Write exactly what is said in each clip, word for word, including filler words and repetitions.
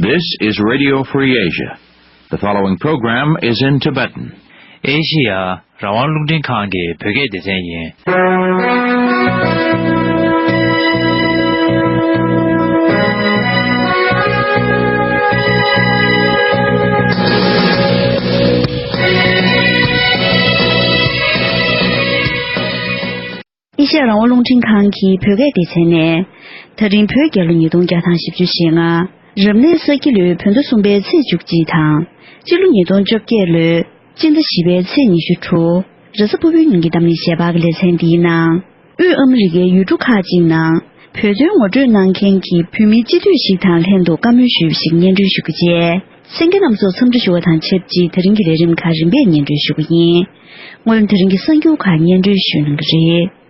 This is Radio Free Asia. The following program is in Tibetan. ཨེ་ཤི་ཡ་རང་དབང་རླུང་འཕྲིན་ཁང་གི་བོད་སྐད་སྡེ་ཚན་ཡིན། ཨེ་ཤ་ཡ་རང་དབང་རླུང་འཕྲིན་ཁང་གི་བོད་སྐད་སྡེ་ཚན་ནས། ད་རིང་བོད་རྒྱལ་ལོ་ཉིས་སྟོང་བརྒྱ་དང་བཞི་བཅུ་ཞེ་ལྔ། རབ་གནས་ས་ཁྱི་ལོའི་བོད་ཟླ་གསུམ་པའི་ཚེས་བཅུ་གཅིག་དང་། སྤྱི་ལོ་ཉིས་སྟོང་བཅོ་བརྒྱད་ལོའི་སྤྱི་ཟླ་བཞི་པའི་ཚེས་ཉི་ཤུ་དྲུག་རེས་གཟའ་ཕུར་བུའི་ཉིན་གྱི་གཏམ་གླེང་ཞལ་པར་གྱི་ལེ་ཚན་འདིའི་ནང་། དབུས་ཨ་མི་རི་ཀའི་ཡུལ་གྲུ་ཁག་ཅིག་ནང་། བོད་དོན་ངོ་སྤྲོད་གནང་མཁན་གྱི་བོད་མི་སྤྱི་འཐུས་ཤིག་དང་ལྷན་དུ་བཀའ་མོལ་ཞུས་པ་ཞིག་སྙན་སྒྲོན་ཞུ་རྒྱུ་བཅས། གསན་མཁན་རྣམ་ཚོར་འཚམས་འདྲི་ཞུ་བ་དང་ཆབས་ཅིག་ད་རིང་གི་ལས་རིམ་ཁག་རིམ་པས་སྙན་སྒྲོན་ཞུ་རྒྱུ་ཡིན། སྔོན་ལ་ད་རིང་གི་གསར་འགྱུར་ཁག་སྙན་སྒྲོན་ཞུ་གནང་གི་རེད།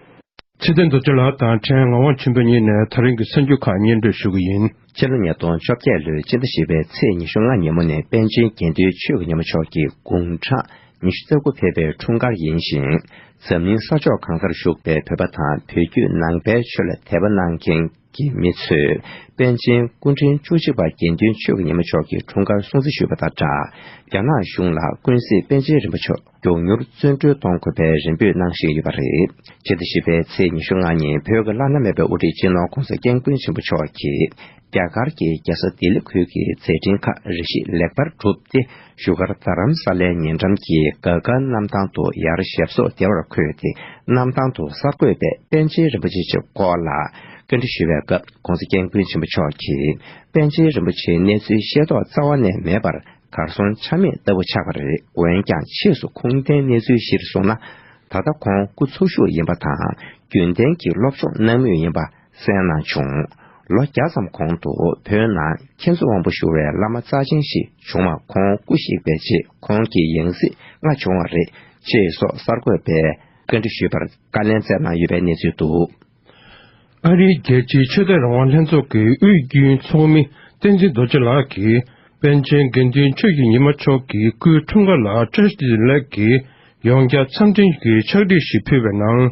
ཚེ་བརྟན་རྡོ་རྗེ་ལགས་དང་ཕྲན་ངག་དབང་ཆོས་འཕེལ་གཉིས་ནས་ད་རིང་གི་གསར་འགྱུར་ཁག་སྙན་སྒྲོན་ཞུ་གི་ཡིན། སྤྱི་ལོ་ཉིས་སྟོང་བཅོ་བརྒྱད་ལོའི་སྤྱི་ཟླ་བཞི་པའི་ཚེས་ཉི་ཤུ་ལྔ་ཉིན་མོ་ནི་པཎ་ཆེན་དགེ་འདུན་ཆོས་ཀྱི་ཉི་མ་མཆོག་གི་དགུང་གྲངས་ཉི་ཤུ་རྩ་དགུ་ཕེབས་པའི་འཁྲུངས་སྐར་ཡིན་ཞིང་། འཛམ་གླིང་ས་ཕྱོགས་གང་སར་བཞུགས་པའི་བོད་པ་དང་བོད་བརྒྱུད་ནང་པའི་ཆོས་ལ་དད་པ་གནང་མཁན་གྱི་མི་ཚོས་པཎ་ཆེན་སྐུ་ཕྲེང་བཅུ་གཅིག་པ་དགེ་འདུན་ཆོས་ཀྱི་ཉི་མ་མཆོག་གི་འཁྲུངས་སྐར་སྲུང་བརྩི་ཞུས་པ་དང་སྦྲགས། རྒྱ་ནག་གཞུང་ལ་ཀུན་གཟིགས་པཎ་ཆེན་རིན་པོ་ཆེ་མགྱོགས་མྱུར་བཙོན་གྲོལ་གཏོང་དགོས་པའི་རེ་འབོད་གནང་བཞིན་ཡོད་པ་རེད། སྤྱི་ཟླ་བཞི་པའི་ཚེས་ཉི་ཤུ་ལྔ་ཉིན་བོད་ཀྱི་བླ་ན་མེད་པའི་དབུ་ཁྲིད་སྤྱི་ནོར་༧གོང་ས་༧སྐྱབས་མགོན་ཆེན་པོ་མཆོག་གིས། རྒྱ་གར་གྱི་རྒྱལ་ས་ལྡི་ལི་ཁུལ་གྱི་མཛད་འཕྲིན་ཁག་རེ་ཞིག་ལེགས་པར་གྲུབ་སྟེ། བཞུགས་སྒར་རྡ་རམ་ས་ལའི་ཉེ་འགྲམ་གྱི་ག་ག་གནམ་ཐང་དུ་ཡར་ཞབས་སོར་བདེ་བར་འཁོད་དེ། གནམ་ཐང་དུ་གསར་འགོད་པས་པཎ་ཆེན་རིན་པོ་ཆེ་མཆོག་སྐོར་ལ་བཀའ་འདྲི་ཞུ་བའི་སྐབས། ྋགོང་ས་ྋསྐྱབས་མགོན་ཆེན་པོ་མཆོག་གིས། པཎ་ཆེན་རིན་པོ་ཆེའི་གནས་ཚུལ་ཤེས་རྟོགས་རྩ་བ་ནས་མེད་པར་གར་སོང་ཆ་མེད་ལྟ་བུ་ཆགས་པ་རེད། འོན་ཀྱང་ཕྱིས་སུ་ཁུངས་ལྡན་གནས་ཚུལ་གཞིར་བཟུང་ན། ད་ལྟ་ཁོང་སྐུ་འཚོ་བཞུགས་ཡིན་པ་དང་། རྒྱུན་ལྡན་གྱི་སློབ་སྦྱོང་གནང་མུས་ཡིན་པ། གསན་གནང་བྱུང་། ལོ་བརྒྱ་ཙམ་གོང་དུ་བོད་ནང་མཁྱེན་བརྩེ་དབང་པོ་ཞུ་བའི་བླ་མ་རྩ་ཆེན་ཞིག་བྱུང་བ་ཁོང་སྐུ་གཤེགས་པའི་རྗེས་ཁོང་གི་ཡང་སྲིད་ལྔ་བྱུང་བ་རེད། ཅེས་སོགས་གསར་འགོད་པས་བཀའ་འདྲི་ཞུས་པར་བཀའ་ལན་སྩལ་གནང་ཡོད་པའི་གནས་ཚུལ་འདུག། ཨ་རིའི་རྒྱལ་སྤྱིའི་ཆོས་དད་རང་དབང་ལྷན་ཚོགས་ཀྱི་དབུས་རྒྱུན་ཚོགས་མི་བསྟན་འཛིན་རྡོ་རྗེ་ལགས་ཀྱིས་པཎ་ཆེན་དགེ་འདུན་ཆོས་ཀྱི་ཉི་མ་མཆོག་གི་སྐུའི་འཁྲུངས་སྐར་ལ་བཀྲ་ཤིས་བདེ་ལེགས་ཀྱི་ཡོངས་ཁྱབ་འཚམས་འཕྲིན་གྱི་ཕྱག་བྲིས་ཤིག་ཕུལ་བའི་ནང་།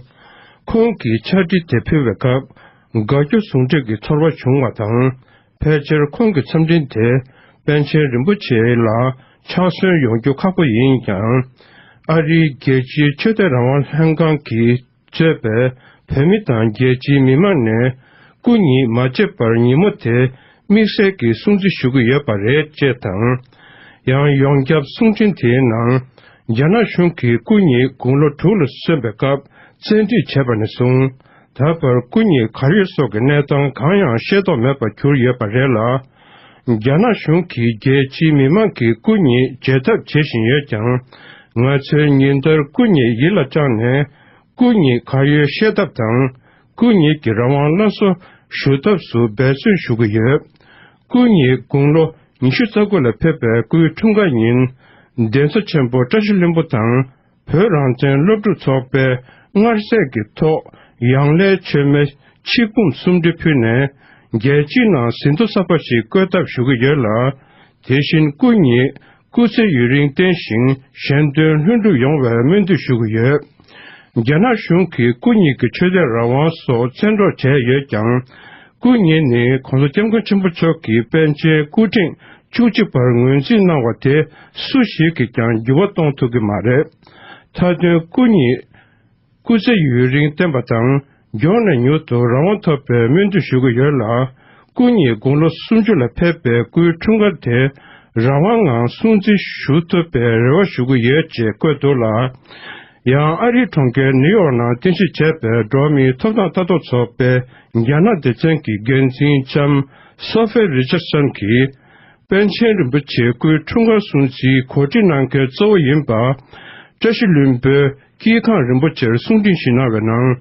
ཁོང་གིས་ཕྱག་བྲིས་དེ་ཕུལ་བའི་སྐབས། དགའ་སྐྱོ་ཟུང་འབྲེལ་གྱི་ཚོར་བ་བྱུང་བ་དང་། ཕལ་ཆེར་ཁོང་གི་འཚམས་འཕྲིན་དེ་པཎ་ཆེན་རིན་པོ་ཆེ་ལ་ཕྱག་སོན་ཡོང་རྒྱུ་ཁག་པོ་ཡིན་ཀྱང་། ཨ་རིའི་རྒྱལ་སྤྱིའི་ཆོས་དད་རང་དབང་ལྷན་ཁང་གིས་གཙོས་པའི་བོད་མི་དང་རྒྱལ་སྤྱིའི་མི་མང་ནས་སྐུ་ཉིད་མ་བརྗེད་པར་ཉིན་མོ་དེ་དམིགས་བསལ་གྱི་སྲུང་བརྩི་ཞུ་གི་ཡོད་པ་རེད་ཅེས་དང་། ཡང་ཡོངས་ཁྱབ་གསུང་འཕྲིན་དེའི་ནང་། རྒྱ་ནག་གཞུང་གིས་སྐུ་ཉིད་དགུང་ལོ་དྲུག་ལ་སོན་པའི་སྐབས་བཙན་འཁྲིད་བྱས་པ་ནས་བཟུང་། ད་བར་སྐུ་ཉིད་གར་ཡོད་སོགས་ཀྱི་གནས་སྟངས་གང་ཡང་ཤེས་རྟོགས་མེད་པར་གྱུར་ཡོད་པ་རེད་ལ། རྒྱ་ནག་གཞུང་གིས་རྒྱལ་སྤྱིའི་མི་མང་གིས་སྐུ་ཉིད་མཇལ་ཐབས་བྱེད་བཞིན་ཡོད་ཀྱང་། ང་ཚོས་ཉིན་ལྟར་སྐུ་ཉིད་ཡིད་ལ་བཅངས་ནས། སྐུ་ཉིད་གར་ཡོད་ཤེས་ཐབས་དང་། སྐུ་ཉིད་ཀྱི་རང་དབང་སླར་གསོ་ཞུ་ཐབས་སུ་འབད་བརྩོན་ཞུ་གི་ཡོད། སྐུ་ཉིད་དགུང་ལོ་ཉི་ཤུ་རྩ་དགུ་ལ་ཕེབས་པའི་སྐུའི་འཁྲུངས་སྐར་ཉིན། གདན་ས་ཆེན་པོ་བཀྲ་ཤིས་ལྷུན་པོ་དང་། བོད་རང་བཙན་སློབ་ཕྲུག་ཚོགས་པས་མངར་ཟས་ཀྱི་ཐོག་ཡང་ལེ་མཆོད་མེ་ཆིག་འབུམ་གསུམ་འབྲི་ཕུལ་ནས། རྒྱལ་སྤྱིའི་ནང་ཟིན་ཐོ་གསར་པ་ཞིག་བཀོད་ཐབས་ཞུ་གི་ཡོད་ལ། དེ་བཞིན་སྐུ་ཉིད་སྐུ་ཚེ་ཡུན་རིང་བརྟན་ཞིང་གཞན་དོན་ལྷུན་གྲུབ་ཡོང་བའི་སྨོན་འདུན་ཞུ་གི་ཡོད། རྒྱ་ནག་གཞུང་གིས་སྐུ་ཉིད་ཀྱི་ཆོས་དད་རང་དབང་སོགས་བཙན་འཕྲོག་བྱས་ཡོད་ཀྱང་། སྐུ་ཉིད་ནི་༧གོང་ས་༧སྐྱབས་མགོན་ཆེན་པོ་མཆོག་གིས་པཎ་ཆེན་སྐུ་ཕྲེང་བཅུ་གཅིག་པར་ངོས་འཛིན་གནང་བ་དེ་སུ་ཞིག་གིས་ཀྱང་འགྱུར་བ་གཏོང་ཐུབ་ཀྱི་མ་རེད། མཐའ་དོན་སྐུ་ཉིད་སྐུ་ཚེ་ཡུན་རིང་བརྟན་པ་དང་། མགྱོགས་ནས་མྱུར་དུ་རང་དབང་ཐོབ་པའི་སྨོན་འདུན་ཞུ་གི་ཡོད་ལ། སྐུ་ཉིད་དགུང་ལོ་སུམ་ཅུ་ལ་ཕེབས་པའི་སྐུའི་འཁྲུངས་སྐར་དེ་རང་དབང་ངང་སྲུང་བརྩི་ཞུ་ཐུབ་པའི་རེ་བ་ཞུ་གི་ཡོད་ཅེས་བཀོད་འདུག་ལ། ཡང་ཨ་རིའི་གྲོང་ཁྱེར་ནིའུ་ཡོག་ནང་རྟེན་གཞི་བྱས་པའི་འགྲོ་བ་མིའི་ཐོབ་ཐང་ལྟ་རྟོག་ཚོགས་པའི་རྒྱ་ནག་སྡེ་ཚན་གྱི་འགན་འཛིན་ལྕམ་སོ་ཧྥེ་རི་ཅར་སན་གྱིས། པཎ་ཆེན་རིན་པོ་ཆེའི་སྐུའི་འཁྲུངས་སྐར་སྲུང་བརྩིའི་གོ་སྒྲིག་གནང་མཁན་གཙོ་བོ་ཡིན་པ། བཀྲ་ཤིས་ལྷུན་པོའི་དཀྱིལ་ཁང་རིན་པོ་ཆེར་གསུང་འཕྲིན་ཞིག་གནང་བའི་ནང་།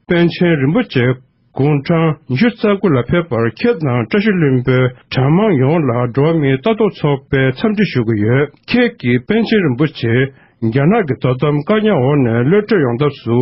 པཎ་ཆེན་རིན་པོ་ཆེ་དགུང་གྲངས་ཉི་ཤུ་རྩ་དགུ་ལ་ཕེབས་པར་ཁྱེད་དང་བཀྲ་ཤིས་ལྷུན་པོའི་གྲྭ་མང་ཡོངས་ལ་འགྲོ་བ་མིའི་ལྟ་རྟོག་ཚོགས་པས་འཚམས་འདྲི་ཞུ་གི་ཡོད། ཁྱེད་ཀྱིས་པཎ་ཆེན་རིན་པོ་ཆེ་རྒྱ་ནག་གི་དོ་དམ་བཀག་ཉར་འོག་ནས་གློད་བཀྲོལ་ཡོང་ཐབས་སུ་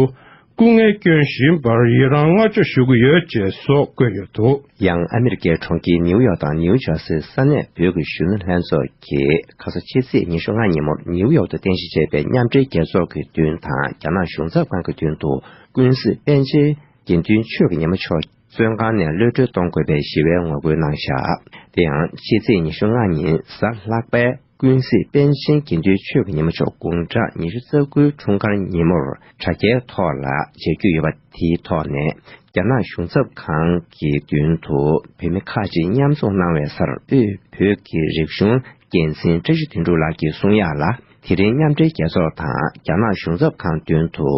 སྐུ་ངལ་བསྐྱོན་བཞིན་པར་ཡི་རང་བསྔགས་བརྗོད་ཞུ་གི་ཡོད་ཅེས་སོགས་བཀོད་ཡོད་འདུག། ཡང་ཨ་མི་རི་ཀའི་གྲོང་ཁྱེར་ནིའུ་ཡོག་དང་ནིའུ་ཇར་སིའི་ས་གནས་བོད་ཀྱི་གཞོན་ནུ་ལྷན་ཚོགས་ཀྱིས་ཁ་སང་ཕྱི་ཚེས་ཉི་ཤུ་ལྔ་ཉིན་མོར་ནིའུ་ཡོག་ཏུ་རྟེན་གཞི་བྱས་པའི་མཉམ་འབྲེལ་རྒྱལ་ཚོགས་ཀྱི་མདུན་དང་རྒྱ་ནག་གཞུང་ཚབ་ཁང་གི་མདུན་དུ་ཀུན་གཟིགས་པཎ་ཆེན་ དགེ་འདུན་ཆོས་ཀྱི་ཉི་མ་མཆོག་བཙོན་ཁང་ནས་གློད་གྲོལ་གཏོང་དགོས་པའི་ཞི་བའི་ངོ་རྒོལ་གནང་བཞག་དེ་ཡང་ཕྱི་ཚེས་ཉི་ཤུ་ལྔ་ཉིན་གཟའ་ལྷག་པའི་ཀུན་གཟིགས་པཎ་ཆེན་དགེ་འདུན་ཆོས་ཀྱི་ཉི་མ་མཆོག་དགུང་གྲངས་ཉི་ཤུ་རྩ་དགུའི་འཁྲུངས་སྐར་ཉིན་མོར་དྲ་རྒྱའི་ཐོག་ལ་མཇལ་རྒྱུ་ཡོད་པ་དེའི་ཐོག་ནས། རྒྱ་ནག་གཞུང་ཚབ་ཁང་གི་མདུན་དུ་བོད་མི་ཁག་ཅིག་མཉམ་འཛོམས་གནང་བའི་སར། དབུས་བོད་ཀྱི་རིག་གཞུང་འགན་འཛིན་བཀྲ་ཤིས་དོན་གྲུབ་ལགས་ཀྱིས་གསུང་ཡག་ལ། དེ་རིང་མཉམ་འབྲེལ་རྒྱལ་ཚོགས་དང་རྒྱ་ནག་གཞུང་ཚབ་ཁང་མདུན་དུ་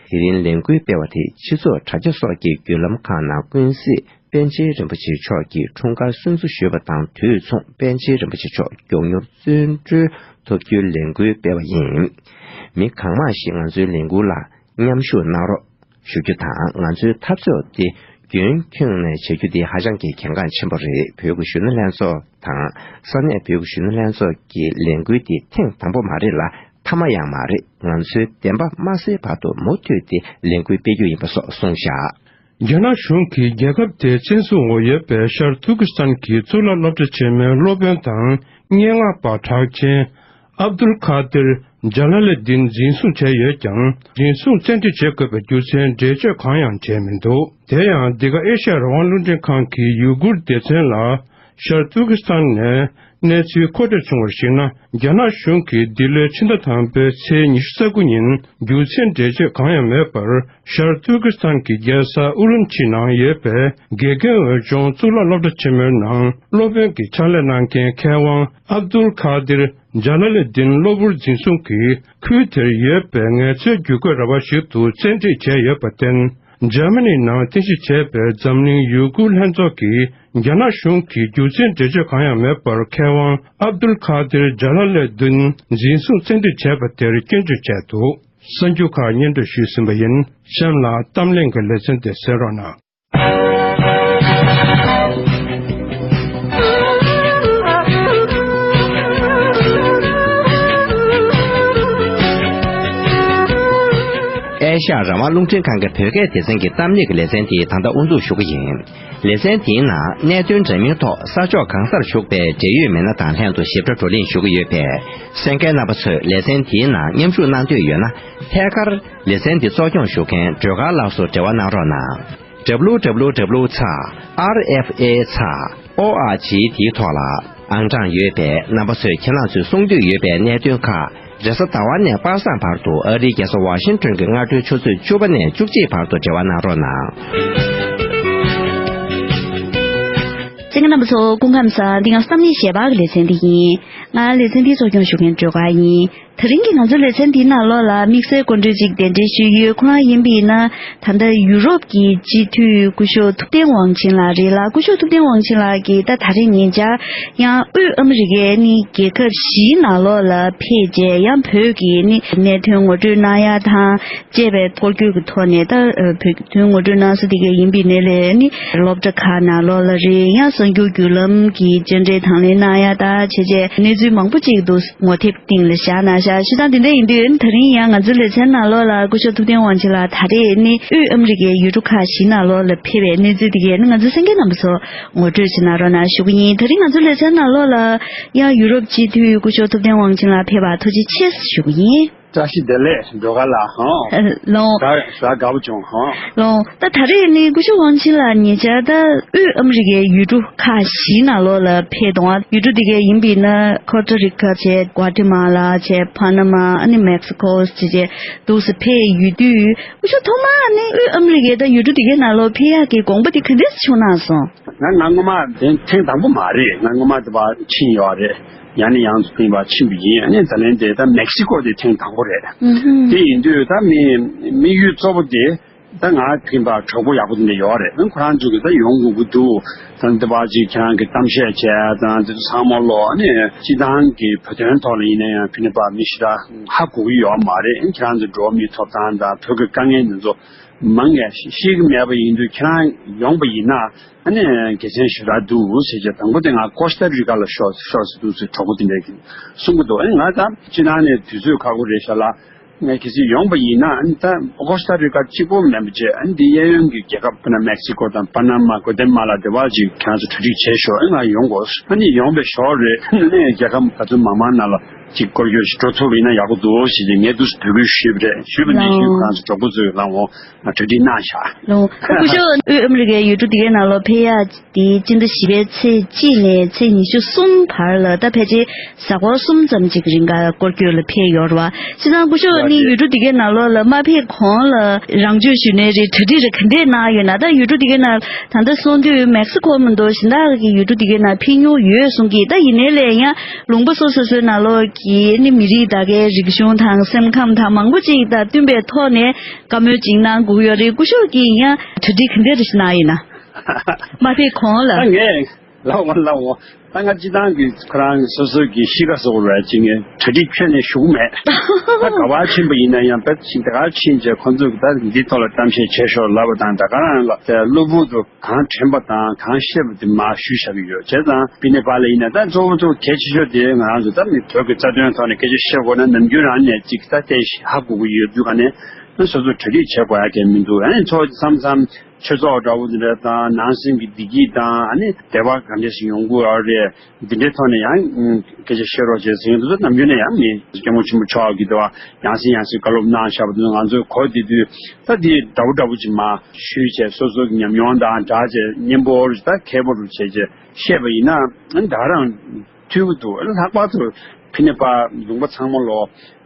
དེ་རིང་ལས་འགུལ་སྤེལ་བ་དེ་སྤྱི་ཚོགས་དྲ་རྒྱ་སོགས་ཀྱི་བརྒྱུད་ལམ་ཁག་ནང་ཀུན་གཟིགས་པཎ་ཆེན་རིན་པོ་ཆེ་མཆོག་གི་འཁྲུངས་སྐར་སྲུང་བརྩི་ཞུས་པ་དང་དུས་མཚུངས་པཎ་ཆེན་རིན་པོ་ཆེ་མཆོག་མགྱོགས་མྱུར་བརྩོན་འགྲུས་ཐོབ་རྒྱུའི་ལས་འགུལ་སྤེལ་བ་ཡིན། མི་གང་མང་ཞིག་ང་ཚོའི་ལས་འགུལ་ལ་མཉམ་ཞུགས་གནང་རོགས། ཞུ་རྒྱུ་དང་། ང་ཚོའི་འཐབ་རྩོད་འདི་རྒྱུན་འཁྱོངས་ནས་བྱ་རྒྱུ་འདི་ཧ་ཅང་གི་གལ་འགངས་ཆེན་པོ་རེད། བོད་ཀྱི་གཞོན་ནུ་ལྷན་ཚོགས་དང་ས་གནས་བོད་ཀྱི་གཞོན་ནུ་ལྷན་ཚོགས་ཀྱི་ལས་འགུལ་འདི་ཐེངས་དང་པོ་མ་རེད་ལ་མཐའ་མ་ཡང་མ་རེད། ང་ཚོའི་བདེན་པ་མ་གསལ་བར་དུ་མུ་མཐུད་དེ་ལས་འགུལ་སྤེལ་རྒྱུ་ཡིན་པ་སོགས་གསུངས་བཞག་རྒྱ་ནག་གཞུང་གིས་རྒྱལ་ཁབ་དེའི་བཙན་བཟུང་འོག་ཡོད་པའི་ཤར་ཏུར་ཀི་སི་ཐན་གྱི་གཙུག་ལག་སློབ་གྲྭ་ཆེན་མོའི་སློབ་དཔོན་དང་སྙན་ངག་པ་གྲགས་ཅན། ཨབ་དུལ་ཁ་དིར་ཇ་ལ་ལེ་དིན་འཛིན་བཟུང་བྱས་ཡོད་ཀྱང་། འཛིན་བཟུང་བཙན་ཁྲིད་བྱེད་དགོས་པའི་རྒྱུ་མཚན་འགྲེལ་བརྗོད་གང་ཡང་བྱས་མི་འདུག་དེ་ཡང་འདི་ག་ཨེ་ཤ་ཡ་རང་དབང་རླུང་འཕྲིན་ཁང་གིས་ཡུ་གུར་སྡེ་ཚན་ལ་ཤར་ཏུར་ཀི་སི་ཐན་ནས་གནས་ཚུལ་མཁོ་སྤྲོད་བྱུང་བར་གཞིགས་ན། རྒྱ་ནག་གཞུང་གིས་འདི་ལོའི་ཕྱི་ཟླ་དང་པོའི་ཚེས་ཉི་ཤུ་རྩ་དགུ་ཉིན་རྒྱུ་མཚན་འགྲེལ་བརྗོད་གང་ཡང་མེད་པར་ཤར་ཏུར་ཀི་སི་ཐན་གྱི་རྒྱལ་ས་ཨུ་རུམ་ཆི་ནང་ཡོད་པའི་དགེ་རྒན་འོས་སྦྱོང་གཙུག་ལག་སློབ་གྲྭ་ཆེན་མོའི་ནང་སློབ་དཔོན་གྱི་ཕྱག་ལས་གནང་མཁན་མཁས་དབང་ཨབ་དུལ་ཁ་དིར། ཇ་ལ་ལེ་དིན་གློ་བུར་འཛིན་བཟུང་གིས་ཁུལ་དེར་ཡོད་པའི་ངལ་རྩོལ་བརྒྱུད་སྐུལ་ར་བ་ཞིག་ཏུ་བཙན་ཁྲིད་བྱས་ཡོད་པར་བརྟེན། འཇར་མ་ནི་ནང་རྟེན་གཞི་བྱས་པའི་འཛམ་གླིང་ཡུ་གུར་ལྷན་ཚོགས་ཀྱིས་རྒྱ་ནག་གཞུང་གིས་རྒྱུ་མཚན་འགྲེལ་བརྗོད་གང་ཡང་མེད་པར་མཁས་དབང་ཨབ་དུལ་ཁ་དིར་ཇ་ལ་ལེ་དིན་འཛིན་བཟུང་བཙན་ཁྲིད་བྱས་པ་དེར་སྐྱོན་བརྗོད་བྱས་འདུག་གསར་འགྱུར་ཁག་སྙན་སྒྲོན་ཞུས་ཟིན་པ་ཡིན། གཤམ་ལ་གཏམ་གླེང་གི་ལེ་ཚན་དེ་གསན་རོགས་གནང་། ཨེ་ཤ་ཡ་རང་དབང་རླུང་འཕྲིན་ཁང་གི་བོད་སྐད་སྡེ་ཚན་གྱི་གཏམ་གླེང་གི་ལེ་ཚན་དེ་ད་ལྟ་དབུ་འཛུགས་ཞུ་གི་ཡིན། ལེ་ཚན་དེའི་ནང་གནད་དོན་འདྲ་མིན་ཐོག་ས་ཕྱོགས་གང་སར་བཞུགས་པའི་འབྲེལ་ཡོད་མི་སྣ་དང་ལྷན་དུ་ཞིབ་ཕྲ་བགྲོ་གླེང་ཞུ་གི་ཡོད་པས། གསན་མཁན་རྣམ་པ་ཚོས་ལེ་ཚན་དེའི་ནང་མཉམ་ཞུགས་གནང་འདོད་ཡོད་ན། ཐད་ཀར་ལེ་ཚན་འདི་གཙོ་སྐྱོང་ཞུ་མཁན་སྒྲོལ་དཀར་ལགས་སུ་འབྲེལ་བ་གནང་རོགས་གནང་། W W W ཚེག་R F A ཚེག་O R G དེའི་ཐོག་ལ་ཨང་གྲངས་ཡོད་པས། རྣམ་པ་ཚོས་ཁྱེད་རང་ཚོས་གསུང་འདོད་ཡོད་པའི་གནད་དོན་ཁག་རེས་གཟའ་ཟླ་བ་ནས་པ་སངས་བར་དུ་ཨ་རིའི་རྒྱལ་ས་ཝ་ཤིང་ཏོན་གྱི་སྔ་དྲོའི་ཆུ་ཚོད་བཅུ་པ་ནས་བཅུ་གཅིག་བར་དུ་འབྲེལ་བ་གནང་རོགས་གནང་། གསན་མཁན་རྣམ་པ་ཚོ་སྐུ་ཁམས་བཟང་། འདི་ང་ཚོ་གཏམ་གླེང་ཞལ་པར་གྱི་ལེ་ཚན་འདི་ཡིན། ང་ལེ་ཚན་འདིའི་གཙོ་སྐྱོང་ཞུ་མཁན་སྒྲོལ་དཀར་ཡིན། དེ་རིང་གི་ང་ཚོའི་ལེ་ཚན་འདིའི་ནང་ལོགས་ལ་དམིགས་བསལ་སྐུ་མགྲོན་ཅིག་གདན་འདྲེན་ཞུས་ཡོད། ཁོ་རང་ཡིན་པ་ཡིན་ན་ད་ལྟ་ཡུ་རོབ་ཀྱི་སྤྱི་འཐུས་སྐུ་ཞབས་ཐུབ་བསྟན་དབང་ཆེན་ལགས་རེད་ལ། སྐུ་ཞབས་ཐུབ་བསྟན་དབང་ཆེན་ལགས་ཀྱིས་ད་ད་རེས་ཉེ་ཆར་ཡང་དབུས་ཨ་མི་རི་ཀའི་ནི་རྒྱལ་ཁབ་བཞིའི་ནང་ལོགས་ལ་ཕེབས་རྗེས་ཡང་བོད་ཀྱི་ནི་གནད་དོན་ངོ་སྤྲོད་གནང་ཡ་དང་བཅས་པའི་སྐོར་སྐྱོད་ཀྱི་ཐོག་ནས་ད་བོད་དོན་ངོ་སྤྲོད་གནང་ས་དེ་ག་ཡིན་པ་ཡིན་ནའི་ལས་ནི་སློབ་གྲྭ་ཁག་ནང་ལོགས་ལ་རེད། ཡང་གསར་འགྱུར་བརྒྱུད་ལམ་གྱི་བཅར་འདྲི་དང་ལེན་གནང་ཡ་ད་བྱས་རྗེས་གནས་ཚུལ་མང་པོ་ཅིག་འདུག་ངོ་དེབ་སྟེང་ལ་བཞག་གནང་ཤག་བྱས་ཙང་དེ་འདྲ་ཡིན་དུས་ད་རིང་ཡང་ང་ཚོའི་ལེ་ཚན་ནང་ལོགས་ལ་སྐུ་ཞབས་ཐུབ་བསྟན་དབང་ཆེན་ལགས་ད་རེས་ནི་དབུས་ཨ་མི་རི་ཀའི་ཡུལ་གྲུ་ཁག་བཞི་ནང་ལོགས་ལ་ཕེབས་པའི་གནས་ཚུལ་དེ་གས་ནི་ང་ཚོའི་གསན་མཁན་རྣམ་པ་ཚོ་ངོ་སྤྲོད་བྱེད་གནང་རོགས་གནང་ཞུ་གི་ཡིན། ད་རིང་ང་ཚོའི་ལེ་ཚན་ནང་ལོགས་ལ་ཡང་ཡུ་རོབ་སྤྱི་འཐུས་སྐུ་ཞབས་ཐུབ་བསྟན་དབང་ཆེན་ལགས་ཕེབས་པར་ཐུགས་རྗེ་ཆེ་ཞུ་གི་ཡིན། བཀྲ་ཤིས་བདེ་ལེགས་སྒྲོལ་དཀར་ལགས་ཧང་། ལོང་། ད་ཞག་དགའ་པོ་བྱུང་ཧང་། ལོང་། ད་ད་རེས་ནི་སྐུ་ཞབས་དབང་ཆེན་ལགས་ཉེ་ཆར་ད་དབུས་ཨ་མི་རི་ཀའི་ཡུལ་གྲུ་ཁག་བཞིའི་ནང་ལོགས་ལ་ཕེབས་དང་། ཡུལ་གྲུ་དེ་གའི་ཡིན་པ་ཡིན་ན་ཁོ་ཊ་རི་ཀ་བྱས། གོ་ཏི་མ་ལ་བྱས། ཕ་ན་མ། ཨ་ནི་མེག་སི་ཀོ་བྱས་བྱས་འདུག་སེ་ཕེབས་ཡོད་དུས། སྐུ་ཞབས་ཐོག་མ་ནི་དབུས་ཨ་མི་རི་ཀའི་ད་ཡུལ་གྲུ་དེ་གའི་ནང་ལོགས་ཕེབས་ཡག་གི་དགོངས་པ་དེ་ག་འདྲས་བྱུང་གནང་སོང་། ང་ང་སྔོན་མ་དེ་ཐེངས་དང་པོ་མ་རེད། ང་སྔོན་མ་དེ་བ་ཕྱིན་ཡོད་རེད། ཡང་ནས་ཡང་དུ་ཐེངས་པ་ཕྱིན་པ་ཡིན། ཨ་ནི་ད་ལན་དེ་ད་མེག་སི་ཀོ་དེ་ཐེངས་དང་པོ་རེད། ཨུ་ཧུམ། དེ་ཡིན་དུས་ད་མི་དམིགས་ཡུལ་གཙོ་བོ་དེ་ད་ང་ཐེངས་པ་གྲོགས་པོ་ཡག་པོ་དེ་འདྲ་ཡོད་རེད། ཨ་ཁོ་རང་ཚོ་གི་ད་ཡོང་དགོས་ཀྱི་འདུག་ད་འདི་བ་ཅིག་ཁྱེད་རང་གི་གཏམ་བཤད་བྱས་དང་དེ་ཚོ་ཚང་མ་ལོ། ཨ་ནི་སྤྱི་བཏང་གི་བོད་དོན་ཐོག་ལ་ཡིན་ན་ཡང་ཕི་ནི་པ་མི་ཞེ་དྲག་ཧ་གོ་གི་ཡོད་མ་རེད། ཁྱེད་རང་ཚོ་འགྲོ་བ་མིའི་ཐོབ་ཐང་དང་བོད་ཀྱི་དཀའ་ངལ་འདི་ཚོ་མང་ངས་ཤེས་ཀྱི་མེད་པ་ཡིན་དུས་ཁྱེད་རང་ཡོང་པ་ཡིན་ན་ཨ་ནི་དགེ་མཚན་ཞེ་དྲག་འདུག་ཟེར་གྱི། དང་པོ་དེ་ང་ཀོ་སྟ་རི་ཀ་ལ་ཤོག་ཤོག་ཟེར་འདུག་ཟེར་གྲོགས་པོ་དེ་འདྲས་ཀྱིས་གསུང་གི་འདུག་ཨ་ནི་ང་ད་སྤྱི་བཏང་ནས་དུས་ཚོད་ཁག་པོ་རེད་ཤག་ལ། ངས་གལ་སྲིད་ཡོང་པ་ཡིན་ན་ཨ་ནི་ད་ཀོ་སྟ་རི་ཀ་གཅིག་པོ་མིན་པ་བྱས། ཨ་ནི་འདི་གཡས་གཡོན་གྱི་རྒྱལ་ཁབ་ཁོ་ན་མེག་སི་ཀོ་དང་པ་ན་མ། གོ་ཏེ་མ་ལ། དེ་བ་ཅིག་ཁྱེད་རང་ཚོ་གྲ་སྒྲིག་བྱས་ཤོག་ཨ་ནི་ང་ཡོང་དགོས། ཨ་ནི་ཡོང་པའི་ཞོར་རེད། ཨ་ནི་རྒྱལ་ཁབ་ག་ཚོད་མང་མང་ནང་ལ་ ཅིག་སྐོར་སྐྱོད་ཅིག་འགྲོ་ཐུབ་ཡིན་ན་ཡག་པོ་འདུག་ཞེས་ངས་འདུག་སེ་འབོད་སྐུལ་ཞུས་པ་རེད། ཞུས་པ་ནས་ཞུས་ཁོ་རང་ཚོ་གྲོགས་པོ་ཚོས་ལབ་འོང་། གྲ་སྒྲིག་གནང་ཤག་ལོ། ད་སྐུ་ཞབས་དབུས་ཨ་མི་རི་ཀའི་ཡུལ་གྲུ་དེ་གའི་ནང་ལོགས་ཕེབས་ཡག་དེ་སྤྱི་ཟླ་བཞི་པའི་ཚེས་གཅིག་ནས་ཚེས་ཉི་ཤུ་གསུམ་བར་ལ་ད་ཕལ་ཆེར་གཟའ་འཁོར་གསུམ་ཙམ་ཅིག་རིང་ག་སྐོར་སྐྱོད་ལ་ཕེབས་ཡོད་རེད་བ། བྱས་ཙང་སྐུ་ཞབས་ནི་ཡུལ་གྲུ་དེ་གའི་ནང་ལོགས་ལ་མ་ཕེབས་གོང་ལ་རང་ཆོས་ཞུ་ནའི་རེད། གྲ་སྒྲིག་རེ་ག་འདྲས་གནང་ཡོད་ན། ད་ཡུལ་གྲུ་དེ་གའི་ནང་ད་ལྟ་སོང་དུས་མེག་སི་ཀོ་མ་གཏོགས་གཞན་དག་གི་ཡུལ་གྲུ་དེ་གའི་ནང་ཕེབས་མྱོང་ཡོད་གསུང་གི། ད་ཡིན་ནའི་ལས་ཡང་ལུང་པ་སོ་སོ་སོའི་ནང་ལོགས་ཀྱི་ནི་མི་རིགས་དེ་གའི་རིག་གཞུང་དང་སེམས་ཁམས་དང་མང་པོ་ཅིག་དང་བསྟུན་པའི་ཐོག་ནས་བཀའ་མོལ་ཅིག་གནང་དགོས་ཡོད་རེད། སྐུ་ཞབས་ཀྱིས་ཡང་གྲ་སྒྲིག་ག་འདྲ་རེ་ཞིག་གནང་ཡོད་ན། མ་ཕེབས་གོང་ལ། ད་ངས་ལབ་འོང་ལབ་འོང་། ད་ང་སྤྱི་བཏང་གི་ཁོ་རང་སོ་སོ་གི་གཤིས་ཀ་བཟོ་དགོས་རེད། ཅིག་ངས་གྲ་སྒྲིག་ཁྱོན་ནས་ཞུ་གི་མེད། ད་ག་པར་ཕྱིན་པ་ཡིན་ན་ཡང་ད་ཕྱིན་ད་ག་ཕྱིན་རྗེས་ཁོང་ཚོས་ད་འདི་ཐོག་ལ་གཏམ་བཤད་བྱེད་ཤོག་ལབ་པ་དང་། ད་ག་རང་ལ་ད་གློ་བུར་དུ་གང་དྲན་པ་དང་གང་ཤེས་པ་དེ་མར་ཞུས་བཞག་གི་ཡོད། བྱས་ཙང་ཕི་ནེ་པཱལ་ལ་ཡིན་ན་ད་གཙོ་བོ་གཙོ་བོ་གལ་ཆེ་ཤོས་དེ་ང་རང་ཚོ་ད་ནི་བོད་ཀྱི་རྩ་དོན་ཐོག་ནས་སྐད་ཆ་བཤད་དགོས་ན་ནམ་རྒྱུན་རང་ནས་ཅིག་ད་བལྟས་ཤིག་ཧ་གོ་གི་ཡོད་དུས་ག་ནས་ཨ་སོ་སོ་གྲ་སྒྲིག་བྱེད་དགོས་ཡ་གལ་མི་འདུག་ཨ་ནི་ཚོ་མཚམས་མཚམས་ཆོས་ཚོགས་འདྲ་བོ་འདི་འདྲ་དང་ནང་སེམས་ཀྱི་བདེ་སྐྱིད་དང་ཨ་ནི་བདེ་བ་ག་འདྲས་ཤིག་ཡོང་གི་ཡོད་རེད། འདི་འདྲའི་ཐོག་ནས་ཡང་སྐད་ཆ་བཤད་རོགས་བྱེད་ཟེར་མཁན་དེ་ཚོ་ནམ་རྒྱུན་ནས་ཡང་མི་སྐྱབས་མགོན་ཆེན་པོ་མཆོག་གིས་དེ་བ་ཡང་སེ་ཡང་སེ་བཀའ་སློབ་གནང་བཞག་པ་དེ་ཚོ་ང་ཚོས་གོ་བདེ་དུས་ད་འདི་འདྲ་བོ་འདྲ་བོ་ཅིག་མར་ཞུས་བྱས་སོ་སོ་གི་ཉམས་མྱོང་དང་སྦྲགས་བྱས་སྙན་པོ་རུ་ད་མཁས་པོ་རུ་བྱས་བྱས་བཤད་པ་ཡིན་ན་ད་རང་འཐུས་ཀྱི་འདུག་ལྷག་པར་དུ་ཕི་ནེ་པ་ལུང་པ་ཚང་མ་ལོ་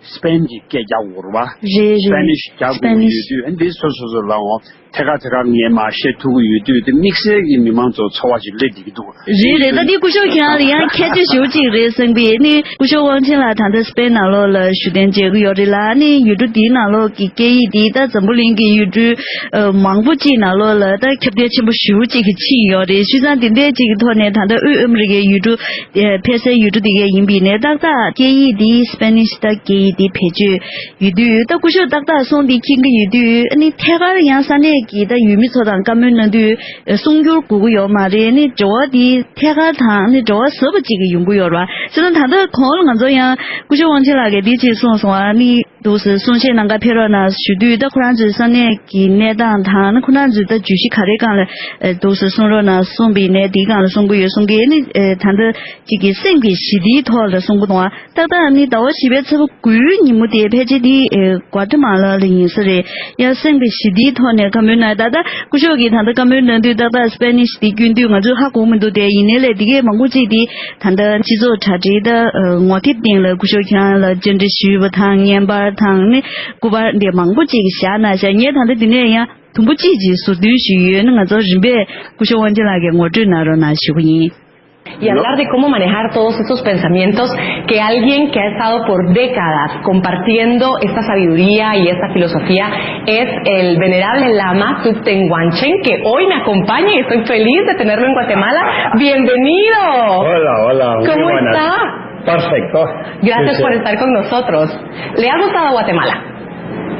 སི་པེན་གྱི་སྐད་རྒྱག་དགོས་རེད་བ། རེད་རེད། སི་པེ་ནིཤ་རྒྱག་དགོས་ཀྱི་ཡོད་དུས་ཨ་འདི་སོ་སོ་སོ་ལ་འོང་ཐད་ཀར་ཐད་ཀར་ངས་མར་བཤད་ཐུབ་ཀྱི་ཡོད་དུས་དེ་དམིགས་བསལ་གྱི་མི་མང་ཚོ་ཚོར་བ་ཞིག་སླེབས་བསྡད་ཀྱི་འདུག་རེད་རེད། ད་འདི་སྐུ་ཞབས་ཁྱེད་རང་ལ་ཡང་ཁྱད་ཆོས་ཞེ་པོ་ཅིག་རེད་བསམ་པས། ནི་སྐུ་ཞབས་དབང་ཆེན་ལགས་ད་ལྟ་སི་པེན་ནང་ལོགས་ལ་བཞུགས་གདན་འཇལ་གྱི་ཡོད་རེད་ལ། ནི་ཡུལ་གྲུ་འདིའི་ནང་ལོགས་ཀྱི་སྐད་ཡིག་འདི་ད་འཛམ་བུ་གླིང་གི་ཡུལ་གྲུ་ཨ་མང་པོ་ཅིག་ནང་ལོགས་ལ་ད་ཁྱབ་གདལ་ཆེན་པོ་ཞེ་པོ་ཅིག་གི་ཕྱིན་ཡོད་རེད། བྱས་ཙང་དེ་འདྲའི་ཅིག་གི་ཐོག་ནས་ད་ལྟ་དབུས་ཨ་མི་རི་ཀའི་ཡུལ་གྲུ་ཨ་ཕེབས་སའི་ཡུལ་གྲུ་དེ་ག་ཡིན་པས་ནས་ཏག་ཏག་སྐད་ཡིག་འདི་སི་པེ་ནིཤ་ད་སྐད་ཡིག་འདི་བེད་སྤྱོད་ཡོད་དུས་ད་སྐུ་ཞབས་ཏག་ཏག་སོང་འདི་མཁྱེན་གྱི་ཡོད་དུས་ཨ་ནི་ཐད་ཀར་ཡང་ས་གནས་ཀྱི་ད་ཡུལ་མི་ཚོ་དང་བཀའ་མོལ་གནང་དུས་གསུང་སྒྱུར་དགོས་ཀྱི་ཡོད་མ་རེད། ནི་འབྲེལ་བ་འདི་ཐད་ཀར་དང་ནི་འབྲེལ་བ་ཟབ་པ་ཅིག་གི་ཡོང་གི་ཡོད་རེད་བ། བྱས་ཙང་ད་ལྟ་གོང་ལ་ང་ཚོ་ཡང་སྐུ་ཞབས་དབང་ཆེན་ལགས་ཀྱིས་འདི་ཅིག་གསུངས་སོང་བ། ནི་འདུག་སེ་གསུང་བཤད་གནང་ག་ཕེབས་རོགས་གནང་ཞུ་དུས་ད་ཁོ་རང་ཚོའི་ས་གནས་ཀྱི་གནས་སྟངས་དང་ནི་ཁོ་རང་ཚོའི་ད་བརྗོད་གཞི་ག་རེ་སྒང་ལ་འདུག་སེ་གསུང་རོགས་གནང་གསུངས་པའི་ནས་འདིའི་སྒང་ལ་གསུང་གི་ཡོད་གསུང་གི། ནི་ད་ལྟ་ཅིག་གི་སེམས་ཀྱི་ཞི་བདེའི་ཐོག་ལ་གསུང་གི་འདུག་བ། ཏག་ཏག་ནི་ཟླ་བ་བཞི་པའི་ཚེས་པ་དགུའི་ཉིན་མོ་དེ་ཕལ་ཆེར་དེ་ཨེ་གོ་ཏེ་མ་ལ་ལ་ཡིན་ས་རེད། ཡང་སེམས་ཀྱི་ཞི་བདེའི་ཐོག་ནས་བཀའ་མོལ་གནང་། ད་ལྟ་སྐུ་ཞབས་ཀྱིས་ད་ལྟ་བཀའ་མོལ་གནང་དུས་ཏག་ཏག་སི་པེ་ནིཤ་དེ་སྐྱོན་དུས་ང་ཚོས་ཧ་གོ་མི་འདུག་དེ་ཡིན་ནའི་ལས་དེ་གས་མང་པོ་ཅིག་དེ་ད་ལྟ་སྤྱི་ཚོགས་གྲ་སྒྲིག་ད་ངོ་དེབ་སྟེང་ལ་སྐུ་ཞབས་ཁྱེད་རང་ལ་བཅར་འདྲི་ཞུས་པ་དང་བརྙན་པར་དང་ནི་སྐུ་པར་འདི་མང་པོ་ཅིག་བཞག་གནང་ཤག་ངས་ད་ལྟ་འདི་ནས་ཡང་དུམ་བུ་གཅིག་ཅིག་ཟུར་འདོན་ཞུས་ཡོད། ནི་ང་ཚོ་རིམ་པས་སྐུ་ཞབས་དབང་ཆེན་ལགས་ཀྱིས་ངོ་སྤྲོད་གནང་རོགས་གནང་ཞུ་གི་ཡིན། Y hablar de cómo manejar todos estos pensamientos que alguien que ha estado por décadas compartiendo esta sabiduría y esta filosofía es el venerable lama Thubten Wangchen, que hoy me acompaña y estoy feliz de tenerlo en Guatemala. Bienvenido. Hola, hola, muy ¿Cómo buenas. Está? Perfecto. Gracias sí, sí. Por estar con nosotros. ¿Le ha gustado Guatemala?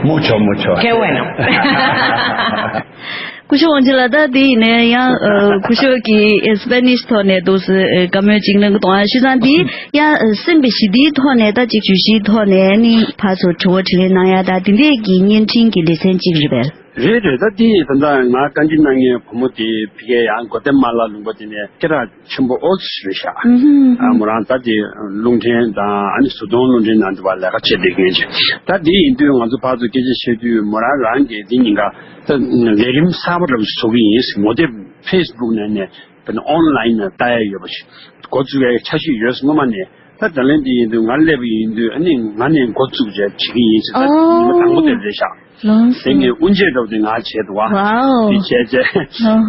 Mucho, mucho. Qué bueno. སྐུ་ཞབས་དབང་ཆེན་ལགས། ད་དེ་ཡིན་ནའི་ཡང་ཨ་སྐུ་ཞབས་ཀྱིས་སི་པེ་ནིཤ་ཐོག་ནས་འདུག་སེ་ཨ་བཀའ་མོལ་ཅིག་གནང་གི་འདུག་ཨ། བྱས་ཙང་དེ་ཡང་ཨ་སེམས་ཀྱི་ཞི་བདེའི་ཐོག་ནས་ད་ཅིག་བརྗོད་གཞིའི་ཐོག་ནས་ནི་ཕར་ཚུར་དྲི་བ་དྲིས་ལན་གནང་ཡ་ད་དེ་འདྲས་ཀྱི་བརྙན་འཕྲིན་གྱི་ལེ་ཚན་ཅིག་རེད་པས། རེད་རེད། ད་དེ་ད་ལྟ་ང་བཀའ་འདྲི་གནང་མཁན་བུ་མོ་དེ་ཕ་གིར་ཡང་གོ་ཏེ་མ་ལ་ལུང་པ་དེ་ནས་སྐད་གྲགས་ཆེན་པོ་ཨོ་ཙི་རེད་ཤག་ཨ་མོ་རང་ད་དེ་རླུང་འཕྲིན་དང་ཨ་ནི་བཟོ་ཚོང་རླུང་འཕྲིན་ནང་དུ་བ་ལས་ཀ་བྱེད་བསྡད་མཁན་ཅིག་ད་དེ་ཡིན་དུས་ང་ཚོ་ཕར་ཚུར་སྐད་ཆ་བཤད་དུས་མོ་རང་རང་གིས་དེ་ཉིན་ཀ་ད་ལས་རིམ་གསར་པ་འདྲ་པོ་ཞིག་བཟོ་གི་ཡིན། ངོ་དེབ་ཕེ་སི་བུག་ནས་ནས་དཔེར་ན་ཨོན་ལ་ཡིན་ནས་ལྟ་ཡ་ཡོད་པ་ཞིག་འགོ་བཙུགས་ཡ་འཆར་གཞི་ཡོད། སྔོན་མ་ནས་ད་ད་ལན་དེ་ཡིན་དུས་ང་སླེབས་པ་ཡིན་དུས་ཨ་ནི་ང་ནས་འགོ་བཙུགས་བྱས་བྱེད་ཀྱི་ཡིན་ཟེར། ད་ཉི་མ་དང་པོ་དེ་རེད་ཤག་དེ་ངས་དབུ་འབྱེད་འདྲ་པོ་དེ་ང་བྱས་འདུག་བ། དེ་བྱས་རྗེས་དེ་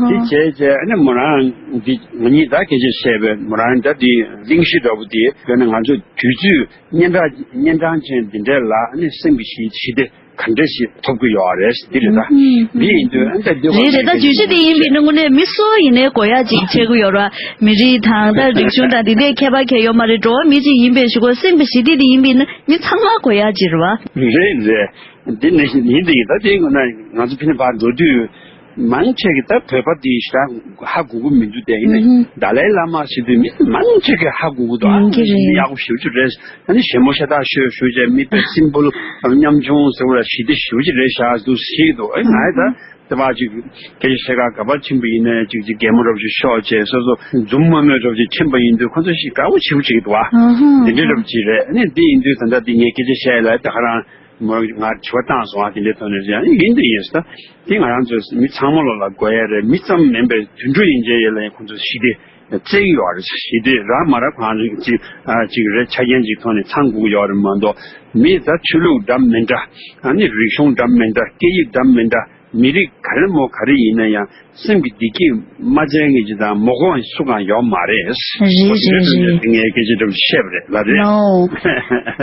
བྱས་རྗེས་ཨ་ནི་མོ་རང་འདི་ང་གཉིས་ད་སྐད་ཆ་བཤད་པའི་མོ་རང་ད་འདི་གླེང་གཞི་འདྲ་པོ་དེ་དཔེར་ན་ང་ཚོ་དུས་ཚོད་གཉན་འཕྲང་གཉན་འཕྲང་ཅན་འདི་འདྲའི་ལ་ཨ་ནི་སེམས་ཀྱི་ཞི་ཞི་བདེ་ག་འདྲ་ཞིག་ཐོབ་ཀྱི་ཡོད་རེད་འདི་རེད་ད། འདི་ཡིན་དུས་ཨ་ནི་ད་འདི་རེད་རེད། ད་བརྗོད་གཞི་དེ་ཡིན་པའི་ནང་ནས་མི་སུ་ཡིན་ནའི་གོ་ཡ་ཅིག་བྱེད་དགོས་ཡོད་ར། མི་རིགས་དང་ད་རིག་གཞུང་དང་འདི་འདྲའི་ཁྱད་པར་གང་ཡོད་མ་རེད། འགྲོ་བ་མི་གཅིག་ཡིན་པའི་གཞུག་གུ་སེམས་ཀྱི་ཞི་བདེ་དེ་ཡིན་པའི་ནང་མི་ཚང་མ་གོ་ཡ་ཅིག་རེད་བ། རེད་རེད། འདི་ནས་ཡིན་དེ་ཡིན། ད་དེའི་ངོས་ན་ང་ཚོ་ཕི་ནས་ཕར་འགྲོ་དུས་ མང་ཆེ་གི་ད་བོད་པ་དེ་ཞེ་དྲག་ཧ་གོ་གི་མི་འདུག་དེ་ཡིན་ནའི་ཨུ་ཧུ། ཏཱ་ལའི་བླ་མ་ཟེར་དུས་མི་མང་ཆེ་གི་ཧ་གོ་གི་འདུག་ཨ་ཡིན་གྱི་རེད། ཡག་པོ་ཞེ་པོ་ཅིག་རེད། ཨ་ནི་ཞལ་མོ་ཤ་སྟག་ཤོད་ཞུ་བྱས་མི་དཔེ་སིམ་པལ་ཉམ་ཆུང་ཟེར་བ་ལ་ཞི་བདེ་ཞེ་པོ་ཅིག་རེད་ཤག་འདུག་ཟེར་གི་འདུག་ཨེ་ང་ཡི་ད་དེ་བ་ཅིག་སྐད་ཆ་བཤད་ག་ག་པར་ཕྱིན་པ་ཡིན་ནའི་ཅིག་ཅིག་གད་མོ་འདྲ་པོ་ཅིག་ཤོར་བྱས་སོ་སོ་འཛུམ་དམོད་མོ་འདྲ་པོ་ཅིག་ཕྱིན་པ་ཡིན་དུས་ཁོ་ཚོ་ཞིག་དགའ་པོ་ཞེ་པོ་ཅིག་འདུག་ཨ། ཨ་ཧ། དེ་འདྲའི་འདྲ་པོ་ཅིག་རེད། ཨ་ནི་དེ་ཡིན་དུས་ད་ལྟ་དེ་ངས་སྐད་ཆ་བཤད་ཡ་ལ་ད་ག་རང་མོ་ང་དྲི་བ་བཏང་སོང་ཨ། དེ་འདྲའི་ཐོག་ནས་རེད། ཨ་ནི་ཡིན་དུ་ཡིན་ད་དེ་ང་རང་ཚོ་མི་ཚང་མ་ལོ་ལ་དགོས་ཡ་རེད། མི་ཙམ་མིན་པའི་དུད་འགྲོ་ཡིན་ཅན་ཡོད་ལ་ཡང་ཁོང་ཚོ་ཞི་བདེ་བཙལ་གི་ཡོད་རེད། ཞི་བདེ་རག་མ་རག་གང་རེད་ཅིག་ཨ་ཅིག་རེད། ཆ་རྐྱེན་ཅིག་ཐོག་ནས་ཚང་དགོས་ཀྱི་ཡོད་རེད་མ་གཏོགས་མི་ད་ཆོས་ལུགས་འདྲ་མི་འདྲ་ཨ་ནི་རིག་གཞུང་འདྲ་མི་འདྲ་སྐད་ཡིག་འདྲ་མི་འདྲ་མི་རིགས་ག་རེ་མོ་ག་རེ་ཡིན་ན་ཡང་སེམས་ཀྱི་བདེ་སྐྱིད་མ་བཙལ་མཁན་ཅིག་དང་མ་གོ་བ་སུ་གང་ཡོད་མ་རེད། རེད་རེད་རེད། ངས་སྐད་ཆ་འདྲ་པོ་བཤད་པ་རེད་ལ་རེད། ལའོ།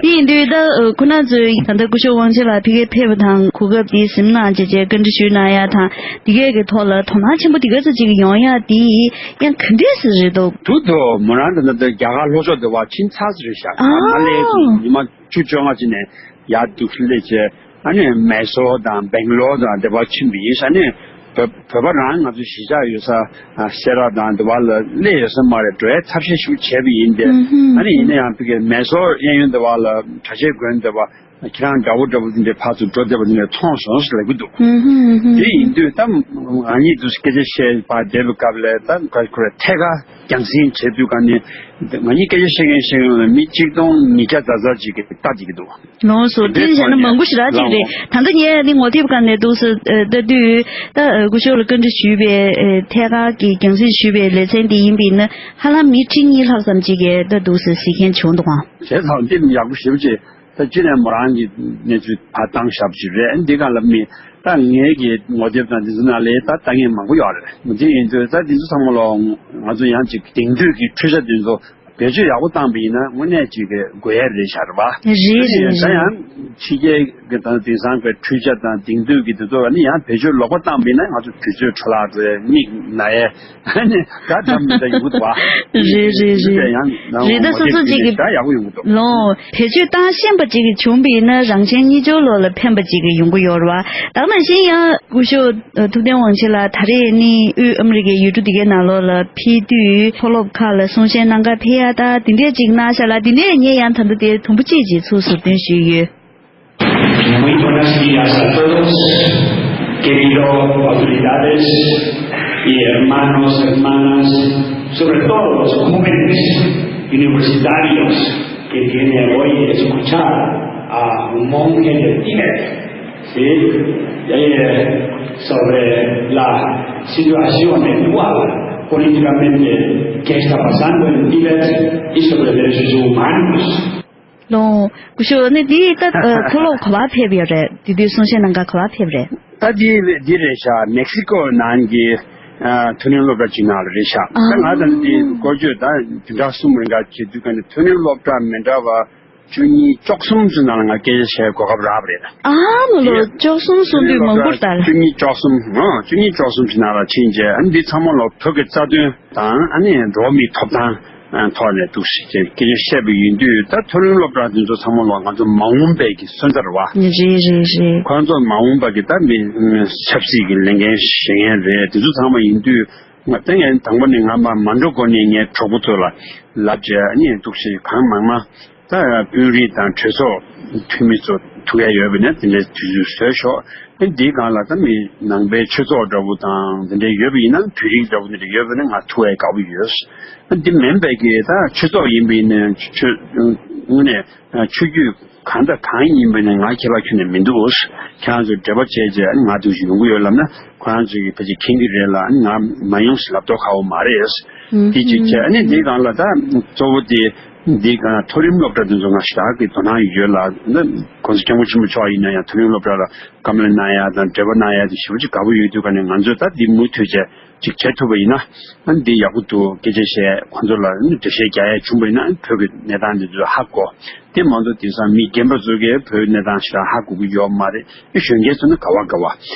དེ་ཡིན་དུས་ད་ཁོ་ན་ཚོས་ད་ལྟ་སྐུ་ཞབས་དབང་ཆེན་ལགས་ཕ་གིར་ཕེབས་པ་དང་གོ་སྐབས་འདི་གཟིམ་གནང་བྱས་བྱས་བཀའ་འདྲི་ཞུས་གནང་ཡ་དང་འདི་གས་ཀྱི་ཐོག་ལ་དོ་སྣང་ཆེན་པོ་འདི་གས་ཚོ་ཅིག་ཡོང་ཡ་འདི་ཡང་ག་འདྲས་སེ་རེད་འདུག་དུ་དུ་མོ་རང་ད་ལྟ་རྒྱ་གར་ལྷོ་ཕྱོགས་དེ་བ་ཕྱིན་ཚར་ཟེར་ཤག་ཨ་མ་ལེ་ཚོ་ཉི་མ་བཅུ་བཅོ་ལྔ་ཅིག་ནས་ཡར་འདུག་སླེབས་བྱས། ཨ་ནི་མེ་སོར་དང་སྦེང་ལོར་དང་དེ་བར་ཕྱིན་པ་ཡིན་ས་ནི་བོད་བོད་པ་རང་ང་ཚོ་གཞིས་ཆགས་ཡོད་ས་ཨ་སེ་ར་དང་དེ་བར་ལ་སླེབས་ཡོད་ས་མ་རེད། འགྲོ་ཡའི་ཐབས་ཤེས་ཤིག་བྱས་པ་ཡིན་ཏེ། ཨ་ནི་ཡིན་ན་ཡང་ཕ་གི་མེ་སོར་གཡས་གཡོན་དེ་བར་ལ་གྲྭ་ཆས་དགོན་དེ་བར་ཁྱེད་རང་དགྲ་བོ་འདྲ་པོ་དེ་འདྲའི་ཕར་ཚུར་འགྲོ་བསྡད་པ་དེ་འདྲ་མཐོང་སོང་ཟེར་ལབ་ཀྱི་འདུག་དེ་ཡིན་དུས་ད་ང་གཉིས་དུ་སྐད་ཆ་བཤད་པ་བསྡད་པའི་སྐབས་ལ་ད་ཁོ་ཁོ་ཐད་ཀར་རྒྱང་སྲིང་བྱེད་དུས་ག་ནས་ང་གཉིས་སྐད་ཆ་བཤད་མཁན་བཤད་མཁན་ལ་མི་གཅིག་སྟོང་ཉིས་བརྒྱ་ཙམ་ཙམ་ཅིག་གིས་ལྟ་བསྡད་ཀྱི་འདུག་ལགས་སོ། དེ་བྱས་ན་མང་པོ་ཞེ་དྲག་ཅིག་རེད། ད་ལྟ་ངས་ནི་ངོ་དེབ་སྒང་ནས་འདུག་སེ་ལྟ་དུས་ད་སྐུ་ཞབས་ལ་བཀའ་འདྲི་ཞུས་པའི་ཐད་ཀར་གྱི་རྒྱང་སྲིང་ཞུས་པའི་ལེ་ཚན་འདི་ཡིན་པས་ན་ཧ་ལམ་མི་ཁྲི་གཉིས་ལྷག་ཙམ་ཅིག་གིས་ད་འདུག་སེ་གཟིགས་མཁན་བྱུང་འདུག་ཨང་། བྱས་ཙང་འདི་ཡག་པོ་ཞེ་པོ་ཅིག་ད་སྤྱི་ནས་མོ་རང་གི་གནས་ཚུལ་ཕར་བཏང་བཞག་པ་ཅིག་རེད། འདི་ག་ལ་མི་ད་ངའི་གི་ངོ་དེབ་དང་འདི་ཚོ་ནང་ལ་ད་ལྟ་མཁན་མང་པོ་ཡོད་རེད། དེ་ཡིན་དུས་ད་འདི་ཚོ་ཚང་མ་ལོ་ང་ཚོ་ཡང་ཅིག་དེང་དུས་ཀྱི་འཕྲུལ་ཆ་འདི་ཚོ་བེད་སྤྱོད་ཡག་པོ་བཏང་པ་ཡིན་ན་དངོས་གནས་ཅིག་གི་དགོས་ཡ་རེད་ཤག་རེད་པ། རེད་རེད་ད་རེད། ཡང་ཕྱི་རྒྱལ་གྱི་དང་དེང་སང་གི་འཕྲུལ་ཆ་དང་དེང་དུས་ཀྱི་དེ་ཚོ་ནི་ཡང་བེད་སྤྱོད་ལོག་པ་བཏང་པ་ཡིན་ན་ང་ཚོ་དུས་ཚོད་འཕྲོ་བརླག་འགྲོ་ཡ་མིག་ན་ཡ་ནི་ད་འདྲ་མི་འདྲ་ཡོང་གི་འདུག་བ། རེད་རེད་རེད། ཡང་རེད་ད་སོ་སོ་ཅིག་གི་ད་ཡག་པོ་ཡོང་གི་འདུག་ལོ། བེད་སྤྱོད་བཏང་ཤེས་པ་ཅིག་བྱུང་བ་ཡིན་ན་རང་གཞན་གཉིས་ཆར་ལོག་ལ་ཕན་པ་ཅིག་ཡོང་གི་ཡོད་རེད་བ། ད་ག་ནང་བཞིན་ཡང་སྐུ་ཞབས་ཐུབ་བསྟན་དབང་ཆེན་ལགས་ད་རེས་ནི་དབུས་ཨ་མི་རི་ཀའི་ཡུལ་གྲུ་འདི་གའི་ནང་ལོགས་ལ་ཕེབས་དུས་མཐོ་སློབ་ཁག་ལ་གསུང་བཤད་གནང་ག་ཕེབས་ཡ་ད་འདི་འདྲས་ཅིག་གནང་ཤག་ལ་འདི་ནས་ངས་ཡང་ད་ལྟ་དེ་དུམ་བུ་གཅིག་ཅིག་ཚུར་ཟུར་འདོན་ཞུས་ཡོད། Muy buenos días a todos, querido autoridades y hermanos, hermanas, sobre todo los jóvenes universitarios que tiene hoy escuchar a un monje del Tíbet, ¿sí? Eh, sobre la situación actual políticamente que está pasando en Tíbet y sobre derechos humanos. ལོ། སྐུ་ཞབས་ནི་འདི་ད་མཐོ་སློབ་ག་པར་ཕེབས་ཡོད་རེད། དེ་དུས་གསུང་བཤད་གནང་ག་ག་པར་ཕེབས་རེད། ད་འདི་འདི་རེད་ཤག་མེག་སི་ཀོ་ནང་གི་མཐོ་རིམ་སློབ་གྲྭ་ཅིག་ནང་ལ་རེད་ཤག་ད་ང་ད་འདི་སྐོར་སྐྱོད་ད་བདུན་ཕྲག་གསུམ་རིང་ག་བྱེད་དུས་ག་ནས་མཐོ་རིམ་སློབ་གྲྭ་མི་འདྲ་བ་བཅུ་གཉིས་བཅུ་གསུམ་ཙམ་ནང་ལ་ང་སྐད་ཆ་བཤད་གོ་སྐབས་རག་པ་རེད། ཨ་མ་ལོ། བཅུ་གསུམ་གསུང་དུས་མང་པོ་ལྟར། བཅུ་གཉིས་བཅུ་གསུམ་ཨ་བཅུ་གཉིས་བཅུ་གསུམ་ཙམ་ནང་ལ་ཕྱིན་རྗེས་ཨ་ནི་འདི་ཚང་མ་ལ་བོད་ཀྱི་རྩ་དོན་དང་ཨ་ནི་འགྲོ་བ་མིའི་ཐོབ་ཐང་ཐོག་ནས་འདུག་ཟེར་སྐད་ཆ་བཤད་པ་ཡིན་དུས་ད་མཐོ་རིམ་སློབ་གྲྭ་འདི་ཚོ་ཚང་མ་ལ་ང་ཚོ་མ་འོངས་པའི་གི་སོན་རྩ་རེད་བ། རེད་རེད་རེད། ཁོང་ཚོ་མ་འོངས་པ་གི་ད་མི་ཆབ་སྲིད་ཀྱི་ལས་འགན་བཞེས་མཁན་རེད། དེ་ཚོ་ཚང་མ་ཡིན་དུས་ང་ད་ངས་དང་པོ་ནས་ང་མ་མ་འགྲོ་གོང་ནས་ངའི་གྲོགས་པོ་ཚོ་ལ་ལབ་བྱས་ཨ་ནི་འདུག་ཟེར་གང་མང་མང་། ད་དཔོན་རིགས་དང་གྲོས་ཚོགས་འཐུས་མི་ཚོ་ཐུག་ཡ་ཡོད་པ་ན་དེ་འདྲའི་དུས་ཚོད་བཟོས་ཤོག་ཨ་འདིའི་སྒང་ལ་ད་མི་ནང་པའི་ཆོས་ཚོགས་འདྲ་པོ་དང་དེ་འདྲའི་ཡོད་པ་ཡིན་ན་བོད་རིགས་འདྲ་པོ་དེ་འདྲ་ཡོད་པ་ན་ང་ཐུག་ཡ་དགའ་པོ་ཡོད། ཨ་འདི་མིན་པའི་གི་ད་ཆོས་ཚོགས་ཡིན་པ་ཡིན་ན་ཆོས་དངོས་གནས་ཆོས་བརྒྱུད་གང་དང་གང་ཡིན་པ་ཡིན་ན་ང་ཁྱེད་ལ་ཁྱོན་ནས་མི་འདུག་ཁྱེད་རང་ཚོས་འབྲེལ་བ་བྱས་རྗེས་ང་འདུག་ཞིག་ཡོང་གི་ཡོད་ལབ་ན་ཁོ་རང་ཚོས་ཕལ་ཆེར་མཁྱེན་གྱི་རེད་ལ་ང་མ་ཡོང་ཞེས་ལབ་མདོག་ཁ་པོ་མ་རེད། དེ་གཅིག་བྱས་ཨ་ནི་དེའི་སྒང་ལ་ད་གཙོ་བོ་དེ་འདི་ག་མཐོ་རིམ་སློབ་གྲྭ་དེ་ཚོ་ང་ཞེ་དྲག་གི་དོ་སྣང་ཡོད་ལ་ད་༸གོང་ས་༸སྐྱབས་མགོན་ཆེན་པོ་མཆོག་ཡིན་ན་ཡང་མཐོ་རིམ་སློབ་གྲྭ་ལ་བཀའ་མོལ་གནང་ཡ་དང་འབྲེལ་བ་གནང་ཡ་དེ་ཞེ་པོ་ཅིག་དགའ་པོ་ཡོད་དུས་ག་ནས་ང་ཚོས་ད་འདི་མུ་མཐུད་བྱས་ཅིག་བྱེད་ཐུབ་པ་ཡིན་ན་ཨ་ནི་འདི་ཡག་པོ་འདུག་སྐད་ཆ་བཤད་ཁོང་ཚོ་ལ་ཨ་ནི་འགྲེལ་བཤད་རྒྱག་ཡ་བྱུང་བ་ཡིན་ན་བོད་ཀྱི་གནས་སྟངས་འདི་ཚོ་ཧ་གོ། དེ་མ་གཏོགས་དེང་སང་མི་རྒན་པ་ཚོ་གིས་བོད་གནས་སྟངས་ཞེ་དྲག་ཧ་གོ་གི་ཡོད་མ་རེད། ཨེ་གཞོན་སྐྱེས་ཚོ་ནི་ག་བ་ག་བ།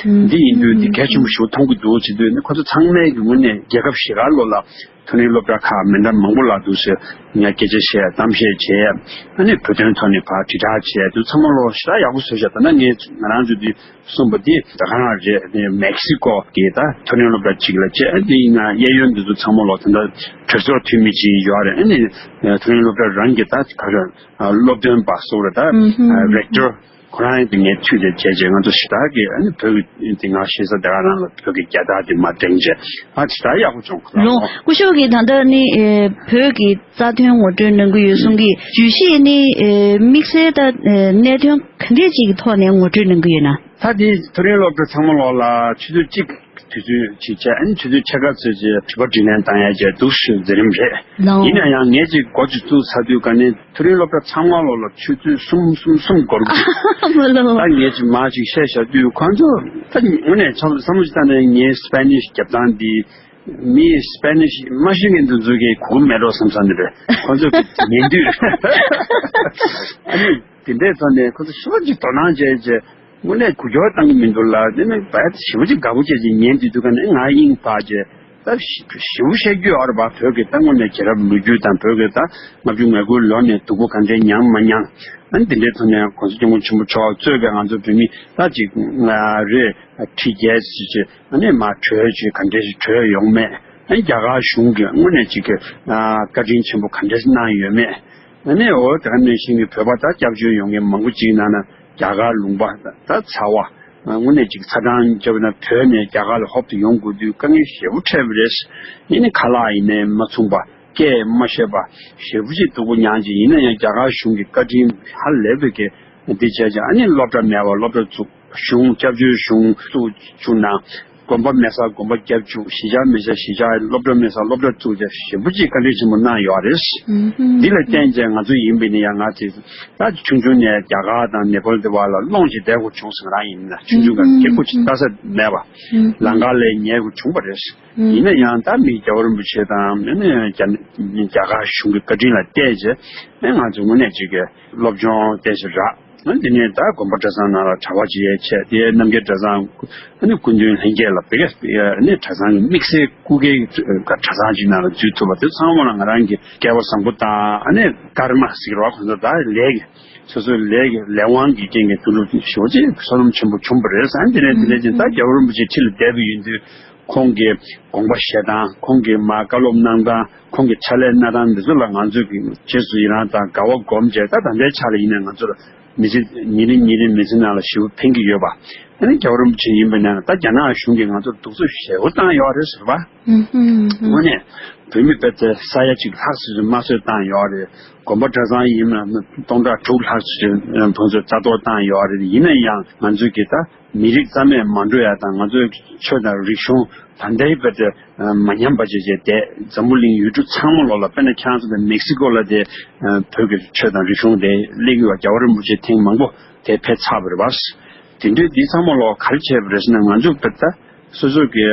འདི་ཡིན་དུས་འདི་གལ་ཆེན་པོ་ཞིག་མཐོང་གི་འདུག་བྱེད་དུས་ནི་ཁོ་ཚོ་ཚང་མས་ཀྱི་ངོས་ནས་རྒྱལ་ཁབ་གཞན་པ་ལོ་ལ་ མཐོ་རིམ་སློབ་གྲྭ་ཁག་མི་འདྲ་མང་པོ་ལ་འདུག་ཟེར་ངས་སྐད་ཆ་བཤད། གཏམ་བཤད་བྱས། ཨ་ནི་བོད་དོན་ཐོག་ནས་ཕར་དྲིལ་བསྒྲགས་བྱས་དུས་ཚང་མ་ལོ་ཞེ་དྲག་ཡག་པོ་བཟོས་བཞག་ད་ནི་ངས་ང་རང་ཚོ་འདི་གསུངས་པ་འདི་ད་ག་རང་རེད། དེ་མེག་སི་ཀོ་གི་ད་མཐོ་རིམ་སློབ་གྲྭ་གཅིག་ལ་བྱས། ཨ་འདི་ཡིན་ན་གཡས་གཡོན་འདི་ཚོ་ཚང་མ་ལོ་ད་ལྟ་གྲོས་ཚོགས་འཐུས་མི་གཅིག་ཡོད་རེད། ཨ་ནི་མཐོ་རིམ་སློབ་གྲྭ་རང་གི་ད་ག་རེ་སློབ་སྟོན་པ་སོགས་རེད། ད་རེག་ཊར་ཁོ་རང་ཡང་དེ་ངས་མཐུད་དེ་བྱས་བྱས་ང་ཚོ་ཞེ་དྲག་གི་ཨ་ནི་བོད་ཀྱི་དེ་སྔ་ཤེས་ས་དེ་ག་རང་ལ་བོད་ཀྱི་རྒྱལ་དར་དེ་མར་བསྒྲེངས་བྱས་ཨ་ཞེ་དྲག་ཡག་པོ་བྱུང་ཁོ་རང་ལོ། སྐུ་ཞབས་ཀྱིས་ད་ལྟ་ནི་ཨེ་བོད་ཀྱི་རྩ་དོན་ངོ་སྤྲོད་གནང་གི་ཡོད་གསུང་གི་བརྗོད་གཞི་ནི་ཨེ་དམིགས་བསལ་ད་ཨེ་གནད་དོན་ག་འདྲས་ཅིག་གི་ཐོག་ནས་ངོ་སྤྲོད་གནང་གི་ཡོད་ན། ད་དེ་མཐོ་རིམ་སློབ་གྲྭ་ཚང་མ་ལོག་ལ་ཆུ་ཚོད་གཅིག་དུས་ཚོད་ཅིག་བྱས། ཨ་ནི་ཆུ་ཚོད་ཕྱེད་ཀ་ཙམ་ཅིག་དྲི་བ་དྲིས་ལན་བཏང་ཡ་བྱས་འདུག་ཞུ་མཛད་རིམ་རེད། ལའོ། ཡིན་ན་ཡང་ངས་ཅིག་འགོ་ཅིག་བཙུགས་ཚར་དུས་ཀ་ནས་མཐོ་རིམ་སློབ་གྲྭ་ཚང་མ་ལོག་ལ་ཆུ་ཚོད་གསུམ་གསུམ་གསུམ་འགོར་གི་འདུག་མ་ལོ། ད་ངས་ཅིག་མར་ཅིག་བཤད་བཞག་དུས་ཁོང་ཚོ་ད་དངོས་གནས་བསམ་བློ་ཅིག་བཏང་ནས་ངའི་སི་པེ་ནིཤ་རྒྱབ་སྟངས་འདི་མི་སི་པེ་ནིཤ་མ་ཤེས་མཁན་དེ་ཚོ་གིས་གོ་གི་མེད་འགྲོ་བསམ་བསམ་ནི་རེད། ཁོང་ཚོ་གི་ཉན་དུས་ཨ་ནི་དེ་འདྲའི་ཐོག་ནས་ཁོང་ཚོ་ཞེ་པོ་ཅིག་དོ་སྣང་བྱས་བྱས། དངོས་གནས་གུ་ཡངས་བཏང་གི་མི་འདུག་ལ། དེ་ནི་བས་ཞེ་པོ་ཅིག་དགའ་པོ་བྱས་ཅིག་ཉན་དུས་དུས་ཀ་ནས་ང་དབྱིངས་དཔག་བྱས། ད་ཞེ་པོ་བཤད་རྒྱུ་ཡོད་རེད་པ། བོད་ཀྱི་ད་དངོས་གནས་རྒྱལ་རབས་ལོ་རྒྱུས་དང་བོད་ཀྱི་ད་ལྔ་བཅུ་ང་དགུའི་ལོ་ནས་སྡུག་པོ་ག་འདྲས་མྱངས་མ་མྱངས། ཨ་ནི་དེ་འདྲའི་ཐོག་ནས་༸གོང་ས་༸སྐྱབས་མགོན་ཆེན་པོ་མཆོག་གཙོས་པའི་ང་ཚོ་བོད་མི་ད་ཅིག་ང་རེ་ཁྲི་བརྒྱད་ཅིག་ཅིག་ཨ་ནི་མར་གྲོས་ཅིག་ག་འདྲས་ཞིག་གྲོས་ཡོང་མེད། ཨ་ནི་རྒྱ་གར་གཞུང་གིས་དངོས་གནས་ཅིག་གི་བཀའ་དྲིན་ཆེན་པོ་ག་འདྲས་གནང་ཡོད་མེད། ཨ་ནི་འོ་དེ་ག་ནང་བཞིན་གྱི་བོད་པ་ད་སྐྱབས་བཅོལ་ཡོང་མཁན་མང་པོ་ཅིག་ནང་ན་རྒྱ་གར་ལུང་པ་ད་ཚ་བ་དངོས་གནས་ཅིག་ཚ་གྲང་བརྒྱབ་ན་བོད་ནས་རྒྱ་གར་ལ་ཧོབ་ཏེ་ཡོང་དགོས་དུས་དཀའ་ངལ་ཞེ་པོ་འཕྲད་པ་རེད། ཡིན་ནའི་ཁ་ལག་ཡིན་ནའི་མ་ཚུམ་པ། སྐད་མ་ཤེས་པ། ཞེ་པོ་ཅིག་སྡུག་པོ་མྱངས་ཅིག་ཡིན་ན་ཡང་རྒྱ་གར་གཞུང་གི་བཀའ་དྲིན་ཧ་ལས་པའི་གི་འདི་བྱས་ཀྱང་ཨ་ནི་སློབ་གྲྭ་མེད་པ་སློབ་གྲྭ་བཙུགས། གཞུང་སྐྱབས་བཅོལ་གཞུང་བཙུགས་བཅུག་ན། དགོན་པ་མེད་ས་དགོན་པ་བརྒྱབ་བཅུག་གཞིས་ཆགས་མེད་ས་གཞིས་ཆགས། སློབ་གྲྭ་མེད་ས་སློབ་གྲྭ་བཙུགས་བྱས་ཞེ་པོ་ཅིག་བཀའ་དྲིན་ཆེན་པོ་གནང་ཡོད་རེད། འདི་ལ་བརྟེན་བྱས་ང་ཚོ་ཡིན་པས་ནི་ཡང་ང་ཚོས་ད་ཆུང་ཆུང་ནས་རྒྱ་གར་དང་ནེ་པཱལ་དེ་བ་ལ་སློང་བྱས་བསྡད་དགོས་བྱུང་ཟེར། ང་རང་ཡིན་ན་ཆུང་ཆུང་ག་སྐྱེ་དགུ་ཅིག་ལྟ་ས་མེད་པ། ལམ་ཁ་ལ་ཉལ་དགོས་བྱུང་བ་རེད། ཡིན་ན་ཡང་ད་མི་རྒྱལ་བ་རིན་པོ་ཆེ་དང་ཨ་ནི་རྒྱ་རྒྱ་གར་གཞུང་གི་བཀའ་དྲིན་ལ་བལྟས་བྱས་ཨ་ང་ཚོ་དངོས་གནས་ཅིག་གི་སློབ་སྦྱོང་བལྟས་བྱས་རག་ཨ་དེ་ནས་ད་དགོན་པ་གྲྭ་ཚང་ནང་ལ་གྲྭ་པ་ཅིག་ཡས་བྱས། དེ་རྣམ་རྒྱལ་གྲྭ་ཚང་ཨ་ནི་སྐུ་མདུན་ལྷན་རྒྱས་ལ་བེ་ག་ཨ་ནི་གྲྭ་ཚང་གི་དམིགས་བསལ་སྐུ་སྒེར་གྲྭ་ཚང་ཅིག་ནང་ལ་འཛུལ་ཐུབ་པ་དེ་ཚང་མ་ལ་ང་རང་གི་སྐལ་བ་བཟང་པོ་དང་ཨ་ནི་ཀརྨ་ཟེར་བ་ཁོང་ཚོ་ད་ལས་ཀྱི་སོ་སོའི་ལས་ཀྱི་ལས་དབང་གི་རྐྱེན་གྱིས་དུས་འགྲུབ་ཞེ་པོ་ཅིག་བསོད་ནམས་ཆེན་པོ་བྱུང་བ་རེད། ཨ་དེ་ནས་དེ་ནས་ཅིག་ད་རྒྱལ་བ་རིན་པོ་ཆེ་ཁྲི་ལ་བསྡད་པ་ཡིན་དུས། ཁོང་གི་དགོངས་པ་བཞེས་སྟངས། ཁོང་གི་མར་བཀའ་སློབ་གནང་སྟངས། ཁོང་གི་ཕྱག་ལས་གནང་སྟངས་འདི་ཚོ་ལ་ང་ཚོས་ཀྱི་རྗེས་སུ་ཡི་རང་དང་དགའ་བ་སྒོམ་བྱས། ད་ད་ལྟའི་ཆ་ལ་ཡིན་ན་ང་ཚོར་མི་ཚེ་ཉིན་རེ་ཉིན་རེ་མི་ཚེ་ནང་ལ་ཞེ་པོ་ཕན་གྱི་ཡོད་པ། ཨ་ནི་རྒྱལ་བ་རིན་པོ་ཆེ་ཡིན་པ་ན་ད་རྒྱ་ནག་གཞུང་གིས་ང་ཚོར་གདུག་རྩུབ་ཞེ་པོ་བཏང་ཡོད་རེད་ཟེར་བ། དངོས་གནས་བོད་མི་དཔེ་དེ་ས་ཡ་གཅིག་ལྷག་ཙམ་ཞིག་དམར་གསོད་བཏང་ཡོད་རེད། དགོན་པ་གྲྭ་ཚང་ཡིན་ན་སྟོང་ཕྲག་དྲུག་ལྷག་ཙམ་ཞིག་ཁོང་ཚོས་རྩ་གཏོར་བཏང་ཡོད་རེད། ཡིན་ན་ཡང་ང་ཚོས་ཀྱི་ད། མི་རིགས་རྩ་མེད་མ་འགྲོ་ཡ་དང་ང་ཚོའི་ཆོས་དང་རིག་གཞུང་ད་ལྟའི་བར་དུ་མ་ཉམས་པ་བྱས་བྱས་བསྡད། འཛམ་བུ་གླིང་ཡུལ་གྲུ་ཚང་མ་ལོག་ལ་དཔེར་ན་ཁྱེད་རང་ཚོ་དང་མེག་སི་ཀོ་ལ་དེ་བོད་ཀྱི་ཆོས་དང་རིག་གཞུང་དེ་སླེབས་ཡོད་པ། རྒྱལ་བ་རིན་པོ་ཆེ་ཐེངས་མང་པོ་དེ་ཕེབས་ཚར་བ་རེད་པ། དེ་འདྲའི་འདི་ཚང་མ་ལོག་ག་རེ་བྱས་པ་རེད་ཟེར་ན་ང་ཚོ་བོད་ད་སོ་སོ་གི་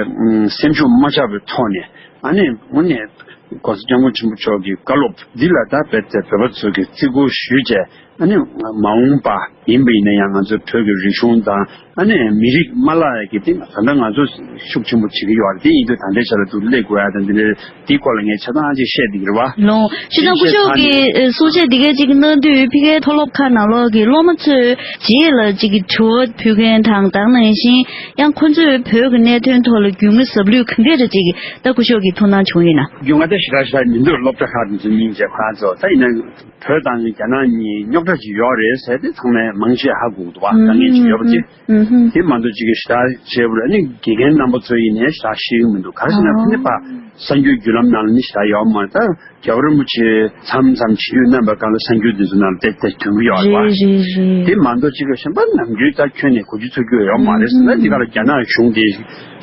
སེམས་ཤུགས་མ་ཆག་པའི་ཐོག་ནས་ཨ་ནི་དངོས་གནས་༸གོང་ས་༸སྐྱབས་མགོན་ཆེན་པོ་མཆོག་གི་བཀའ་སློབ་འདི་ལ་ད་བོད་དེ་བོད་པ་ཚོ་གི་བརྩི་བཀུར་ཞུས་བྱས། ཨ་ནི་མ་འོངས་པ་ཡིན་པ་ཡིན་ན་ཡང་ང་ཚོའི་བོད་ཀྱི་རིག་གཞུང་དང་ཨ་ནི་མི་རིགས་མ་བརླག་ཡ་གི་སྟེང་ད་ལྟ་ང་ཚོ་ཤུགས་ཆེན་པོ་བྱེད་ཀྱི་ཡོད་རེད། དེ་ཡིན་དུས་ད་ལྟའི་ཆ་ལ་འདུག་སླེབས་དགོས་ཡ་དང་འདི་འདྲའི་དེའི་སྐོར་ལ་ངས་ཆ་ཚང་ཅིག་བཤད་བསྡད་ཀྱི་རེད་བ། ལོང་། སྤྱིར་བཏང་སྐུ་ཞབས་ཀྱིས་གསུང་བཤད་འདི་གས་ཅིག་གནང་དུས་ཕ་གིའི་མཐོ་སློབ་ཁག་ནང་ལོགས་ཀྱི་སློབ་མ་ཚོས་རྗེས་ལ་ཅིག་གི་དྲི་བ་ཕུལ་མཁན་དང་དེ་ནང་བཞིན་ཡང་ཁོ་ཚོས་བོད་ཀྱི་གནད་དོན་ཐོག་ལ་རྒྱུས་མངའ་ཟབ་ལྷོད་གང་འདྲས་རེ་ཅིག་ད་སྐུ་ཞབས་ཀྱིས་ཐུགས་སྣང་བྱུང་ཡོད་ན། རྒྱུས་མངའ་ད་ཞེ་དྲག་ཞེ་དྲག་མི་འདུག་སློབ་གྲྭ་ཁག་དེ་ཚོའི་མིང་བརྗེ་ཁོ་རང་ཚོ་ད་ཡིན་ན། བོད་དང་རྒྱ་ནག་གཉིས་རྙོག་དྲ་ཅིག་ཡོད་རེད་ཟེར་ཏེ་ཚང་མས་མང་ཆེ་ཧ་གོ་གི་འདུག་བ། དཀའ་ངལ་ཅིག་ཡོད་པ་ཅིག་དེ་མ་གཏོགས་ཅིག་གི་ཞེ་དྲག་བྱས་པ་རེད། ཨ་ནི་དགེ་རྒན་རྣམ་པ་ཚོ་ཡིན་ནའི་ཞེ་དྲག་ཤེས་ཀྱི་མི་འདུག་ག་རེ་ཟེར་ན་ཕ་ནི་ཕ་གསར་འགྱུར་བརྒྱུད་ལམ་ནང་ལ་ནི་ཞེ་དྲག་ཡོད་མ་རེད། ད་རྒྱལ་བ་རིན་པོ་ཆེ་མཚམས་མཚམས་ཆིབས་བསྒྱུར་གནང་པའི་སྐབས་ལ་གསར་འགྱུར་འདི་ཚོ་ནང་ལ་ཏོག་ཙམ་ཐོན་གྱི་ཡོད་རེད་བ། རེད་རེད་རེད། དེ་མ་གཏོགས་ཅིག་གི་གཞན་པ་ནམ་རྒྱུན་ད་ཁྱོན་ནས་གོ་རྒྱུ་ཚོར་རྒྱུ་ཡོད་མ་རེད་ཟེར་ན། འདི་ག་ལ་རྒྱ་ནག་གཞུང་དེ་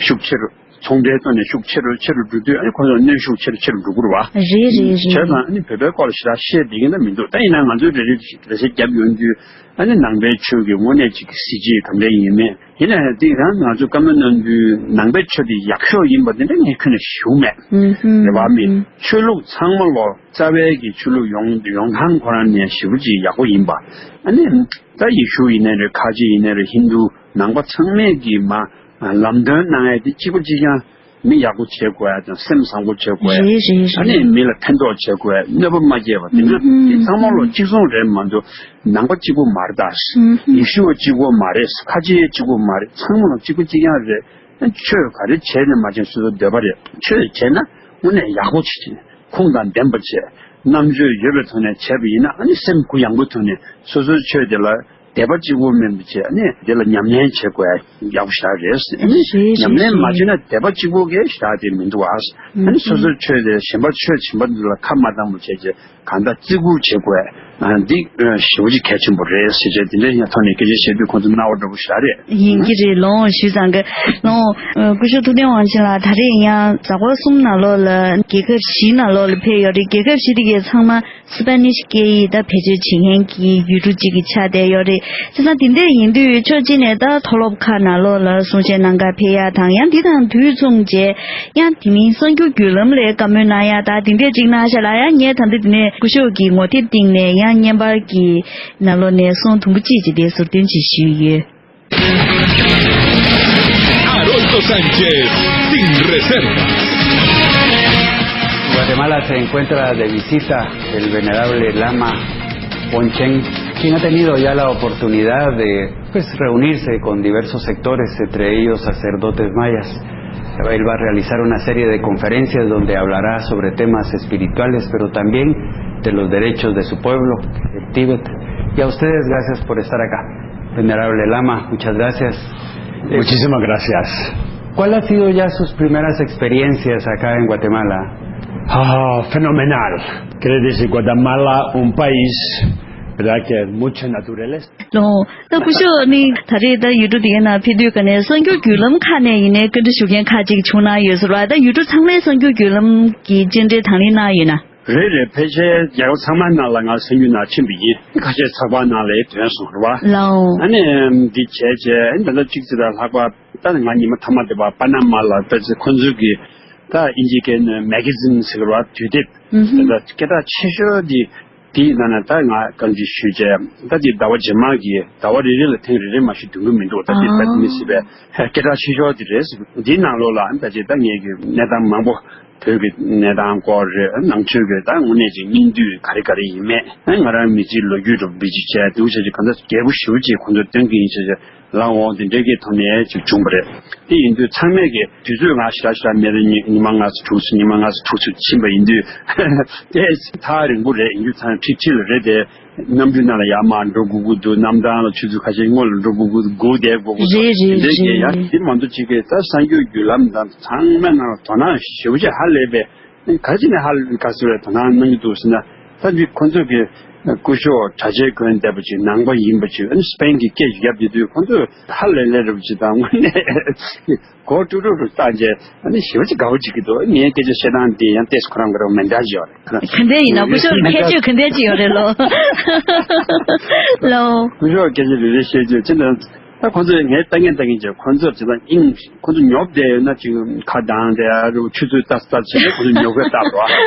ཤུགས་ཆེ་རུ། ཚོང་འབྲེལ་ཐོག་ནས་ཤུགས་ཆེ་རུ་ཆེ་རུ་འགྲོ་དུས་ཨ་ནི་ཁོ་ཚོ་གནོན་ཤུགས་ཆེ་རུ་ཆེ་རུ་འགྲོ་གི་རེད་བ། རེད་རེད་རེད། བྱས་ཙང་ཨ་ནི་བོད་པའི་སྐོར་ལ་ཞེ་དྲག་བཤད་བསྡད་ཀྱི་ན་མི་འདུག་ད་ཡིན་ན་ང་ཚོས་རེ་རེ་རེ་བཤད་བརྒྱབ་ཡོང་དུས་ཨ་ནི་ནང་པའི་ཆོས་ཀྱི་དངོས་གནས་ཅིག་གི་གཟི་བརྗིད་ག་འདྲ་ཡིན་མིན། ཡིན་ན་ཡང་དེ་རང་ང་ཚོ་བཀའ་མོལ་གནང་དུས་ནང་པའི་ཆོས་དེ་ཡག་ཤོས་ཡིན་པ་དེ་འདྲ་ངས་ཁྱོན་ནས་ཞུ་མེད། རེད་བ། མི་ཆོས་ལུགས་ཚང་མ་ལོ་རྩ་བའི་གི་ཆོས་ལུགས་ཡོང་ཡོང་སྟངས་ཁོ་རང་ནས་ཞེ་པོ་ཅིག་ཡག་པོ་ཡིན་པ། ཨ་ནི་ད་ཡེ་ཤུ་ཡིན་ནའི་རེད། ཁ་ཆེ་ཡིན་ནའི་རེད། ཧིན་དུ་ནང་པ་ཚང་མས་ཀྱི་མ་ལམ་སྟོན་གནང་ཡ་དེ་གཅིག་པ་གཅིག་རྐྱང་། མི་ཡག་པོ་བྱེད་དགོས་ཡ་དང་། སེམས་བཟང་པོ་བྱེད་དགོས་ཡ། རེད་རེད་རེད། ཨ་ནི་མི་ལ་ཕན་ཐོགས་བྱེད་དགོས་ཡ། གནོད་པ་མ་སྐྱེལ་བ། དེ་འདྲ་ཨུམ་དེ་ཚང་མ་ལོ་གཅིག་མཚུངས་རེད་མ་གཏོགས། ནང་པ་གཅིག་པོ་མ་རེད་ད། ཨུམ་ཡེ་ཤུ་བ་གཅིག་པོ་མ་རེད། ཁ་ཆེ་གཅིག་པོ་མ་རེད། ཚང་མ་ལ་གཅིག་པ་གཅིག་རྐྱང་རེད། ཆོས་ག་རེ་བྱས་ནས་མ་བྱས་སོ་སོ་འདོད་པ་རེད། ཆོས་བྱས་ན་དངོས་གནས་ཡག་པོ་བྱེད། ཁུངས་དང་ལྡན་པ་བྱས། རྣམ་དཔྱོད་ཡོད་པའི་ཐོག་ནས་བྱས་པ་ཡིན་ན། ཨ་ནི་སེམས་གུ་ཡངས་པོའི་ཐོག་ནས་སོ་སོའི་ཆོས་དེ་ལ་དད་པ་གཅིག་པོ་མིན་པ་བྱས། ཨ་ནི་དེ་ལ་ཉམས་ལེན་བྱེད་དགོས་ཡག་པོ་ཞེ་དྲག་རེད། ཨ་ནི་རེད་རེད་ཉམས་ལེན་མ་རེད། བྱས་ན་དད་པ་གཅིག་པོ་གིས་ཞེ་དྲག་དེ་མི་འདུག་ཨ། ཨ་ནི་སོ་སོའི་ཆོས་དེ་གཞན་པ་ཆོས་གཞན་པ་འདི་ལ་ཁ་མ་བཏང་བ་བྱས་བྱས། གང་ལྟར་བརྩི་བཀུར་བྱེད་དགོས། ཨ། འདི་ཞེ་པོ་ཅིག་གལ་ཆེན་པོ་རེད་ཟེར་བྱས། དེ་འདྲའི་ཡང་ཐོག་ནས་སྐད་ཆ་བཤད་དུས་ཁོང་ཚོ་རྣ་བ་འགྲོ་པོ་ཞེ་དྲག་རེད། ཡིན་གྱི་རེད། ལོང་ཞུས་ཙང་གི། ལོང་། སྐུ་ཞབས་ཐུབ་བསྟན་དབང་ཆེན་ལགས། ད་རེས་ཡང་ཟླ་བ་གསུམ་ནང་ལོགས་ལ་རྒྱལ་ཁབ་བཞི་ནང་ལོགས་ལ་ཕེབས་ཡོད་རེད། རྒྱལ་ཁབ་བཞི་དེ་གའི་ཚང་མ་སི་པ་ནིཤ་སྐད་ཡིག་ད་བེད་སྤྱོད་བྱེད་མཁན་གྱི་ཡུལ་གྲུ་གཅིག་གི་ཆ་བསྡད་ཡོད་རེད། བྱས་ཙང་དེ་འདྲ་ཡིན་དུས་ཕྱོགས་གཅིག་ནས་ད་མཐོ་སློབ་ཁག་ནང་ལོགས་ལ་གསུང་བཤད་གནང་གར་ཕེབས་ཡ་དང་། ཡང་འདི་དང་དུས་མཚུངས་བྱས། ཡང་དེ་མིན་གསར་འགྱུར་བརྒྱུད་ལམ་ལ་བཀའ་མོལ་གནང་ཡ་ད་དེ་འདྲས་ཅིག་གནང་ཤག་ལགས། ཡང་ངས་ད་ལྟ་དེ་ནས་སྐུ་ཞབས་ཀྱི་ངོ་དེབ་སྟེང་ནས་ཡང་བརྙན་པར་གྱི་ནང་ལོགས་ནས་གསུང་དུམ་བུ་གཅིག་ཅིག་དེ་ཟུར་འདོན་ཅིག་ཞུས་ཡོད། Haroldo Sánchez, sin reserva. Guatemala se encuentra de visita el venerable Lama Won Cheng, quien ha tenido ya la oportunidad de, pues, reunirse con diversos sectores, entre ellos sacerdotes mayas. Él va a realizar una serie de conferencias donde hablará sobre temas espirituales, pero también de los derechos de su pueblo, el Tíbet. Y a ustedes, gracias por estar acá. Venerable Lama, muchas gracias. Muchísimas gracias. ¿Cuál ha sido ya sus primeras experiencias acá en Guatemala? Ah, fenomenal. Quiere decir, Guatemala, un país, ¿verdad?, que mucha naturaleza. ལོ། ད་སྐུ་ཞབས་ནི་ད་རེས་ད་ཡུལ་གྲུ་དེའི་ནང་ཕེབས་དུས་ག་ནས་གསར་འགྱུར་བརྒྱུད་ལམ་ཁག་ནས་ཡིན་ནའི་བཀའ་འདྲི་ཞུ་མཁན་ཁག་ཅིག་བྱུང་གནང་ཡོད་ཟེར་བ། ད་ཡུལ་གྲུ་ཚང་མའི་གསར་འགྱུར་བརྒྱུད་ལམ་གྱི་བཅར་འདྲི་དང་ལེན་གནང་ཡོད་ན། རེད་རེད། ཕལ་ཆེར་རྒྱལ་ཁབ་ཚང་མ་ནང་ལ་ང་གསར་འགྱུར་ནང་ཕྱིན་པ་ཡིན། ཁ་ཤས་ཚགས་པར་ནང་ལ་ཐོན་སོང་རེད་བ། ལའོ། ཨ་ནི་འདི་བྱས་བྱས་ཨ་ནི་ད་ལྟ་གཅིག་ཙམ་ལ་ལྷག་པ། ད་ང་ཉི་མ་མཐའ་མ་དེ་བ་པ་ན་མ་ལ་ཕལ་ཆེར་ཁོང་ཚོའི་གི་ད་ཨིན་ཇི་སྐད་ནས་མེ་ག་ཛིན་ཟེར་གི་རེད་བ། དུས་དེབ། ཨུ་ཧུ། ད་ལྟ་སྐད་གྲགས་ཆེ་ཤོས་འདི། དེའི་ནང་ནས་ད་ང་བཀའ་འདྲི་ཞུས་བྱས། ད་དེ་ཟླ་བ་རྗེས་མ་གི་ཟླ་བ་རེ་རེ་ལ་ཐེངས་རེ་རེ་མ་ཞིག་འདོན་གི་མི་འདུག་ད་དེ་ཨ། ད་དེ་མི་སྲིད་པའི་སྐད་གྲགས་ཆེ་ཤོས་དེ་རེད། འདིའི་ནང་ལོགས་ལ་ད་ཅིག་ད་ངེད་ཀྱི་གནས་སྟངས་མང་པོ། བོད་ཀྱི་གནས་སྟངས་སྐོར་རེད། ནང་ཆོས་ཀྱི་ད་དངོས་གནས་ཀྱི་གཉེན་དུས་ག་རེ་ག་རེ་ཡིན་མེད། ང་རང་མི་ཚེའི་ལོ་རྒྱུས་འདྲ་པོ་འབི་ཅིག་བྱས་འདུག་བྱས་ཅིག་གང་ལྟར་རྒྱས་པོ་ཞེ་པོ་ཅིག་ཁོང་ཚོར་སྟོན་གྱི་ཡིན་བྱས་བྱས། ལའོ། འོ་དེ་འདྲའི་གི་ཐོག་ནས་ཅིག་བྱུང་བ་རེད། དེ་ཡིན་དུས་ཚང་མས་ཀྱི་དུས་ཚོད་ང་ཞེ་དྲག་ཞེ་དྲག་མེད་རེད། ཉི་ཉི་མ་ལྔ་ཙམ་དྲུག་ཙམ། ཉི་མ་ལྔ་ཙམ་དྲུག་ཙམ་ཕྱིན་པ་ཡིན་དུས། དེ་ཐག་རིང་པོ་རེད། ཡིན་དུས་ཚང་ཁྲིག་ཁྲིག་ལ་རེད་དེ། གནམ་གྲུའི་ནང་ལ་ཡར་མར་འགྲོ་དགོས་ཀྱི་འདུག་གནམ་ཐང་ལ་ཆུ་ཚོད་ཁ་ཤས་སྔོན་ལ་འགྲོ་དགོས་ཀྱི་འདུག་སྒུག་བསྡད་དགོས་ཀྱི་འདུག་རེད་རེད་དེ་འདྲའི་གི་ཡང་རེད། དེ་མ་གཏོགས་ཅིག་གི་ད་གསར་འགྱུར་བརྒྱུད་ལམ་དང་ཚང་མའི་ནང་ལ་དོ་སྣང་ཞེ་པོ་ཅིག་ཧ་ལས་པའི། ག་ཅི་ནས་ཧ་ལས་ག་ཟེར་བའི་དོ་སྣང་གནང་གི་འདུག་ཟེར་ན། ད་འདི་ཁོ་ཚོ་གི་སྐུ་ཞབས་གྲྭ་ཆས་གོན་བསྡད་པ་ཅིག་ནང་པ་ཡིན་པ་ཅིག་ཨ་ནི་སི་པེན་གྱི་སྐད་ཅིག་རྒྱབ་བསྡད་དུས་ཁོ་ཚོས་ཧ་ལས་ལས་རབ་ཅིག་དང་། དངོས་གནས་གོ་དཀྲུག་དཀྲུག་རུ་བཏང་རྗེས་ཨ་ནི་ཞེ་པོ་ཅིག་དགའ་བོ་ཅིག་གི་འདུག་ངའི་སྐད་ཆ་བཤད་སྟངས་འདི་ཡང་ཏོག་ཙམ་ཁོ་རང་གི་རང་མེ་མདའ་ཅིག་ཡོད་རེད། ག་འདྲ་ཡིན་ན་སྐུ་ཞབས་ཁྱད་ཆོས་ག་འདྲ་ཅིག་ཡོད་རེད་ལོ། ལོ། སྐུ་ཞབས་སྐད་ཆ་རེ་རེ་བཤད་རྗེས་ཅི་འདྲ། ད་ཁོ་ཚོས་ངས་ལྟ་ངན་ལྟ་ངན་བྱས། ཁོ་ཚོར་ཇི་ལྟར་དབྱིངས། ཁོ་ཚོ་ཉོབ་བསྡད་ཡོད་ན་ཅིག་ཁ་གདངས་བསྡད་ཡ་རུ་ཆུ་ཚོད་ལྟ་ལྟ་བྱས་ནས་ཁོ་ཚོ་ཉོབ་ག་ལྟ་རོ།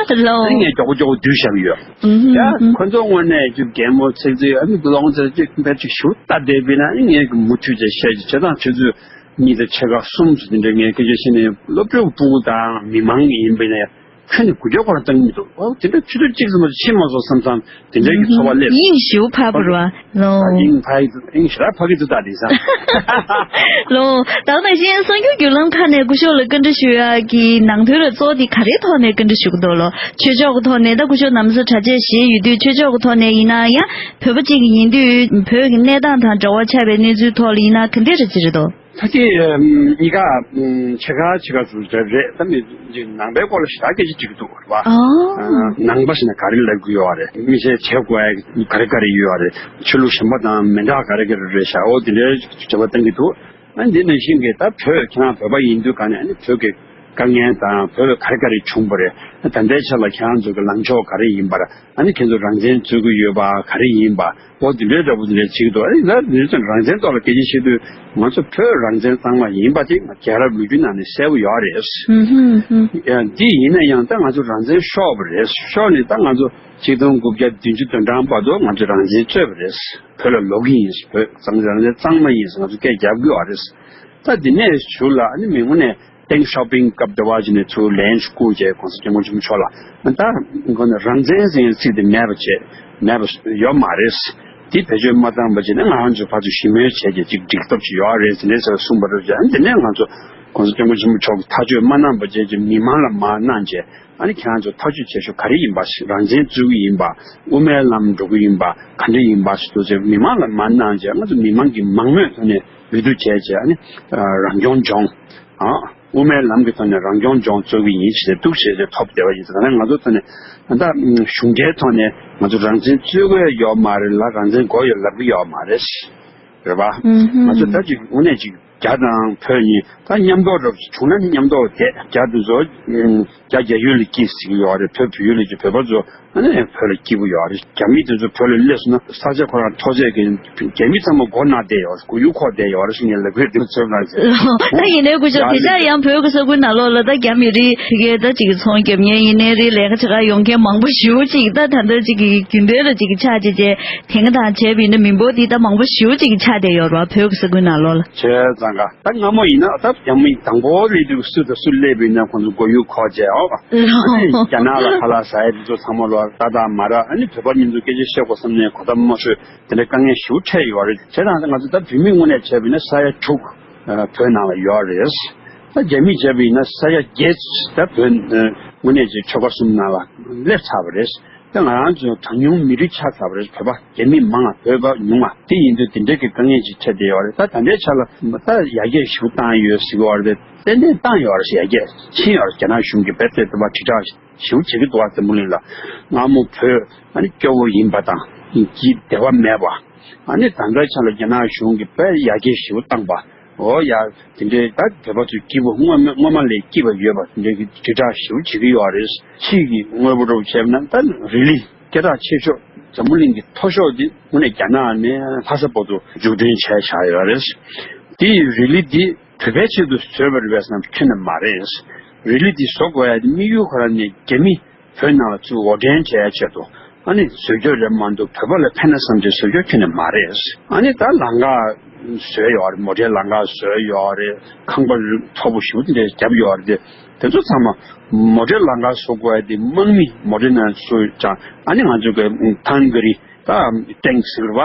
ལོ། ཨ་ངས་མགྱོགས་པོ་མགྱོགས་པོ་བསྡུས་བཞག་གི་ཡོད། ཨུ་ཧུ། ཡ་ཨུ་ཧུ། ཁོ་ཚོ་དངོས་གནས་ཅིག་གད་མོ་ཚིག་ཚིག་ཨ་ནི་རླུང་ཚིག་ཅིག་ཕར་ཅིག་ཞུ་ལྟ་བསྡད་པས་ན་ཨ་ངས་མུ་མཐུད་བྱས་བཤད་ཀྱི་བྱས་ཙང་ཆུ་ཚོད་གཉིས་དང་ཕྱེད་ཀ་གསུམ་ཙམ་དེ་འདྲ་ངས་སྐད་ཆ་བཤད་ནས། སློབ་ཕྲུག་སྤུ་གུ་དང་མི་མང་ཡིན་པས་ན་ཡ། ཁྱོན་ནས་དགུ་བརྒྱ་སྐོར་བཏང་གི་མི་འདུག་ཨོ་དེ་འདྲ་ཆུ་ཚོད་གཅིག་ཙམ་མ་གཏོགས་ཕྱིན་མ་སོང་བསམ་བསམ་དེ་འདྲའི་གི་ཚོར་བ་སླེབས་སོང་། དབྱིངས་ཞེ་པོ་འཕར་བ་རེད་བ། ལོ། དབྱིངས་འཕར་གྱི་འདུག་དབྱིངས་ཞེ་དྲག་འཕར་གྱི་འདུག་ད་དེང་སང་། ལོ། ད་ག་ནང་བཞིན་གསར་འགྱུར་བརྒྱུད་ལམ་ཁག་ནས་སྐུ་ཞབས་ལ་བཀའ་འདྲི་ཞུ་ཡག་གི་ནང་དོན་ལ་གཙོ་བོ་དེ་ག་རེའི་ཐོག་ནས་བཀའ་འདྲི་ཞུ་གི་འདུག་ལོ། ཆོས་ཕྱོགས་ཀྱི་ཐོག་ནས། ད་སྐུ་ཞབས་ནམ་སོ་གྲྭ་ཆས་བཞེས་ཡོད་དུས་ཆོས་ཕྱོགས་ཀྱི་ཐོག་ནས་ཡིན་ན་ཡང་། བོད་པ་གཅིག་ཡིན་དུས་བོད་ཀྱི་གནས་སྟངས་དང་འབྲེལ་བ་ཆགས་པའི་གནས་ཚུལ་ཐོག་ལ་ཡིན་ན་ག་འདྲ་རེ་ཅི་རེད་དོ། ད་དེ་གཉིས་ཀ་ཕྱེད་ཀ་ཕྱེད་ཀ་ཚུར་རེད་རེད། ད་མི་ནང་པའི་སྐོར་ལ་ཞེ་དྲག་སྐད་ཆ་དྲི་གི་འདུག་རེད་བ། ཨ། ནང་པ་ཞེ་ན་ག་རེ་ལབ་གི་ཡོད་རེད། མི་ཤེས་བྱེད་དགོས་ག་རེ་ག་རེ་ཡོད་རེད། ཆོས་ལུགས་གཞན་པ་དང་མི་འདྲ་ག་རེ་ག་རེ་རེད་ཤག་འོ་དེ་འདྲའི་དྲི་བ་བཏང་གི་འདུག་ཨ་འདི་ནང་བཞིན་གྱི་ད་བོད་ཁྱེད་རང་བོད་པ་ཡིན་དུས་ག་ནས་ཨ་ནི་བོད་ཀྱི་དཀའ་ངལ་དང་བོད་ལ་ག་རེ་ག་རེ་བྱུང་བ་རེད། ད་ལྟའི་ཆ་ལ་ཁྱེད་རང་ཚོ་གི་ལངས་ཕྱོགས་ག་རེ་ཡིན་པ་རེད། ཨ་ནི་ཁྱེད་ཚོ་རང་བཙན་རྩོད་ཀྱི་ཡོད་པ་ག་རེ་ཡིན་པ། འོ་དེ་འདྲའི་འདྲ་པོ་དེ་འདྲའི་བྱེད་ཀྱི་འདུག་ཨ་ནི་ལ་ནི་ཚོ་རང་བཙན་ཐོག་ལ་སྐད་ཆ་བཤད་དུས་ང་ཚོ་བོད་རང་བཙན་གཙང་མ་ཡིན་པ་དེ་ང་རྒྱལ་རབས་ལོ་རྒྱུས་ནང་ནས་གསལ་པོ་ཡོད་རེད། ཧུམ་ཧུམ་ཧུམ། ཡང་འདི་ཡིན་ན་ཡང་ད་ང་ཚོ་རང་བཙན་ཤོར་བ་རེད། ཤོར་ནས་ད་ང་ཚོ་ཆིག་སྟོང་དགུ་བརྒྱ་བདུན་ཅུ་དོན་གྲངས་བར་དུ་ང་ཚོ་རང་བཙན་རྩོད་པ་རེད། བོད་ལ་ལོག་གི་ཡིན། བོད་རང་བཙན་གཙང་མ་ཡིན་ཟེར་ང་ཚོ་སྐད་རྒྱབ་ཀྱི་ཡོད་རེད། ད་འདི་ནས་གཞུག་ལ་ཨ་ནི་མི་ངོ་ནས། ཏེང་ཤའོ་པིང་སྐབས་དེ་བ་ཅིག་ནས་ཚུར་ལན་བསྐུར་བྱས་གོང་ས་སྐྱབས་མགོན་ཆེན་པོ་མཆོག་ལ་ད་ཁོ་ནས་རང་བཙན་ཟེར་ཡའི་ཚིག་དེ་མེད་པ་བྱས་མེད་པ་ཡོད་མ་རེད། དེ་བེད་སྤྱོད་མ་བཏང་བ་བྱས་ན་ང་རང་ཚོ་ཕར་ཚུར་ཞི་མོལ་བྱས་ཀྱི་ཅིག་འགྲིག་ཐབས་ཅིག་ཡོད་རེད་ཟེར་ནས་ཟེར་གསུངས་པ་རེད། ཨ་ནི་དེ་ནས་ང་ཚོ་གོང་ས་སྐྱབས་མགོན་ཆེན་པོ་མཆོག་གིས་ཐག་གཅོད་མ་གནང་བ་བྱས་ཀྱི་མི་མང་ལ་མར་གནང་བྱས། ཨ་ནི་ཁྱེད་རང་ཚོ་ཐག་གཅོད་བྱེད་ཤོག་ག་རེ་ཡིན་པ་ཞིག་རང་བཙན་རྩོད་ཀྱི་ཡིན་པ། དབུ་མའི་ལམ་འགྲོ་གི་ཡིན་པ། ག་འདྲ་ཡིན་པ་ཞིག་འདུག་ཅེས་མི་མང་ལ་མར་གནང་བྱས། ང་ཚོ་མི་མང་གི་མང་མོས་ཐོག་ནས་འོས་བསྡུ་བྱས་བྱས། ཨ་ནི་རང་སྐྱོང་ལྗོངས། ཨ། དབུ་མའི་ལམ་གྱི་ཐོག་ནས་རང་སྐྱོང་ལྗོངས་རྩོད་ཀྱི་ཡིན་ཞེས་འདུག་ཞེས་བྱས་ཐོབ་བསྡད་པ་ཡིན་ཙང་། ད་ང་ཚོ་ཐོག་ནས་ད་གཞུང་འབྲེལ་ཐོག་ནས་ང་ཚོ་རང་བཙན་རྩོད་ཀྱི་ཡོད་མ་རེད་ལ། རང་བཙན་དགོས་ཡོད་ལབ་ཀྱི་ཡོད་མ་རེད། རེད་པ། ང་ཚོ་ད་ཅིག་དངོས་གནས་ཅིག་རྒྱ་དང་བོད་གཉིས་ད་མཉམ་དུ་རུབ་བྱུང་ན་ནི་མཉམ་དུ་བསྡད། རྒྱ་དེ་ཚོ་རྒྱ་རྒྱ་ཡུལ་ལ་སྐྱིད་ཟེར་གྱི་ཡོད་རེད། བོད་བོད་ཡུལ་ལ་སྐྱིད། བོད་པ་ཚོ་ཨ་ནི་བོད་ལ་སྐྱིད་པོ་ཡོད་རེད། རྒྱ་མི་དེ་ཚོ་བོད་ལ་སླེབས་སོང་ན་ས་ཆ་ཁོ་རང་ཐོག་ཚད་ཀྱི་རྒྱ་མི་ཚང་མ་མགོ་ན་བསྡད་ཡོད་རེད། མགོ་ཡུ་འཁོར་བསྡད་ཡོད་རེད་ཟེར་ངས་ལབ་ཀྱི་རེད། དེ་ཚོ་ན་ཟེར། ད་ཡིན་ནའི་སྐུ་ཞབས་དེ་ཆ་ཡང་བོད་ཀྱི་ས་ཁུལ་ནང་ལོགས་ལ་ད་རྒྱ་མི་རིགས་དེ་གའི་ད་ཅིག་ཚོང་རྒྱབ་མཁན་ཡིན་ནའི་རེད། ལས་ཀ་བྱེད་གར་ཡོང་མཁན་མང་པོ་ཞེ་པོ་ཅིག་ད་ད་ལྟ་ཅིག་གི་རྒྱུན་ལྡན་ལ་ཅིག་ཆགས་བྱས་བྱས། དེང་གི་དང་བྱས་པ་ཡིན་ན་མི་འབོར་འདི་ད་མང་པོ་ཞེ་པོ་ཅིག་ཆགས་བསྡད་ཡོད་རེད་བ། བོད་ཀྱི་ས་ཁུལ་ནང་ལོགས་ལ། བྱས་ཙང་ཀ་ད་སྔ་མོ་ཡིན་ན་ད་རྒྱ་མི་དང་པོ་སླེབས་དུས་སུ་དང་སུ་སླེབས་པ་ཡིན་ན་ཁོང་ཚོ་མགོ་ཡུ་འཁོར་བྱས་ཨོ། ཨ་ནི་རྒྱ་ནག་ལ་ཁ་ལག་ཟ་ཡ་དེ་ཚོ་ཚང་མ་ལ་ཏག་ཏག་མ་རག་ཨ་ནི་བོད་པ་མཉམ་དུ་སྐད་ཆ་བཤད་དགོས་བསམ་ནས་གོ་ཐབས་མ་ཤོད་དེ་འདྲའི་དཀའ་ངལ་ཞེ་པོ་འཕྲད་ཡོད་རེད། བྱས་ཙང་ད་ང་ཚོ་ད་བོད་མི་དངོས་གནས་བྱས་པ་ཡིན་ན་ས་ཡ་དྲུག་བོད་ནང་ལ་ཡོད་རེད། ད་རྒྱ་མི་བྱས་པ་ཡིན་ན་ས་ཡ་བརྒྱད་ད་བོད་དངོས་གནས་ཀྱི་ཆོལ་ཁ་གསུམ་ནང་ལ་སླེབས་ཚར་བ་རེད། ད་ང་རང་ཚོ་གྲངས་ཉུང་མི་རིགས་ཆགས་ཚར་བ་རེད། བོད་པ་རྒྱ་མི་མང་ང་བོད་པ་ཉུང་ང་། དེ་ཡིན་དུས་དེ་འདྲའི་གི་དཀའ་ངལ་ཅིག་འཕྲད་བསྡད་ཡོད་རེད། ད་ད་ལྟའི་ཆ་ལ་ད་ཡར་རྒྱས་ཞེ་པོ་བཏང་ཡོད་ཟེར་གི་ཡོད་རེད། ཏན་ཏན་བཏང་ཡོད་རེད། ཡར་རྒྱས་ཕྱིན་ཡོད་རེད། རྒྱ་ནག་གཞུང་གིས་རྦད་དེ་དུ་བ་དྲིལ་བསྒྲགས་ཞེ་པོ་བྱེད་ཀྱི་འདུག་བ། འཛམ་བུ་གླིང་ལ་སྔ་མོ་བོད་ཨ་ནི་སྐྱོ་བོ་ཡིན་པ་དང་སྐྱིད་བདེ་བ་མེད་པ། ཨ་ནི་ད་ལྟའི་ཆ་ལ་རྒྱ་ནག་གཞུང་གིས་དཔེ་ཡར་རྒྱས་ཞེ་པོ་བཏང་པ། འོ་ཡ། དེ་འདྲའི་ད་བོད་པ་ཚོའི་སྐྱིད་པོ་སྔོན་མ་སྔོན་མ་ལས་སྐྱིད་པ་ཡོད་པ་དེ་འདྲའི་གི་དྲིལ་བསྒྲགས་ཞེ་པོ་བྱེད་ཀྱི་ཡོད་རེད། ཕྱིས་ཀྱི་དངོས་པོ་འདྲ་པོ་བྱས་ན་ད་རི་ལི་སྐད་གྲགས་ཆེ་ཤོས་འཛམ་བུ་གླིང་གི་མཐོ་ཤོས་དེ་དངོས་གནས་རྒྱ་ནག་ནས་ལྷ་ས་བར་དུ་མཇུག་སྒྲིལ་བྱས་བཞག་ཡོད་རེད། དེ་ཡི་རི་ལི་དེ་བོད་པའི་ཆེད་དུ་བཟོས་པ་རེད་པས་ཟེར་ན་ཁྱོན་ནས་མ་རེད། རི་ལི་དེ་བཟོ་དགོས་ཡ་དེ་དམིགས་ཡུལ་ཁོ་རང་ནས་རྒྱ་མི་བོད་ནང་ལ་ཚུར་དབོར་འདྲེན་བྱེད་ཡ་ཆེད་དུ་ཨ་ནི་བཟོ་རྒྱུ་རེད་མ་གཏོགས་བོད་པ་ལ་ཕན་ན་བསམ་བྱས་བཟོ་རྒྱུ་ཁྱོན་ནས་མ་རེད། ཨ་ནི་ད་ལམ་ཁ་བཟོས་ཡོད་རེད། མོ་ཊའི་ལམ་ཁ་བཟོས་ཡོད་རེད། ཁང་པ་མཐོ་པོ་ཞེ་པོ་དེ་འདྲ་བརྒྱབ་ཡོད་རེད། དེ་དེ་ཚོ་ཚང་མ་མོ་ཊའི་ལམ་ཁ་བཟོ་དགོས་ཡ་དེ་དམག་མི་མོ་ཊའི་ནང་བཟོས་ཀྱང་ཨ་ནི་ང་ཚོ་གི་ཐང་ག་རི་ད་ཊེང་ཟེར་བ་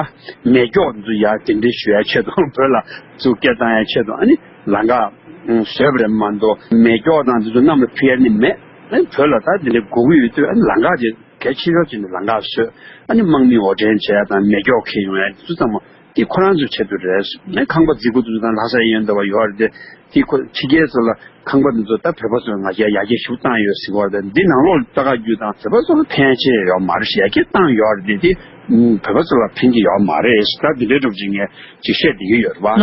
མེ་སྒྱོགས་འདི་ཚོ་ཡ་དེ་འདྲའི་ཞུ་ཡ་ཆེད་དུ་བོད་ལ་ཚུར་སྐད་བཏང་ཡ་ཆེད་དུ་ཨ་ནི་ལམ་ཁ་བཟོས་པ་རེད་མ་གཏོགས་མེ་སྒྱོགས་དང་འདི་ཚོ་གནམ་ལ་ཕུ་ཡ་ནི་མེད། ཨ་ནི་བོད་ལ་ད་དེ་འདྲའི་དགོས་ཀྱི་ཡོད་དུས་ཨ་ནི་ལམ་ཁ་དེ་གལ་ཆེ་ཤོས་ཅིག་ནི་ལམ་ཁ་བཟོས། ཨ་ནི་དམག་མི་དབོར་འདྲེན་བྱས་དང་མེ་སྒྱོགས་འཁྱེར་ཡོང་ཡ་དེ་ཚོ་ཚང་མ་དེ་ཁོ་རང་ཚོའི་ཆེད་དུ་རེད། ཨ་ནི་ཁང་པ་རྫིག་པོ་དེ་ཚོ་དང་ལྷ་སའི་གཡས་གཡོན་དེ་བ་ཡོད་རེད་དེ། དེ་ཁོ་ཕྱི་རྒྱལ་ཚོ་ལ་ཁང་པ་འདི་ཚོ་ད་བོད་པ་ཚོས་ང་རྒྱལ་ཡར་རྒྱས་ཞེ་པོ་བཏང་ཡོད་ཟེར་གྱི་ཡོད་རེད་དེ། འདི་ནང་ལོགས་ལ་ལྟ་ག་རྒྱུ་དང་བོད་པ་ཚོ་ལ་ཕན་ཆེ་ཡོད་མ་རེད། ཡར་རྒྱས་བཏང་ཡོད་རེད་དེ། དེ་བོད་པ་ཚོ་ལ་ཕན་གྱི་ཡོད་མ་རེད། ད་འདི་འདྲའི་སྒྲུབ་ཅིག་ངས་ཅིག་བཤད་བསྡད་ཀྱི་ཡོད་རེད་པ།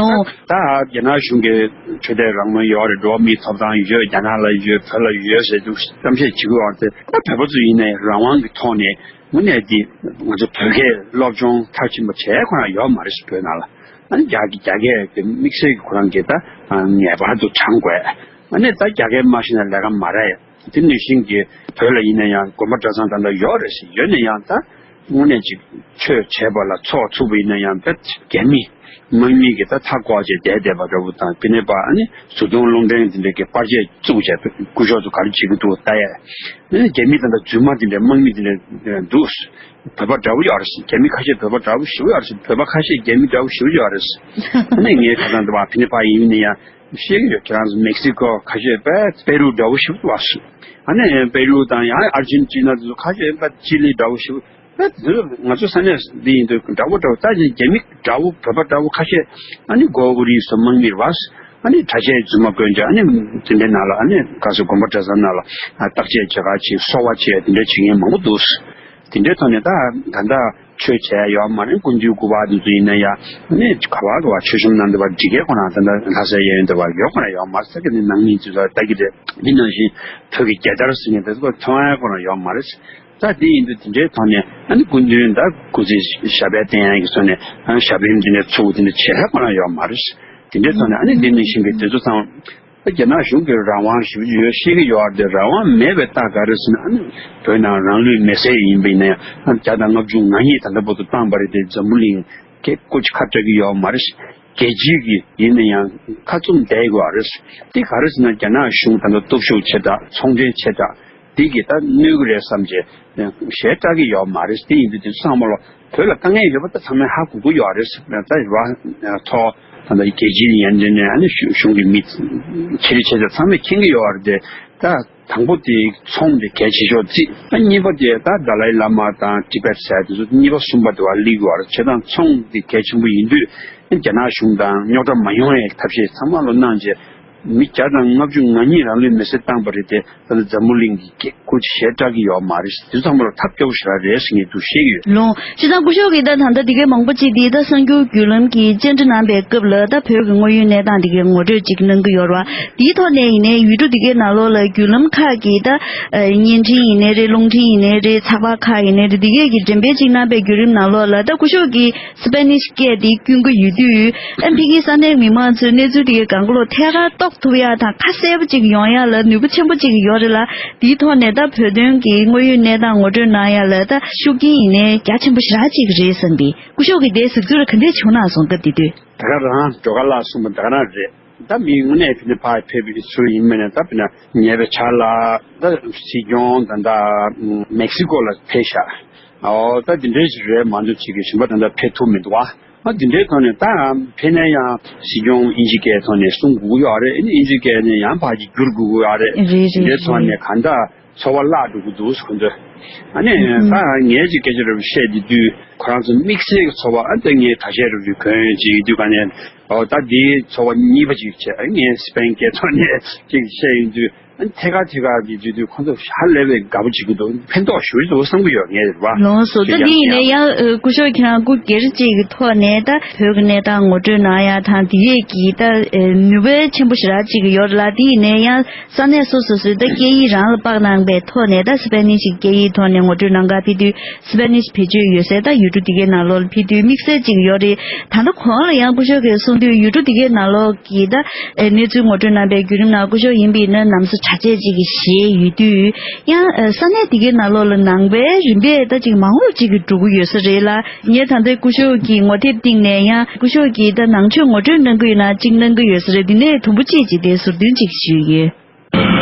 ད་ད་རྒྱ་ནག་གཞུང་གི་ཆོས་དད་རང་མོས་ཡོད་རེད། འགྲོ་བ་མིའི་ཐོབ་ཐང་ཡོད། རྒྱ་ནག་ལ་ཡོད། བོད་ལ་ཡོད་ཟེར་འདུག་གཏམ་བཤད་བྱེད་ཀྱི་ཡོད་རེད་དེ། ད་བོད་པ་ཚོ་ཡིན་ནའི་རང་དབང་གི་ཐོག་ནས་དངོས་གནས་དེ་ང་ཚོ་བོད་སྐད་སློབ་སྦྱོང་མཐར་ཕྱིན་པ་བྱས་ཁོ་རང་ཡོད་མ་རེད། བོད་ནང་ལ་ཨ་ནི་རྒྱ་རྒྱ་སྐད་ཀྱི་དམིགས་བསལ་གྱི་ཁོ་རང་གིས་ད་ངེས་པར་དུ་སྦྱང་དགོས། ཨ་ནི་ད་རྒྱ་སྐད་མ་ཤེས་ན་ལས་ཀ་མ་རེད། དེ་ནང་བཞིན་གྱི་བོད་ལ་ཡིན་ན་ཡང་དགོན་པ་གྲྭ་ཚང་ད་ལྟ་ཡོད་རེད་ཟེར། ཡོད་ན་ཡང་ད་དངོས་གནས་ཅིག་ཆོས་བྱས་པ་ལ་ཚོགས་ཚུགས་པ་ཡིན་ན་ཡང་ད་རྒྱ་མི་དམག་མི་གིས་ད་མཐའ་བསྐོར་བྱས་བསྡད་བསྡད་པ་འདྲ་བོ་དང་། དེ་ནས་ཕར་ཨ་ནི་གཟུགས་མཐོང་རླུང་འཕྲིན་དེ་འདྲ་གི་པར་ཆས་བཙུགས་བྱས་སྐུ་ཞབས་ཚོ་ག་རེ་བྱེད་ཀྱི་འདུག་ལྟ་ཡས། ཨ་ནི་རྒྱ་མི་ད་ལྟ་རྫུན་མ་དེ་འདྲ་དམག་མི་དེ་འདྲ་འདུག་བོད་པ་འདྲ་བོ་ཡོད་རེད་ཟེར། རྒྱ་མི་ཁ་ཤས་བོད་པ་འདྲ་བོ་ཞེ་པོ་ཡོད་རེད་ཟེར། བོད་པ་ཁ་ཤས་རྒྱ་མི་འདྲ་བོ་ཞེ་པོ་ཡོད་རེད་ཟེར། ཨ་ནི་ངས་ཁ་སང་དུ་བ་ཕི་ནི་པ་ཡིན་ནི་ཡང་ཤེས་ཀྱི་ཡོད། ཁྱེད་རང་ཚོ་མེག་སི་ཀོ་ཁ་ཤས་པེ་པེ་རུ་འདྲ་བོ་ཞེ་པོ་འདུག་བ་ཟེར། ཨ་ནི་པེ་རུ་དང་ཡང་ཨར་ཇེན་ཊི་ན་དེ་ཚོ་ཁ་ཤས་པ་ཅི་ལི་འདྲ་བོ་ཞེ་པོ། པེ་དེ་ཚོ་ང་ཚོ་ས་གནས་འདི་ཡིན་དུས་འདྲ་བོ་འདྲ་བོ། ད་ཅི་རྒྱ་མི་འདྲ་བོ་བོད་པ་འདྲ་བོ་ཁ་ཤས་ཨ་ནི་མགོ་བོ་རིས་སུ་དམག་མི་རེད་བ་ཟེར། ཨ་ནི་གྲྭ་ཆས་རྫུན་མ་གོན་བྱས་ཨ་ནི་དེ་འདྲའི་ནང་ལ་ཨ་ནི་ག་ཚོད་དགོན་པ་གྲྭ་ཚང་ནང་ལ་བརྟག་དཔྱད་བྱེད་ག་ཅིག་གསོལ་བ་བྱེད་དེ་འདྲ་བྱེད་མཁན་མང་པོ་འདུག་དེ་འདྲའི་ཐོག་ནས་ད་ད་ལྟ་ཆོས་བྱས་ཡོད་མ་རེད། སྐུ་མདུན་སྐུ་པར་དེ་ཚོ་ཡིན་ན་ཡང་ཨ་ནི་ག་བ་ག་བ་ཆོས་གཤོམ་གནང་བསྡད་པ་འདི་གའི་ཁོ་རང་ད་ལྟ་ལྷ་སའི་གཡས་གཡོན་དེ་བ་ཡོད་ཁོ་རང་ཡོད་མ་རེད། ས་གི་ནི་ནང་མི་ཚོས་ལྟ་གི་རེད། འདི་ནང་བཞིན་བོད་ཀྱི་རྒྱལ་དར་ཟེར་མཁན་དེ་ཚོ་མཐོང་ཡ་ཁོ་རང་ཡོད་མ་རེད། ད་དེ་ཡིན་དུས་དེ་འདྲའི་ཐོག་ནས་ཨ་ནི་སྐུ་མདུན་ད་སྐུ་ཚེ་ཞབས་པད་བརྟན་ཡག་གི་ཚོགས་ནས་ཨ་ནི་ཞབས་པད་འདི་ནས་ཚུགས་དེ་འདྲ་བྱེད་ས་ཁོ་རང་ཡོད་མ་རེད། དེ་འདྲའི་ཐོག་ནས་ཨ་ནི་འདི་ནས་ཤིང་གི་དེ་ཚོ་ཚང་ད་རྒྱ་ནག་གཞུང་གིས་རང་དབང་ཞེ་པོ་ཡོད་ཤེས་ཀྱི་ཡོད་རེད་དེ། རང་དབང་མེད་པའི་རྟགས་ག་རེ་ཟེར་ན་ཨ་ནི་བོད་ནང་རང་ལུས་མེར་སྲེག་ཡིན་པ་ཡིན་ན་ཡང་ཨ་ནི་བརྒྱ་དང་ལྔ་བཅུ་ང་གཉིས་ད་ལྟ་བར་དུ་བཏང་པ་རེད་དེ། འཛམ་བུ་གླིང་གིས་སྐུ་ཁ་བྲལ་གྱི་ཡོད་མ་རེད། རྒྱལ་སྤྱིའི་གི་ཡིན་ན་ཡང་ཁ་བཙུམ་བསྡད་ཡོད་རེད། དེ་ག་རེ་ཟེར་ན་རྒྱ་ནག་གཞུང་ད་ལྟ་སྟོབས་ཤུགས་ཆེ་དྲགས་ཚོང་འབྲེལ་ཆེ་དྲགས་དེ་གི་ད་གནོད་གི་རེད་བསམ་བྱས་ཞེ་དྲག་གི་ཡོད་མ་རེད། དེ་ཡིན་དུས་དེ་ཚོ་ཚང་མ་ལོ་བོད་ལ་དཀའ་ངལ་ཡོད་པ་ད་ཚང་མས་ཧ་གོ་གི་ཡོད་རེད། ད་རེད་བ། ཐོག་ད་ལྟ་རྒྱལ་སྤྱིའི་ཡན་འདྲེན་ནས་ཨ་ནི་གཞུང་གི་མི་ཆེ་རིགས་ཆེ་ཆེ་ཚང་མས་མཁྱེན་གི་ཡོད་རེད་དེ། ད་དང་པོ་དེ་ཚོང་དེ་གལ་ཆེ་ཤོས་རྩིས། ཨ་གཉིས་པ་དེ་ད་ཏཱ་ལའི་བླ་མ་དང་ཏི་བེད་ཟེར་དེ་ཚོ་གཉིས་པ་གསུམ་པ་དེ་བ་སླེབས་ཡོད་རེད། བྱས་ཙང་ཚོང་དེ་གལ་ཆེན་པོ་ཡིན་དུས་རྒྱ་ནག་གཞུང་དང་རྙོག་དྲ་མ་ཡོང་ཡའི་ཐབས་ཤེས་ཚང་མ་ལོ་གནང་རྗེས་མི་བརྒྱ་དང་ལྔ་བཅུ་ང་གཉིས་རང་ལུས་མེར་སྲེག་བཏང་པ་རེད་དེ། ད་ལྟ་འཛམ་བུ་གླིང་གི་སྐད་ཁུར་ཆེ་ཞེ་དྲག་གི་ཡོད་མ་རེད། དེ་ཚོ་ཚང་མ་ལ་ཐབས་སྐྱོ་པོ་ཞེ་དྲག་རེད་ཟེར་ངས་འདུག་བཤད་ཀྱི་ཡོད། ལོང་། བྱས་ཙང་སྐུ་ཞབས་ཀྱིས་ད་ད་ལྟ་འདི་གའི་མང་པོ་ཅིག་འདི་ད་གསར་འགྱུར་བརྒྱུད་ལམ་གྱི་བཅར་འདྲི་གནང་པའི་སྐབས་ལ་ད་བོད་ཀྱི་དངོས་ཡོད་གནས་སྟངས་འདི་གའི་ངོ་སྤྲོད་ཅིག་གནང་གི་ཡོད་རེད་བ། དེའི་ཐོག་ནས་ཡིན་ནའི་ཡུལ་གྲུ་འདི་གའི་ནང་ལོགས་ལ་བརྒྱུད་ལམ་ཁག་གི་ད་བརྙན་འཕྲིན་ཡིན་ནའི་རེད། རླུང་འཕྲིན་ཡིན་ནའི་རེད། ཚགས་པར་ཁག་ཡིན་ནའི་རེད། འདི་གའི་གི་འགྲེམས་སྤེལ་ཅིག་གནང་པའི་བརྒྱུད་རིམ་ནང་ལོགས་ལ་ད་སྐུ་ཞབས་ཀྱིས་སི་པེ་ནིཤ་སྐད་དེ་བསྐྱོན་གྱི་ཡོད་དུས། ཨ་ཕ་གིའི་ས་གནས་མི་མང་ཚོས་གནས་ཚུལ་དེ་གའི་སྒང་ག་ལོག་ཐད་ཀར་རྟོགས་ཐུབ་ཡག་དང་ཁ་གསལ་པོ་ཅིག་ཡོང་ཡག་ལ་ནུས་པ་ཆེན་པོ་ཅིག་ཡོད་རེད་ལ། དེའི་ཐོག་ནས་ད་བོད་དོན་གྱི་དངོས་ཡོད་གནས་སྟངས་ངོ་སྤྲོད་གནང་ཡག་ལ་ད་ཤུགས་རྐྱེན་ཡིན་ནའི་རྒྱ་ཆེན་པོ་ཞེ་དྲག་ཅིག་རེད་བསམ་པའི་སྐུ་ཞབས་ཀྱིས་དེའི་གཟིགས་ཚུལ་ལ་ག་འདྲས་བྱུང་ན་སོང་སྐབས་དེ་དུས། ད་ག་རང་སྒྲོལ་དཀར་ལགས་གསུངས་པ་ད་ག་རང་རེད། ད་མི་དངོས་གནས་ཕི་ནས་ཕར་ཕེབས་པའི་ཚུལ་ཡིན་མིན་ནས་ད་ཕི་ན་ཉེ་བའི་ཆར་ལ་ད་སྲིད་སྐྱོང་ད་ད་མེག་སི་ཀོ་ལ་ཕེབས་ཤག་ཨོ་ད་འདི་འདྲའི་ཞིག་རེད་མ་གཏོགས་ཅིག་གི་གཞན་པ་ད་ལྟ་ཕེབས་ཐུབ་མི་འདུག་ཨ། ཨ་འདི་འདྲའི་ཐོག་ནས་ད་ཕེབས་ན་ཡང་སྲིད་སྐྱོང་དབྱིན་ཇི་སྐད་ཐོག་ནས་གསུང་དགོས་ཀྱི་ཡོད་རེད། ཨ་ནི་དབྱིན་ཇི་སྐད་ནས་ཡང་ཕར་གྱི་བསྒྱུར་དགོས་ཀྱི་ཡོད་རེད། རེད་རེད་འདི་འདྲའི་ཐོག་རེད། ནས་གང་ལྟར་ཚོར་བ་བརླག་འགྲོ་གི་འདུག་ཁོ་ཚོས། ཨ་ནི་ཨུ་ཧུམ། ད་ངས་ཅིག་སྐད་ཆ་རེ་བཤད་དེ་དུས་ཁོ་རང་ཚོ་དམིགས་བསལ་གྱི་ཚོར་བ་ཨ་ད་ངས་ད་ཆ་རེ་རེ་གོན་ཅིག་དུས་ག་ནས་ཨོ་ད་དེའི་ཚོར་བ་གཉིས་པ་ཅིག་བྱས། ཨ་ངས་སི་པེན་སྐད་ཐོག་ནས་ཅིག་བཤད་ཡོང་དུས། ཨ་ཐད་ཀར་ཐད་ཀར་གྱི་དུས་དུས་ཁོ་ཚོ་ཧ་ལས་པའི་དགའ་པོ་བྱེད་ཀྱི་འདུག་ཕན་ཐོགས་ཞེ་པོ་ཅིག་འདུག་བསམ་གྱི་ཡོད་ངས་རེད་བ། ལོངས་སུ་ད་ཁྱེད་འདི་ཡིན་ཀྱང་ནས་ཡང་ཨ་སྐུ་ཞབས་ཁྱེད་རང་སྐུ་སྒེར་གཅིག་གི་ཐོག་ནས་ད་བོད་ཀྱི་གནས་སྟངས་ངོ་སྤྲོད་གནང་ཡག་དང་དེ་ཡས་ཀྱི་ད་ཨ་ནུས་པ་ཆེན་པོ་ཞེ་དྲག་ཅིག་ཡོད་རེད་ལ། དེ་ཡིན་ནས་ཡང་ས་གནས་སོ་སོ་སོའི་ད་སྐད་ཡིག་རང་ལ་དཔག་གནང་པའི་ཐོག་ནས་ད་སི་པེ་ནི་ཤི་སྐད་ཡིག་ཐོག་ནས་ངོ་སྤྲོད་གནང་ག་ཕེབས་དུས་སི་པེ་ནི་ཤི་བེད་སྤྱོད་ཡོད་སའི་ད་ཡུལ་གྲུ་དེ་གའི་ནང་ལོགས་ལ་ཕེབས་དུས་དམིགས་བསལ་ཅིག་ཡོད་རེད། ད་ལྟ་གོང་ལ་ཡང་སྐུ་ཞབས་ཀྱིས་གསུངས་དུས་ཡུལ་གྲུ་དེ་གའི་ནང་ལོགས་ཀྱི་ད་ཨེ་གནས་ཚུལ་ངོ་སྤྲོད་གནང་པའི་བརྒྱུད་རིམ་ནང་སྐུ་ཞབས་ཡིན་པ་ཡིན་ན་ནམ་སོ་གྲ་ཆས་ཅིག་གི་བཞེས་ཡོད་དུས་ཡང་ཨེ་ས་གནས་དེ་གའི་ནང་ལོགས་ལ་ནང་པའི་རིམ་པས་ད་ཅིག་མང་རུ་ཅིག་གི་འགྲོ་གི་ཡོད་ས་རེད་ལ། ངས་ད་ལྟའི་སྐུ་ཞབས་ཀྱི་ངོ་དེབ་སྟེང་ནས་ཡང་སྐུ་ཞབས་ཀྱིས་ད་ནང་ཆོས་ངོ་སྤྲོད་གནང་གི་ཡོད་ན་ཅིག་གནང་གི་ཡོད་ས་རེད། འདི་ནས་དུམ་བུ་གཅིག་ཅིག་དེ་ཟུར་འདོན་ཅིག་ཞུས་ཡོད།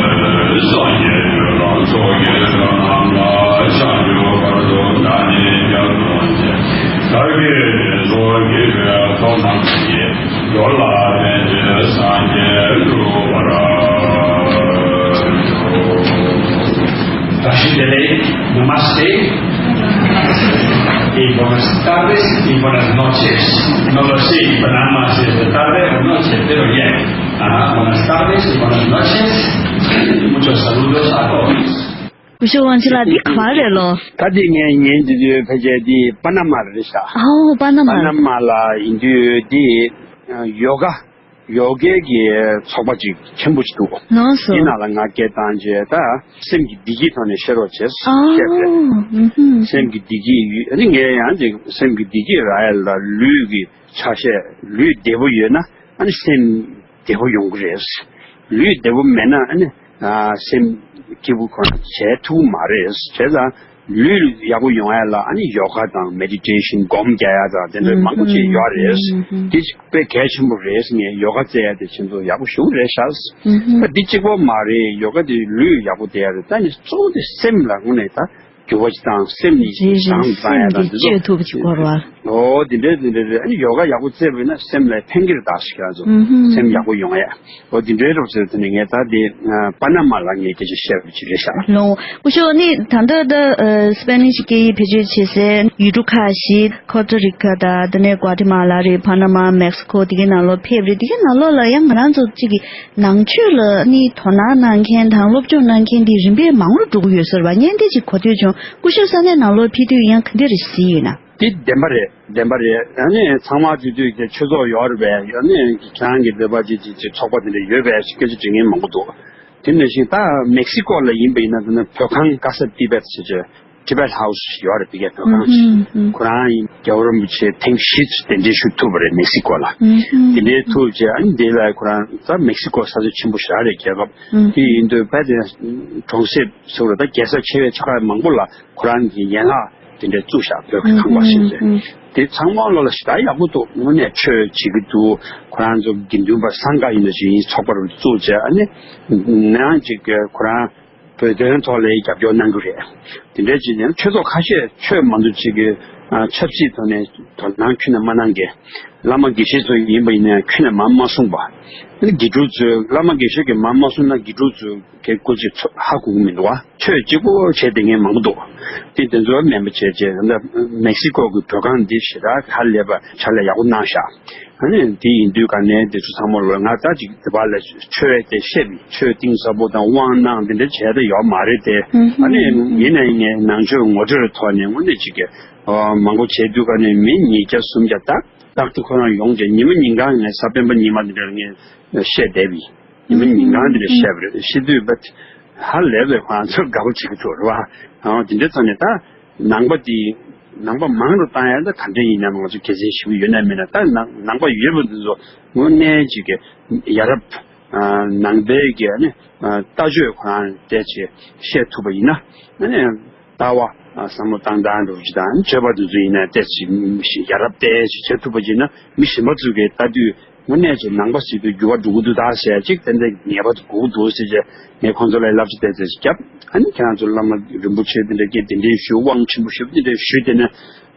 སངས་རྒྱས་ཀྱི་ལམ་ཚོགས་ཀྱི་ཚོགས་རྣམས་ལ་ཕྱག་འཚལ་བར་དུ་བདག་ནི་སྐྱབས་སུ་མཆི། བདག་གིས་ཚོགས་ཀྱི་ཚོགས་རྣམས་ཀྱིས། འགྲོ་ལ་ཕན་ཕྱིར་སངས་རྒྱས་འགྲུབ་པར་ཤོག Namaste. Y buenas tardes y buenas noches. No lo sé, en Panamá si es de tarde o noche, pero bien. Ajá, buenas tardes y buenas noches. Muchos saludos a todos. སྐུ་ཞབས་དབང་ཕྱུག་ལགས་འདི་ག་པར་རེད་ལོ། ད་འདི་ངས་ཉན་འདི་དུས་ཕལ་ཆེར་འདི་པ་ན་མ་རེད་ཤག་ཨའོ་པ་ན་མ། པ་ན་མ་ལ་ཡིན་དུས་འདི་ཡོ་ག་ཡོ་གའི་གི་ཚོགས་པ་ཅིག་ཆེན་པོ་ཅིག་འདུག་ལགས་སོ། དེ་ནང་ལ་ང་སྐད་བཏང་རྗེས་ད་སེམས་ཀྱི་བདེ་སྐྱིད་ཐོག་ནས་བཤད་རོགས་བྱས་ཨ་བཤད་པ་རེད། ཨུ་ཧུམ། སེམས་ཀྱི་བདེ་སྐྱིད་ཡོད་ཨ་ནི་ངས་ཡང་ཅིག་སེམས་ཀྱི་བདེ་སྐྱིད་རག་ཡ་ལ་ལུས་ཀྱི་ཆ་ཤས་ལུས་བདེ་པོ་ཡོད་ན་ཨ་ནི་སེམས་བདེ་པོ་ཡོང་གི་རེད། ལུས་བདེ་པོ་མེད་ན་ཨ་ནི་སེམས་སྐྱིད་པོ་ཁོ་ན་བྱས་ཐུབ་ཀྱི་མ་རེད། བྱས་ཙང་། ལུས་ཡག་པོ་ཡོང་ཡ་ལ་ཨ་ནི་ཡོ་ག་དང་མེ་ཌི་ཊེ་ཤན་སྒོམ་རྒྱག་ཡ་དང་དེ་འདྲ་མང་པོ་ཅིག་ཡོད་རེད། དེ་ཅིག་དཔེ་གལ་ཆེན་པོ་རེད་ངས་ཡོ་ག་རྩེ་ཡ་དེ་ཁྱེད་ཚོ་ཡག་པོ་ཞེ་པོ་རེད་ཤག་ད་འདི་གཅིག་པོ་མ་རེད། ཡོ་ག་དེ་ལུས་ཡག་པོ་བསྡད་ཡ་རེད། ད་ནི་གཙོ་བོ་དེ་སེམས་ལ་དངོས་གནས་ད་འགྱུར་བ་ཅིག་དང་སེམས་ནི་རེད་རེད་བཟང་བཏང་ཡ་སེམས་དང་དེ་ཀྱི་ཚོ་བཅོས་ཐུབ་ཅིག་དགོས་རེད་བ། ཨོ་དེ་འདྲས་དེ་འདྲས་རེད། ཨ་ནི་ཡོ་ག་ཡག་པོ་རྩེས་པ་ཡིན་ན་སེམས་ལ་ཕན་གྱི་རེད་ད་ཞིག་ཡ་ཚོ་སེམས་ཡག་པོ་ཡོང་ཡ། འོ་དེ་འདྲའི་རོབ་ཟེར་དེ་ནས་ངས་ད་དེ་པ་ན་མ་ལ་ངས་སྐད་ཆ་བཤད་པ་ཅིག་རེད་ཤག་ལོ། སྐུ་ཞབས་ནི་ད་ལྟ་ད་སི་པེ་ནིཤ་སྐད་ཡིག་བེད་སྤྱོད་བྱེད་སའི་ཡུལ་གྲུ་ཁག་བཞི་ཁོ་སྟ་རི་ཀ་དང་དེ་ནས་གོ་ཏི་མ་ལ་རེད། པ་ན་མ། མེག་སི་ཀོ་དེ་གའི་ནང་ལོགས་ཕེབས་རེད། དེ་གའི་ནང་ལོགས་ལ་ཡང་ང་རང་ཚོ་གཅིག་གི་ནང་ཆོས་ལ་ནི་དོ་སྣང་གནང་མཁན་དང་སློབ་སྦྱོང་གནང་མཁན་དེ་རིམ་པས་མང་རུ་འགྲོ་གི་ཡོད་ས་རེད་བ། ངས་འདི་ཅིག་གོ་ཐོས་བྱུང་། སྐུ་ཞབས་ས་གནས་ནང་ལོགས་ཕེབས་དུས་ཡང་ག་འདྲ་རེ་གཟིགས་ཡོད་ན། དེ་བདེན་པ་རེད། བདེན་པ་རེད། ཨ་ནི་ཚང་མ་དུས་དུས་ཀྱི་ཆོས་ཚོགས་ཡོད་རེད་པས། ཨ་ནི་ཁྱེད་རང་གི་འདོད་པ་ཅིག་ཅིག་ཅིག་ཚོགས་པ་དེ་འདྲ་ཡོད་པས་ཞེས་སྐད་ཆ་དྲི་མཁན་མང་པོ་འདུག་དེ་ནང་བཞིན་ད་མེག་སི་ཀོ་ལ་ཡིན་པ་ཡིན་ན་ད་ནི་བོད་ཁང་ཀ་ས་ཏི་བེད་ཟེར་གྱི་Tibet House་ཡོད་རེད། དེ་གའི་བོད་ཁང་ཞིག་ཁོ་རང་ཡིན་རྒྱལ་བ་རིན་པོ་ཆེ་ཐེངས་བཞི་གདན་འདྲེན་ཞུ་ཐུབ་པ་རེད་མེག་སི་ཀོ་ལ། དེ་འདྲའི་ཐུབ་རྗེས་ཨ་ནི་དེ་ལ་ཁོ་རང་ད་མེག་སི་ཀོ་ས་ཆ་ཆེན་པོ་ཞེ་དྲག་རེད་རྒྱལ་ཁབ། དེ་ཡིན་དུས་ཕལ་ཆེར་གྲོང་གསེབ་ཟེར་བ་རེད། ད་རྒྱལ་ས་ཆེ་བའི་ཆ་ཁག་མང་པོ་ལ་ཁོ་རང་གི་ཡན་ལག་དེ་འདྲའི་བཙུགས་བཞག་བོད་ཀྱི་ཁང་པ་ཞིག་རེད། དེ་ཚང་མ་ལོ་ལ་ཞེ་དྲག་ཡག་པོ་འདུག་དངོས་གནས་ཆོས་བྱེད་ཀྱི་འདུག་ཁོ་རང་ཚོ་དགེ་འདུན་པ་སངས་རྒྱས་ཡིན་ན་ཞིག་ཡིན་ཚོགས་པ་རུ་བཙུགས་བྱས་ཨ་ནི་ནང་ཅིག་གི་ཁོ་རང་བོད་དོན་ཐོག་ལ་རྒྱབ་སྐྱོར་གནང་གི་རེད། དེ་འདྲའི་ཅིག་ནས་ཆོས་ཚོགས་ཁ་ཤས་ཆོས་མ་འདུག་ཅིག་གི་ཆབ་སྲིད་ཐོག་ནས་དོ་སྣང་ཁྱོན་ནས་མ་གནང་མཁན་བླ་མ་དགེ་བཤེས་ཚོ་ཡིན་པ་ཡིན་ན་ཁྱོན་ནས་མ་མ་གསུངས་པ། དགེ་ཕྲུག་ཚོས་བླ་མ་དགེ་བཤེས་ཀྱིས་མ་མ་གསུངས་ན་དགེ་ཕྲུག་ཚོས་ཀྱི་སྐུ་ཚེ་ཧ་གོ་གི་མི་འདུག་བ། ཆོས་གཅིག་པོ་བྱས་བསྡད་མཁན་མང་པོ་འདུག་དེ་དེ་ཚོ་སྨན་པ་བྱས་བྱས་ད་ལྟ་མེག་སི་ཀོ་གི་བོད་ཁང་འདི་ཞེ་དྲག་ཧ་ལས་པ་ཕྱག་ལས་ཡག་པོ་གནང་ཤག་ཨ་ནི་དེ་ཡིན་དུས་ག་ནས་དེ་ཚོ་ཚང་མ་ལོ་ང་ད་ཅིག་དེ་བ་ལ་ཆོས་དེ་བཤད་པའི་ཆོས་གཏིང་ཟབ་པོ་དང་དབང་གནང་དེ་འདྲ་བྱས་ད་ཡོད་མ་རེད་དེ། ཨ་ནི་ཡིན་ན་ཡིན་ནའི་ནང་ཆོས་ངོ་སྤྲོད་ཐོག་ནས་དངོས་གནས་ཅིག་གི་མང་པོ་བྱས་དུས་ག་ནས་མི་ཉིས་བརྒྱ་སུམ་བརྒྱ་ད་རྟག་ཏུ་ཁོ་རང་ཡོང་བྱས་ཉི་མ་ཉིན་གང་ངས་གཟའ་སྤེན་པ་ཉི་མ་དེ་འདྲ་ངས་བཤད་བསྡད་པའི། ཉི་མ་ཉིན་གང་འདི་འདྲ་བཤད་པ་རེད། བཤད་དུས་བ་ཧ་ལས་པའི་ཁོ་རང་ཚོར་དགའ་པོ་བྱེད་ཀྱི་འདུག་རེད་བ། ཨང་དེ་འདྲའི་ཐོག་ནས་ད་ནང་པ་འདི་ནང་པ་མང་རུ་བཏང་ཡ་ད་ག་འདྲ་ཡིན་ནའང་ང་ཚོ་དགེ་མཚན་ཞེ་པོ་ཡོད་ན་མེད་ན་ད་ནང་ནང་པ་ཡོད་པ་འདི་ཚོ་དངོས་གནས་ཅིག་གི་ཡ་རབས་ནང་པའི་གི་ནི་ལྟ་སྤྱོད་ཁོ་རང་བལྟས་ཅིག་བཤད་ཐུབ་པ་ཡིན་ན་ཨ་ནི། ལྟ་བ། བསམ་བློ་བཏང་སྟངས་འདྲ་བོ་ཅིག་དང་སྤྱོད་པ་དེ་ཚོ་ཡིན་ན་ཏོག་ཙམ་ཡ་རབས་ཏོག་ཙམ་བྱེད་ཐུབ་པ་ཅིག་ན་མི་གཞན་པ་ཚོས་ཀྱིས་ལྟ་དུས་དངོས་གནས་ཀྱི་ནང་པ་ཟེར་དུས་འགྱུར་བ་འགྲོ་གི་འདུག་ད་ཟེར་ཅིག་ཏན་ཏན་ངེས་པར་དུ་དགོས་ཀྱི་འདུག་ཟེར་བྱས་ངས་ཁོང་ཚོ་ལ་བསླབ་བྱ་ཏོག་ཙམ་ཞིག་བརྒྱབ། ཨ་ནི་ཁྱེད་རང་ཚོ་བླ་མ་རིན་པོ་ཆེ་དེ་འདྲ་སྐད་དེ་འདྲའི་ཞུ་དབང་ཆེན་པོ་ཞེ་པོ་དེ་འདྲ་ཞུས་དེ་ནས་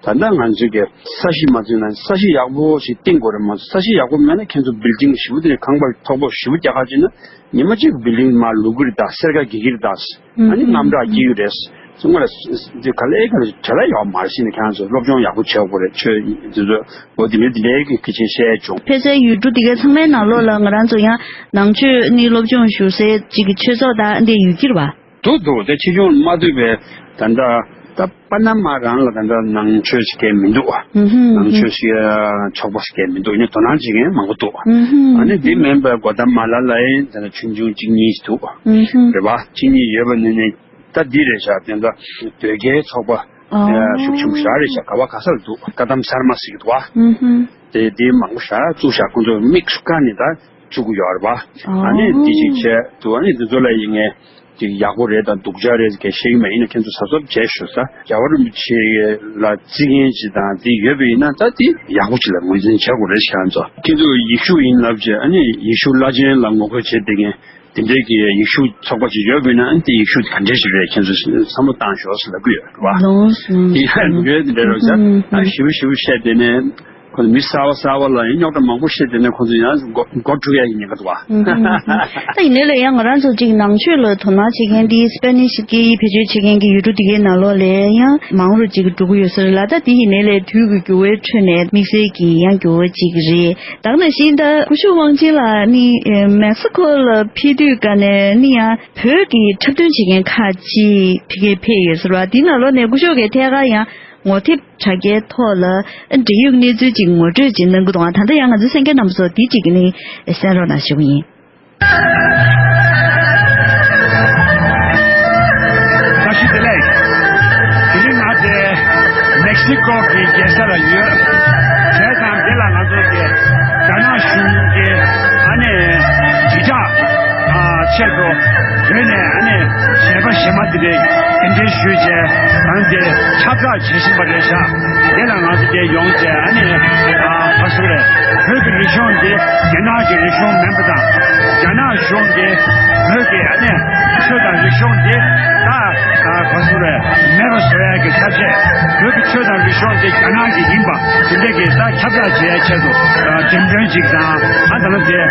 ད་ལྟ་ང་ཚོས་ཀྱི་ས་གཞི་མ་བཙུགས་ན་ས་གཞི་ཡག་པོ་ཞིག་བཏིང་དགོས་རེད། མ་གཏོགས་ས་གཞི་ཡག་པོ་མེད་ན་ཁྱེད་ཚོ་བིལ་ཌིང་ཞེ་པོ་དེ་འདྲ་ཁང་པ་མཐོ་པོ་ཞེ་པོ་རྒྱག་ག་ཅིག་ན། ཉི་མ་གཅིག་བིལ་ཌིང་མར་ལུག་གི་རེད་ད། སེར་ཀ་འགྱེལ་གྱི་རེད་ད། ཨ་ནི་རྔམ་སྐྲག་སྐྱེ་གི་རེད། ཚང་མ་ལ་འདི་ག་ལེ་ག་ལེ་བྲེལ་བ་ཡོད་མ་རེད་ཟེར་ནས་ཁྱེད་རང་ཚོ་སློབ་སྦྱོང་ཡག་པོ་བྱེད་དགོས་རེད། ཆོས་འདི་ཚོ་འོ་དེ་འདྲའི་དེ་འདྲའི་གི་སྐད་ཆ་བཤད་བྱུང་། ཕལ་ཆེར་ཡུལ་གྲུ་དེ་གའི་ཚང་མའི་ནང་ལོགས་ལ་ང་རང་ཚོ་ཡང་ནང་ཆོས་ནི་སློབ་སྦྱོང་ཞུ་སའི་གཅིག་གི་ཆོས་ཚོགས་དང་འདི་ཡོད་ཀྱི་རེད་བ། འདུག་འདུག་དེ་ཕྱི་ལྗོངས་མ་ཐུབ་པའི་ད་ལྟ་ད་པ་ན་མ་རང་ལ་ད་ལྟ་ནང་ཆོས་ཞིག་གས་མི་འདུག་ཨ། ནང་ཆོས་ཞིག་ཚོགས་པ་ཞིག་གས་མི་འདུག་ཡིན་ན་དོ་སྣང་བྱེད་མཁན་མང་པོ་འདུག་ཨ་ནི་འདི་མིན་པའི་གོ་ད་མ་ལ་ལ་ཡིན་ད་ལྟ་ཆུང་ཆུང་གཅིག་གཉིས་ཤིག་འདུག་རེད་བ། གཅིག་གཉིས་ཡོད་པ་ནི་ནི་ད་འདི་རེད་ཤག་དེ་ད་ཟློས་གར་ཚོགས་པ་ཤུགས་ཆེན་པོ་ཞིག་རེད་ཤག་ག་བ་ག་ས་ལ་འདུག་བཀའ་གདམས་གསར་མ་ཟེར་གི་འདུག་བ། དེ་དེ་མང་པོ་ཞིག་བཙུགས་ཤག་ཁོང་ཚོ་དམིགས་སུ་བཀར་ནས་ད་བཙུགས་གི་ཡོད་རེད་བ། ཨ་ནི་འདི་ཞིག་བྱས་འདུག་ཨ་ནི་འདི་ཚོ་ལ་ཡིན་ངེས། ཅིག་ཡག་པོ་རེད་དང་སྡུག་ཅག་རེད་ཟེར་མཁན་བཤད་ཀྱི་མེད། ཡིན་ན་ཁྱེད་ཚོ་གཟབ་གཟབ་བྱས་ཞུ་ས། རྒྱལ་བ་རིན་པོ་ཆེ་ལ་བརྩི་མཁན་ཅིག་དང་དེ་ཡོད་པ་ཡིན་ན་ད་དེ་ཡག་པོ་ཅིག་ལ་ངོས་འཛིན་བྱེད་དགོས་རེད་ཤག་ཚོ། ཁྱེད་ཚོ་ཡེ་ཤུ་ཡིན་ལབ་བྱས་ཨ་ནི་ཡེ་ཤུ་བླ་ཆེན་ལ་ངོ་རྒོལ་བྱེད་བསྡད་མཁན་དེ་འདྲའི་གི་ཡེ་ཤུ་ཚོགས་པ་ཅིག་ཡོད་པ་ཡིན་ན་ཨ་ནི་དེ་ཡེ་ཤུ་དེ་ག་འདྲས་ཞིག་རེད། ཁྱེད་ཚོ་བསམ་བློ་བཏང་ཤོག་ཟེར་ལབ་གི་ཡོད་རེད་བ། ལོངས་སུ་དེ་ཡང་འདུག་གས་དེ་འདྲ་རེད་བྱས་ཨ་ཞིབ་ཞིབ་བཤད་དེ་ནས། ཁོ་ཚོ་མི་གསར་པ་གསར་པ་ལ་ཡང་རྙོག་དྲ་མང་པོ་བཤད་དེ་ནས་ཁོ་ཚོ་ཡང་མགོ་མགོ་འཁྲུག་ཡ་ཡི་ཉེན་ཁ་འདུག་བ། ད་ཡིན་ནའི་ལས་ཡང་ང་རང་ཚོ་ཅིག་ནང་ཆོས་ལ་དོ་སྣང་བྱེད་མཁན་འདི་སྤེ་ནིཤ་སྐད་ཡིག་བེད་སྤྱོད་བྱེད་མཁན་གྱི་ཡུལ་གྲུ་འདི་གའི་ནང་ལོགས་ལ་ཡང་མང་རུ་ཅིག་འགྲོ་གི་ཡོད་ས་རེད་ལ། ད་དེ་ཡིན་ནའི་ལས་དུས་ཀྱི་འགྱུར་བའི་ཁྲོད་ནས་དམིགས་བསལ་གྱི་ཡང་འགྱུར་བ་ཅིག་རེད། ད་ག་ནང་བཞིན་ད་སྐུ་ཞབས་དབང་ཆེན་ལགས་ནི་མེག་སི་ཁོ་ལ་ཕེབས་དུས་ག་ནས་ནི་ཡང་བོད་ཀྱི་འཁྲབ་སྟོན་བྱེད་མཁན་ཁག་ཅིག་ཕ་གིར་ཕེབས་ཡོད་ས་རེད་བ། དེའི་ནང་ལོགས་ནས་སྐུ་ཞབས་ཀྱིས་ཐད་ཀར་ཡང་ངོ་དེབ་དྲ་རྒྱའི་ཐོག་ལ་འབྲེལ་ཡོད་གནས་ཚུལ་ཅིག་ངོ་སྤྲོད་ཅིག་གནང་གི་འདུག་ད་ལྟ་ཡང་ང་ཚོའི་གསན་མཁན་རྣམ་པ་ཚོ་འདི་གཅིག་གིས་ནི་གསན་རོགས་གནང་ཞུ་གི་ཡིན། བཀྲ་ཤིས་བདེ་ལེགས། དེ་རིང་ང་དེ་མེག་སི་ཀོ་གི་རྒྱལ་ས་ལ་ཡོད། བྱས་ཙང་འདི་ལ་ང་ཚོ་གི་རྒྱ་ནག་གཞུང་གི་ཨ་ནི་དྲིལ་བསྒྲགས་ཆེད་དུ་བོད་ནས་ཨ་ནི་གཞས་པ་གཞས་མ་དེ་འདྲའི་གདན་འདྲེན་ཞུས་བྱས་ཨ་ནི་དེ་ཁྱབ་བསྒྲགས་བྱེད་བཞིན་པ་རེད་ཤག་དེ་ལ་ང་ཚོ་དེ་ཡོང་བྱས་ཨ་ནི་ཨ་ག་སུ་རེད། བོད་ཀྱི་རིག་གཞུང་དེ་རྒྱ་ནག་གི་རིག་གཞུང་མིན་པ་དང་། རྒྱ་ནག་གཞུང་གིས་བོད་ཀྱི་ཨ་ནི་ཆོས་དང་རིག་གཞུང་དེ་ད་ག་སུ་རེད། མེད་པ་བཟོ་ཡ་གི་ཐབས་ཤེས། བོད་ཀྱི་ཆོས་དང་རིག་གཞུང་དེ་རྒྱ་ནག་གི་ཡིན་པ་དེ་འདྲ་གི་ད་ཁྱབ་བསྒྲགས་བྱེད་ཡ་ཆེད་དུ་འགྲེམས་སྟོན་ཅིག་དང་ཨ་ད་ལོ་དེ་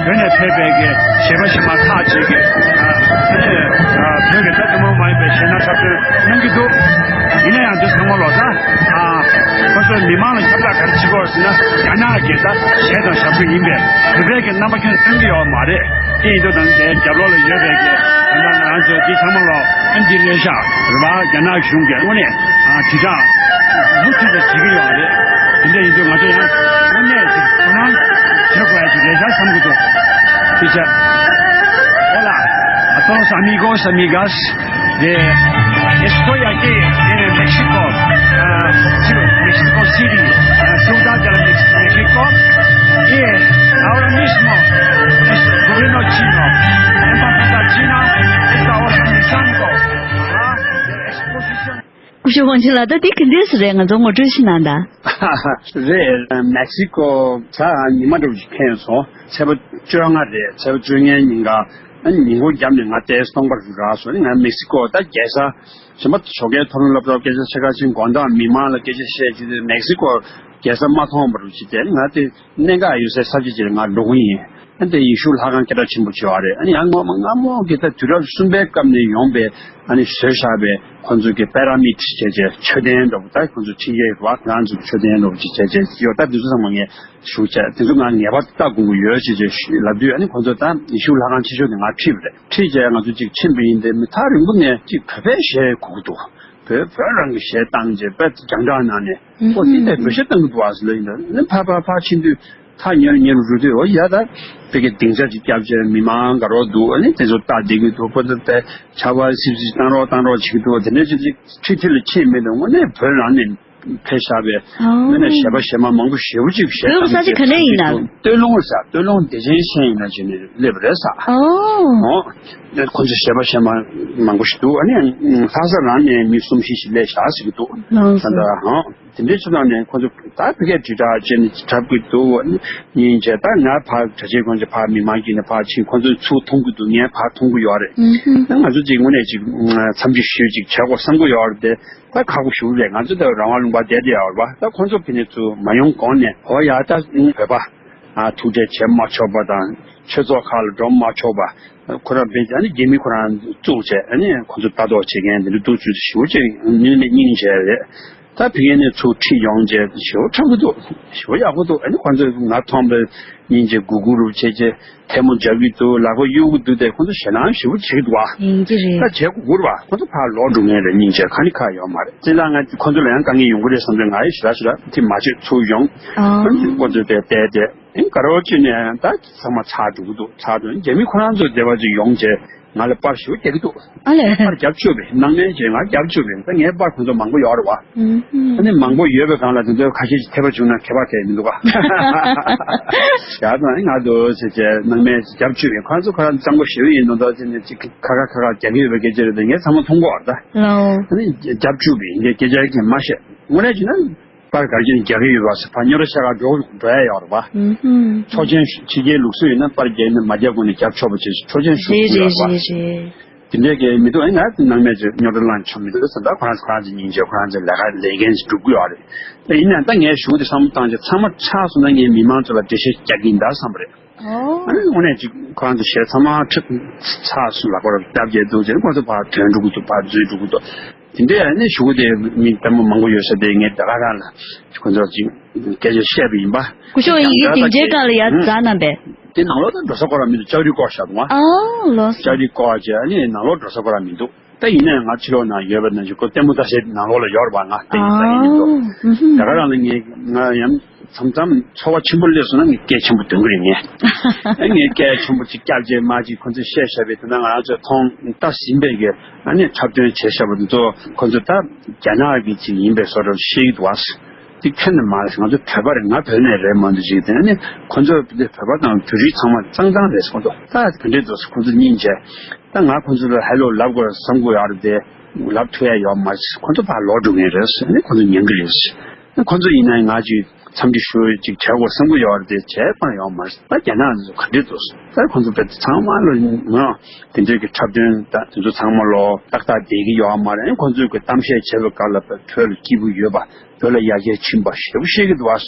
བོད་ནས་ཕེབས་པའི་གི་གཞས་པ་གཞས་མ་ཁག་ཅིག་གིས་ཨ་ནི་བོད་ཀྱི་ད་ཐུན་མོང་མ་ཡིན་པའི་གཞས་སྣ་འཁྲབ་སྟོན་གནང་གི་འདུག་ཡིན་ན་ཡང་དེ་ཚང་མ་ལོ་ད། ཨ། ཁོ་ཚོས་མི་མང་ལ་ཁྱབ་བསྒྲགས་ག་རེ་བྱེད་དགོས་ཟེར་ན་རྒྱ་ནག་གི་ད་གཞས་དང་ཞབས་བྲོ་ཡིན་པས་བོད་པའི་གི་རྣམ་པ་ཁྱོན་སྟོན་གྱི་ཡོད་མ་རེད། དེ་ཡིན་དུས་ད་ལྟའི་རྒྱབ་ལོགས་ལ་ཡོད་པའི་གི་ད་ལྟ་ང་རང་ཚོ་འདི་ཚང་མ་ལོ་ཨ་འདི་རེད་ཤག་རེད་པ། རྒྱ་ནག་གཞུང་གིས་དངོས་གནས་ཨ་དྲིལ་བསྒྲགས་མུ་མཐུད་དུ་བྱེད་ཀྱི་ཡོད་རེད། དེ་འདྲ་ཡིན་དུས་ང་ཚོ་ཡང་དངོས་གནས་ཅིག་དོ་སྣང་བྱེད་དགོས་ཡ་ཅིག་རེད་ཤག་བསམ་གྱི་འདུག་དེ་བྱས་ཨོ་ལ་a todos amigos, amigas, de, estoy aquí en México, ah, sí, México City, ah, Ciudad de Mex- México, y ahora mismo el gobierno chino, la embajada china, está organizando, ah, la exposición. ཅོ་ཝང་ཆི་ལགས། ད་འདི་ག་འདྲས་སེ་རེད། ང་ཚོ་ངོ་སྤྲོད་ཞིག་གནང་དང་། རེད། མེག་སི་ཀོ་ད་ཉི་མ་འདྲ་བོ་ཞིག་ཕེབས་སོང་། ཚེས་པ་བཅོ་ལྔ་རེད། ཚེས་པ་བཅོ་ལྔའི་ཉིན་ཀ་ཨ་ཉིན་གུང་རྒྱབ་ནས་ང་ཏོག་ཙམ་སྟོང་པ་རུ་རག་སོང་། ཨ་ནི་ང་མེག་སི་ཀོ་ད་རྒྱལ་ས་གཞན་པ་ཞོགས་ཀའི་མཐོ་རིམ་སློབ་གྲྭར་སྐད་ཆ་བཤད་ཁ་ཕྱིན། དགོང་དག་མི་མང་ལ་སྐད་ཆ་བཤད་ཅིག་དེ་མེག་སི་ཀོ་རྒྱལ་ས་མ་མཐོང་བ་རུ་ཅིག་བྱས། ང་དེ་གནད་འགག་ཡོད་སའི་ས་ཆ་ཅིག་ལ་ང་འགྲོ་གི་ཡིན། ཨ་ནི་དེ་ཡེ་ཤུ་ལྷ་ཁང་སྐད་གྲགས་ཆེན་པོ་ཅིག་ཡོད་རེད། ཨ་ནི་ཡང་ངོ་མ་སྔ་མོ་གི་ད་དུས་རབས་གསུམ་པའི་སྐབས་ནས་ཡོང་པའི་ཨ་ནི་བཟོས་བཞག་པའི་ཁོ་ཚོ་གི་པེ་ར་མིད་བྱས་བྱས་མཆོད་རྟེན་འདྲ་བོ། ད་ཁོ་ཚོ་ཁྲིད་ཡས་རེད་བ། ང་ཚོ་གི་མཆོད་རྟེན་འདྲ་བོ་ཅིག་བྱས་བྱས་ཡོད། ད་དེ་ཚོ་ཚང་མ་ངས་ཞུ་བྱས། དེ་ཚོ་ང་ངེས་པར་ལྟ་དགོས་ཀྱི་ཡོད་ཅེས་བྱས་ལབ་དུས། ཨ་ནི་ཁོ་ཚོ་ད་ཡེ་ཤུ་ལྷ་ཁང་ཆེ་ཤོས་དེ་ང་ཁྲིད་པ་རེད། ཁྲིད་བྱས་ང་ཚོ་ཅིག་ཕྱིན་པ་ཡིན་ཏེ། མི་ཐག་རིང་པོ་ནས་ཅིག་བོད་པའི་གཞས་གོ་གི་འདུག་བོད་བོད་རང་གི་གཞས་བཏང་བྱས་དཔེ་རྒྱང་གྲགས་གནང་ནས། ཨོ་དེ་ལྟར་བོད་གཞས་བཏང་གི་འདུག་ཨ་ཟེར་ལབ་ཡིན་ད། ནི་ཕར་ཕར་ཕར་ཕྱིན་དུས་ཐག་ཉེ་རུ་ཉེ་རུ་འགྲོ་དུས། ཨོ་ཡ། ད་བོད་ཀྱི་སྡིངས་ཆ་ཅིག་བརྒྱབ་བྱས་མི་མང་དགའ་རོགས་འདུག་ཨ་ནི་དེ་ཚོ་ལྟ་བསྡད་ཀྱི་འདུག་ཁོ་ཚོ་དཔེ་ཆར་པ་སིབ་སིབ་བཏང་རོགས་བཏང་རོགས་བྱེད་ཀྱི་འདུག་དེ་འདྲ་ཅིག་ཅིག་ཁྲིད་ཁྲིད་ལ་ཁྱད་མེད་དུ་དངོས་གནས་བོད་རང་ནས་ཕེབས་བཞག་པའི། ཨོ། དངོས་གནས་གཞས་པ་གཞས་མ་མང་པོ་ཞེ་པོ་ཅིག་གཞས་བོད་ས་ཆ་ག་ནས་ཡིན་ན། སྟོད་ལུང་ཟེར། སྟོད་ལུང་བདེ་ཆེན་ཤན་ཡིན་ན་བྱས་ནས་སླེབས་པ་རེད་ཟེར། ཨོ། ཨོ། ཁོ་ཚོ་གཞས་པ་གཞས་མ་མང་པོ་ཞིག་འདུག་ཨ་ནི་ལྷ་ས་རང་ནས་མི་གསུམ་བཞི་ཞིག་སླེབས་བཞག་ཟེར་གྱི་འདུག་ལགས་སོ། ད་ལྟ་ཨོ་དེ་འདྲའི་ཆུ་ནང་ནས་ཁོ་ཚོ་ད་བོད་སྐད་དྲིལ་བསྒྲགས་བྱས་ནས་འཁྲབ་ཀྱི་འདུག་ཨ་ནི་ཉིན་བྱས་ད་ང་ཕར་གྲྭ་ཆས་གོན་བྱས་ཕར་མི་མང་བརྒྱུད་ནས་ཕར་ཕྱིན། ཁོ་ཚོས་ཚུར་མཐོང་གི་འདུག་ངས་ཕར་མཐོང་གི་ཡོད་རེད། ཨུ་ཧུམ། ད་ང་ཚོ་ཅིག་དངོས་གནས་ཅིག་འཚམས་འདྲི་ཞུས་ཅིག་བྱ་དགོས་བསམ་གྱི་ཡོད་རེད་དེ། ད་ཁག་པོ་ཞེ་པོ་རེད། ང་ཚོ་ད་རང་དབང་ལུང་པར་བསྡད་བསྡད་ཡོད་རེད་པ། ད་ཁོ་ཚོ་ཕ་གི་ནས་ཚུར་མ་ཡོང་གོང་ནས། ཨོ་ཡ། ད་བོད་པ་ཨ་ཐུག་འཕྲད་བྱེད་མ་ཆོག་པ་དང་། ཆོས་ཚོགས་ཁག་ལ་འགྲོ་མ་ཆོག་པ། ཁོ་རང་བས་ཨ་ནི་རྒྱ་མི་ཁོ་རང་བཙུགས་བྱས། ཨ་ནི་ཁོ་ཚོ་ལྟ་རྟོག་བྱེད་མཁན་དེ་འདྲ་འདུག་ཚུལ་ཞེ་པོ་ཅིག་དངོས་གནས་སྙིང་རྗེ་རེད། ད་ཕ་གི་ནས་ཚུར་ཁྲིད་ཡོང་བྱས་ཞེ་པོ་འཁྲབ་གི་འདུག་ཞེ་པོ་ཡག་པོ་འདུག་ཨ་ནི་ཁོ་ཚོས་ང་མཐོང་པའི་སྙིང་རྗེ་སྒུག་སྒུག་རུ་བྱས་བྱས། ཐལ་མོ་སྦྱར་གྱི་འདུག་ལག་པ་གཡུག་གི་འདུག་དེ་ཁོ་ཚོ་ཞེད་སྣང་ཞེ་པོ་བྱེད་ཀྱི་འདུག་ཨ། ཡིན་གྱི་རེད། ད་བྱེད་དགོས་རེད་པ། ཁོ་ཚོ་ཕར་ལོག་འགྲོ་མཁན་རེད། སྙིང་རྗེ་ཁ་ནི་ཁ་ཡོད་མ་རེད། སྤྱིར་བཏང་ང་ཁོ་ཚོ་ལ་ཡང་དཀའ་ངལ་ཡོང་གི་རེད་བསམ་དུས། ང་ཡི་ཞེ་དྲག་ཞེ་དྲག་དེ་མ་བྱེད་ཚུར་ཡོང་། ཨ། ཁོ་ཚོ་དེ་བལྟས་ཏེ། ཨེ་དགའ་རོགས་བྱས་ནས་ད་ཚང་མ་ཚར་འགྲོ་གི་འདུག་ཚར་འགྲོ། རྒྱ་མི་ཁོ་རང་ཚོ་སྡེ་བ་ཅིག་ཡོང་བྱས་ང་ལ་པར་ཞེ་པོ་རྒྱག་གི་འདུག་ཨ་ལས། པར་རྒྱབ་བཅུག་པས། སྣང་མེད་བྱས་ང་རྒྱབ་བཅུག་པས། ད་ངའི་པར་ཁོ་ཚོ་མང་པོ་ཡོད་རེད་པ། ཨུ་ཧུམ། ཨ་ནི་མང་པོ་ཡོད་པའི་སྒང་ལ་དེ་ཚོ་ཁ་ཤས་ཤིག་འཐད་པ་བྱུང་ན་ཁྱད་པར་གང་ཡང་མི་འདུག་ག་ཡ་ད་ང་འདུག་ཟེར་བྱས་སྣང་མེད་རྒྱབ་བཅུག་པས། ཁོ་ཚོ་ཁོ་རང་གཙང་པོ་ཞེ་པོ་ཡིན་མདོག་མདོག་བྱས་ནས་ཅིག་ཁ་ཁ་ཁ་ཁ་རྒྱག་གི་ཡོད་པའི་སྐད་ཆ་རེད་དེ། ངས་ཚང་མ་མཐོང་གི་ཡོད་རེད་ད། ལའོ། ཨ་ནི་རྒྱབ་བཅུག་པས། ངས་སྐད་ཆ་གང་ཡང་མ་བཤད། དངོས་གནས་བྱས་ན། པར་ག་རེ་བྱས་ནས་རྒྱག་གི་ཡོད་པ་ཟེར། ཕར་རྙོག་དྲ་ཤར་ག་འགྲོ་འགྲོ་ཡ་ཡོད་རེད་པ། ཨུ་ཧུམ། ཆོག་མཆན་ཞུ། ཕྱི་རྒྱལ་ལུགས་སྲོལ་ཡིན་ན་པར་རྒྱག་ནས་མ་རྒྱག་གོང་ནས་རྒྱབ་ཆོག་པ་བྱས། ཆོག་མཆན་ཞུ་རེད་དགོས་ཡོད་རེད་རེད་པ། རེད་རེད། དེ་འདྲའི་གི་མི་འདུག་ཨེ་ང་དེ་སྣང་མེད་ཅིག་རྙོག་དྲ་བསླངས་ཆོག་མི་འདུག་བསམ། ད་ཁོ་རང་ཁོ་རང་ཚོའི་སྙིང་རྗེ། ཁོ་རང་ཚོའི་ལས་ཀ་ལས་འགན་ཞིག་སྒྲུབ་དགོས་ཡོད་རེད། དེ་ཡིན་ནའང་ད་ངས་གཞུག་དེ་བསམ་བློ་བཏང་རྗེས་ཚང་མ་ཆགས་སོང་ན་ངས་མི་མང་ཚོ་ལ་འགྲེལ་བཤད་རྒྱག་གི་ཡིན་ད་བསམ་པ་རེད། ཨོ། ཨ་ནི་དངོས་གནས་ཅིག་ཁོ་རང་ཚོ་གཞས་ཚང་མ་ཁྲིད་ཚར་སོང་། ལག་པར་བརྡབ་བྱས་འདུག་ཅེས་ཁོ་ཚོ་ཕར་ཐོན་འགྲོ་གི་འདུག་ཕར་འཛུལ་འགྲོ་གི་འདུག་དེ་འདྲའི་ཨ་ནི་གཞུག་གུ་དེ་མི་ལྟད་མོ་མང་པོ་ཡོད་ས་དེ་ངས་ད་ག་རང་ལ་ཁོ་ཚོར་ཅིག་སྐད་ཆ་བཤད་པ་ཡིན་པ། སྐུ་ཞབས་ཡི་གེ་སྡིངས་ཆའི་སྒང་ལ་ཡར་འཛེགས་གནང་པས། དེ་ནང་ལོགས་ད་འགྲོ་ས་ཁོ་རང་མི་འདུག་ལྕགས་རི་བསྐོར་བཞག་འདུག་ཨ། ཨོ་ལོ། ལྕགས་རི་བསྐོར་བྱས་ཨ་ནི་ནང་ལོགས་འགྲོ་ས་ཁོ་རང་མི་འདུག་ད་ཡིན་ནའང་ང་ཕྱི་ལོགས་ན་ཡོད་པ་ནང་བཞིན་ཁོ་ལྟད་མོ་ལྟ་སའི་ནང་ལོགས་ལ་ཡོད་རེད་པ། ང་ལྟ་ཡིན་ལྟ་ཡིན་མི་འདུག་ཨ། ད་ག་རང་ལ་ངས་ང་ཡང་མཚམས་མཚམས་ཚོར་བ་ཆེན་པོ་སླེབས་སོང་ན་ངས་སྐད་ཆེན་པོ་འདོན་གི་རེད་ངས། ཨ་ངས་སྐད་ཆེན་པོ་ཅིག་བརྒྱབ་རྗེས་མར་ཅིག་ཁོ་ཚོས་བཤད་བཞག་པའི་དེ་འདྲ་ང་རང་ཚོས་མཐོང་ལྟ་ཟིན་པའི་གི་ཨ་ནི་འཁྲབ་སྟོན་བྱས་བཞག་པ་དེ་ཚོ་ཁོ་ཚོས་ད་རྒྱ་ནག་གི་ཅིག་ཡིན་པའི་བཟོ་འདྲ་བཤད་ཀྱི་འདུག་བ། དེ་ཁྱོན་ནས་མ་རེད། ང་ཚོ་བོད་པ་རེད། ང་བོད་ནས་རེད་མ་གཏོགས་ཅིག་དེ་ནི་ཁོ་ཚོ་བོད་པ་དང་བོད་རིགས་ཚང་མ་གཙང་གཙང་རེད། ཁོ་ཚོ་ད་ག་འདྲས་འདུག་ཁོ་ཚོ་སྙིང་རྗེ། ད་ང་ཁོ་ཚོ་ལ་ཧེ་ལོ་ལབ་དགོས་བསམ་དགོས་ཡོད་རེད་དེ། ལབ་ཐུབ་ཡ་ཡོད་མ་རེད། ཁོ་ཚོ་ཕར་ལོག་འགྲོ་མཁན་རེད། ཨ་ནི་ཁོ་ཚོ་ཉན་གི་རེད། ཨ་ཁོ་ཚོ་ཡིན་ན་ང་ཅིག་འཚམས་འདྲི་ཞུ་ཅིག་བྱ་དགོས་བསམ་གི་ཡོད་རེད་དེ་བྱས་པ་ཡོད་མ་རེད། ད་རྒྱ་ནག་ཚོ་ག་འདྲས་འདུག་ད་ཁོ་ཚོ་བོད་ཚང་མ་ལ་ང་དེ་འདྲས་ཀྱི་འཁྲབ་སྟོན་ད་དེ་ཚོ་ཚང་མ་ལོ་ཏག་ཏག་བསྡད་ཀྱི་ཡོད་མ་རེད། ཨ་ཁོ་ཚོས་གི་གཏམ་བཤད་བྱེད་པའི་སྐབས་ལ་བོད་ལ་སྐྱིད་པོ་ཡོད་པ། བོད་ལ་ཡར་རྒྱས་ཕྱིན་པ་ཞེ་པོ་བཤད་ཀྱི་འདུག་བ།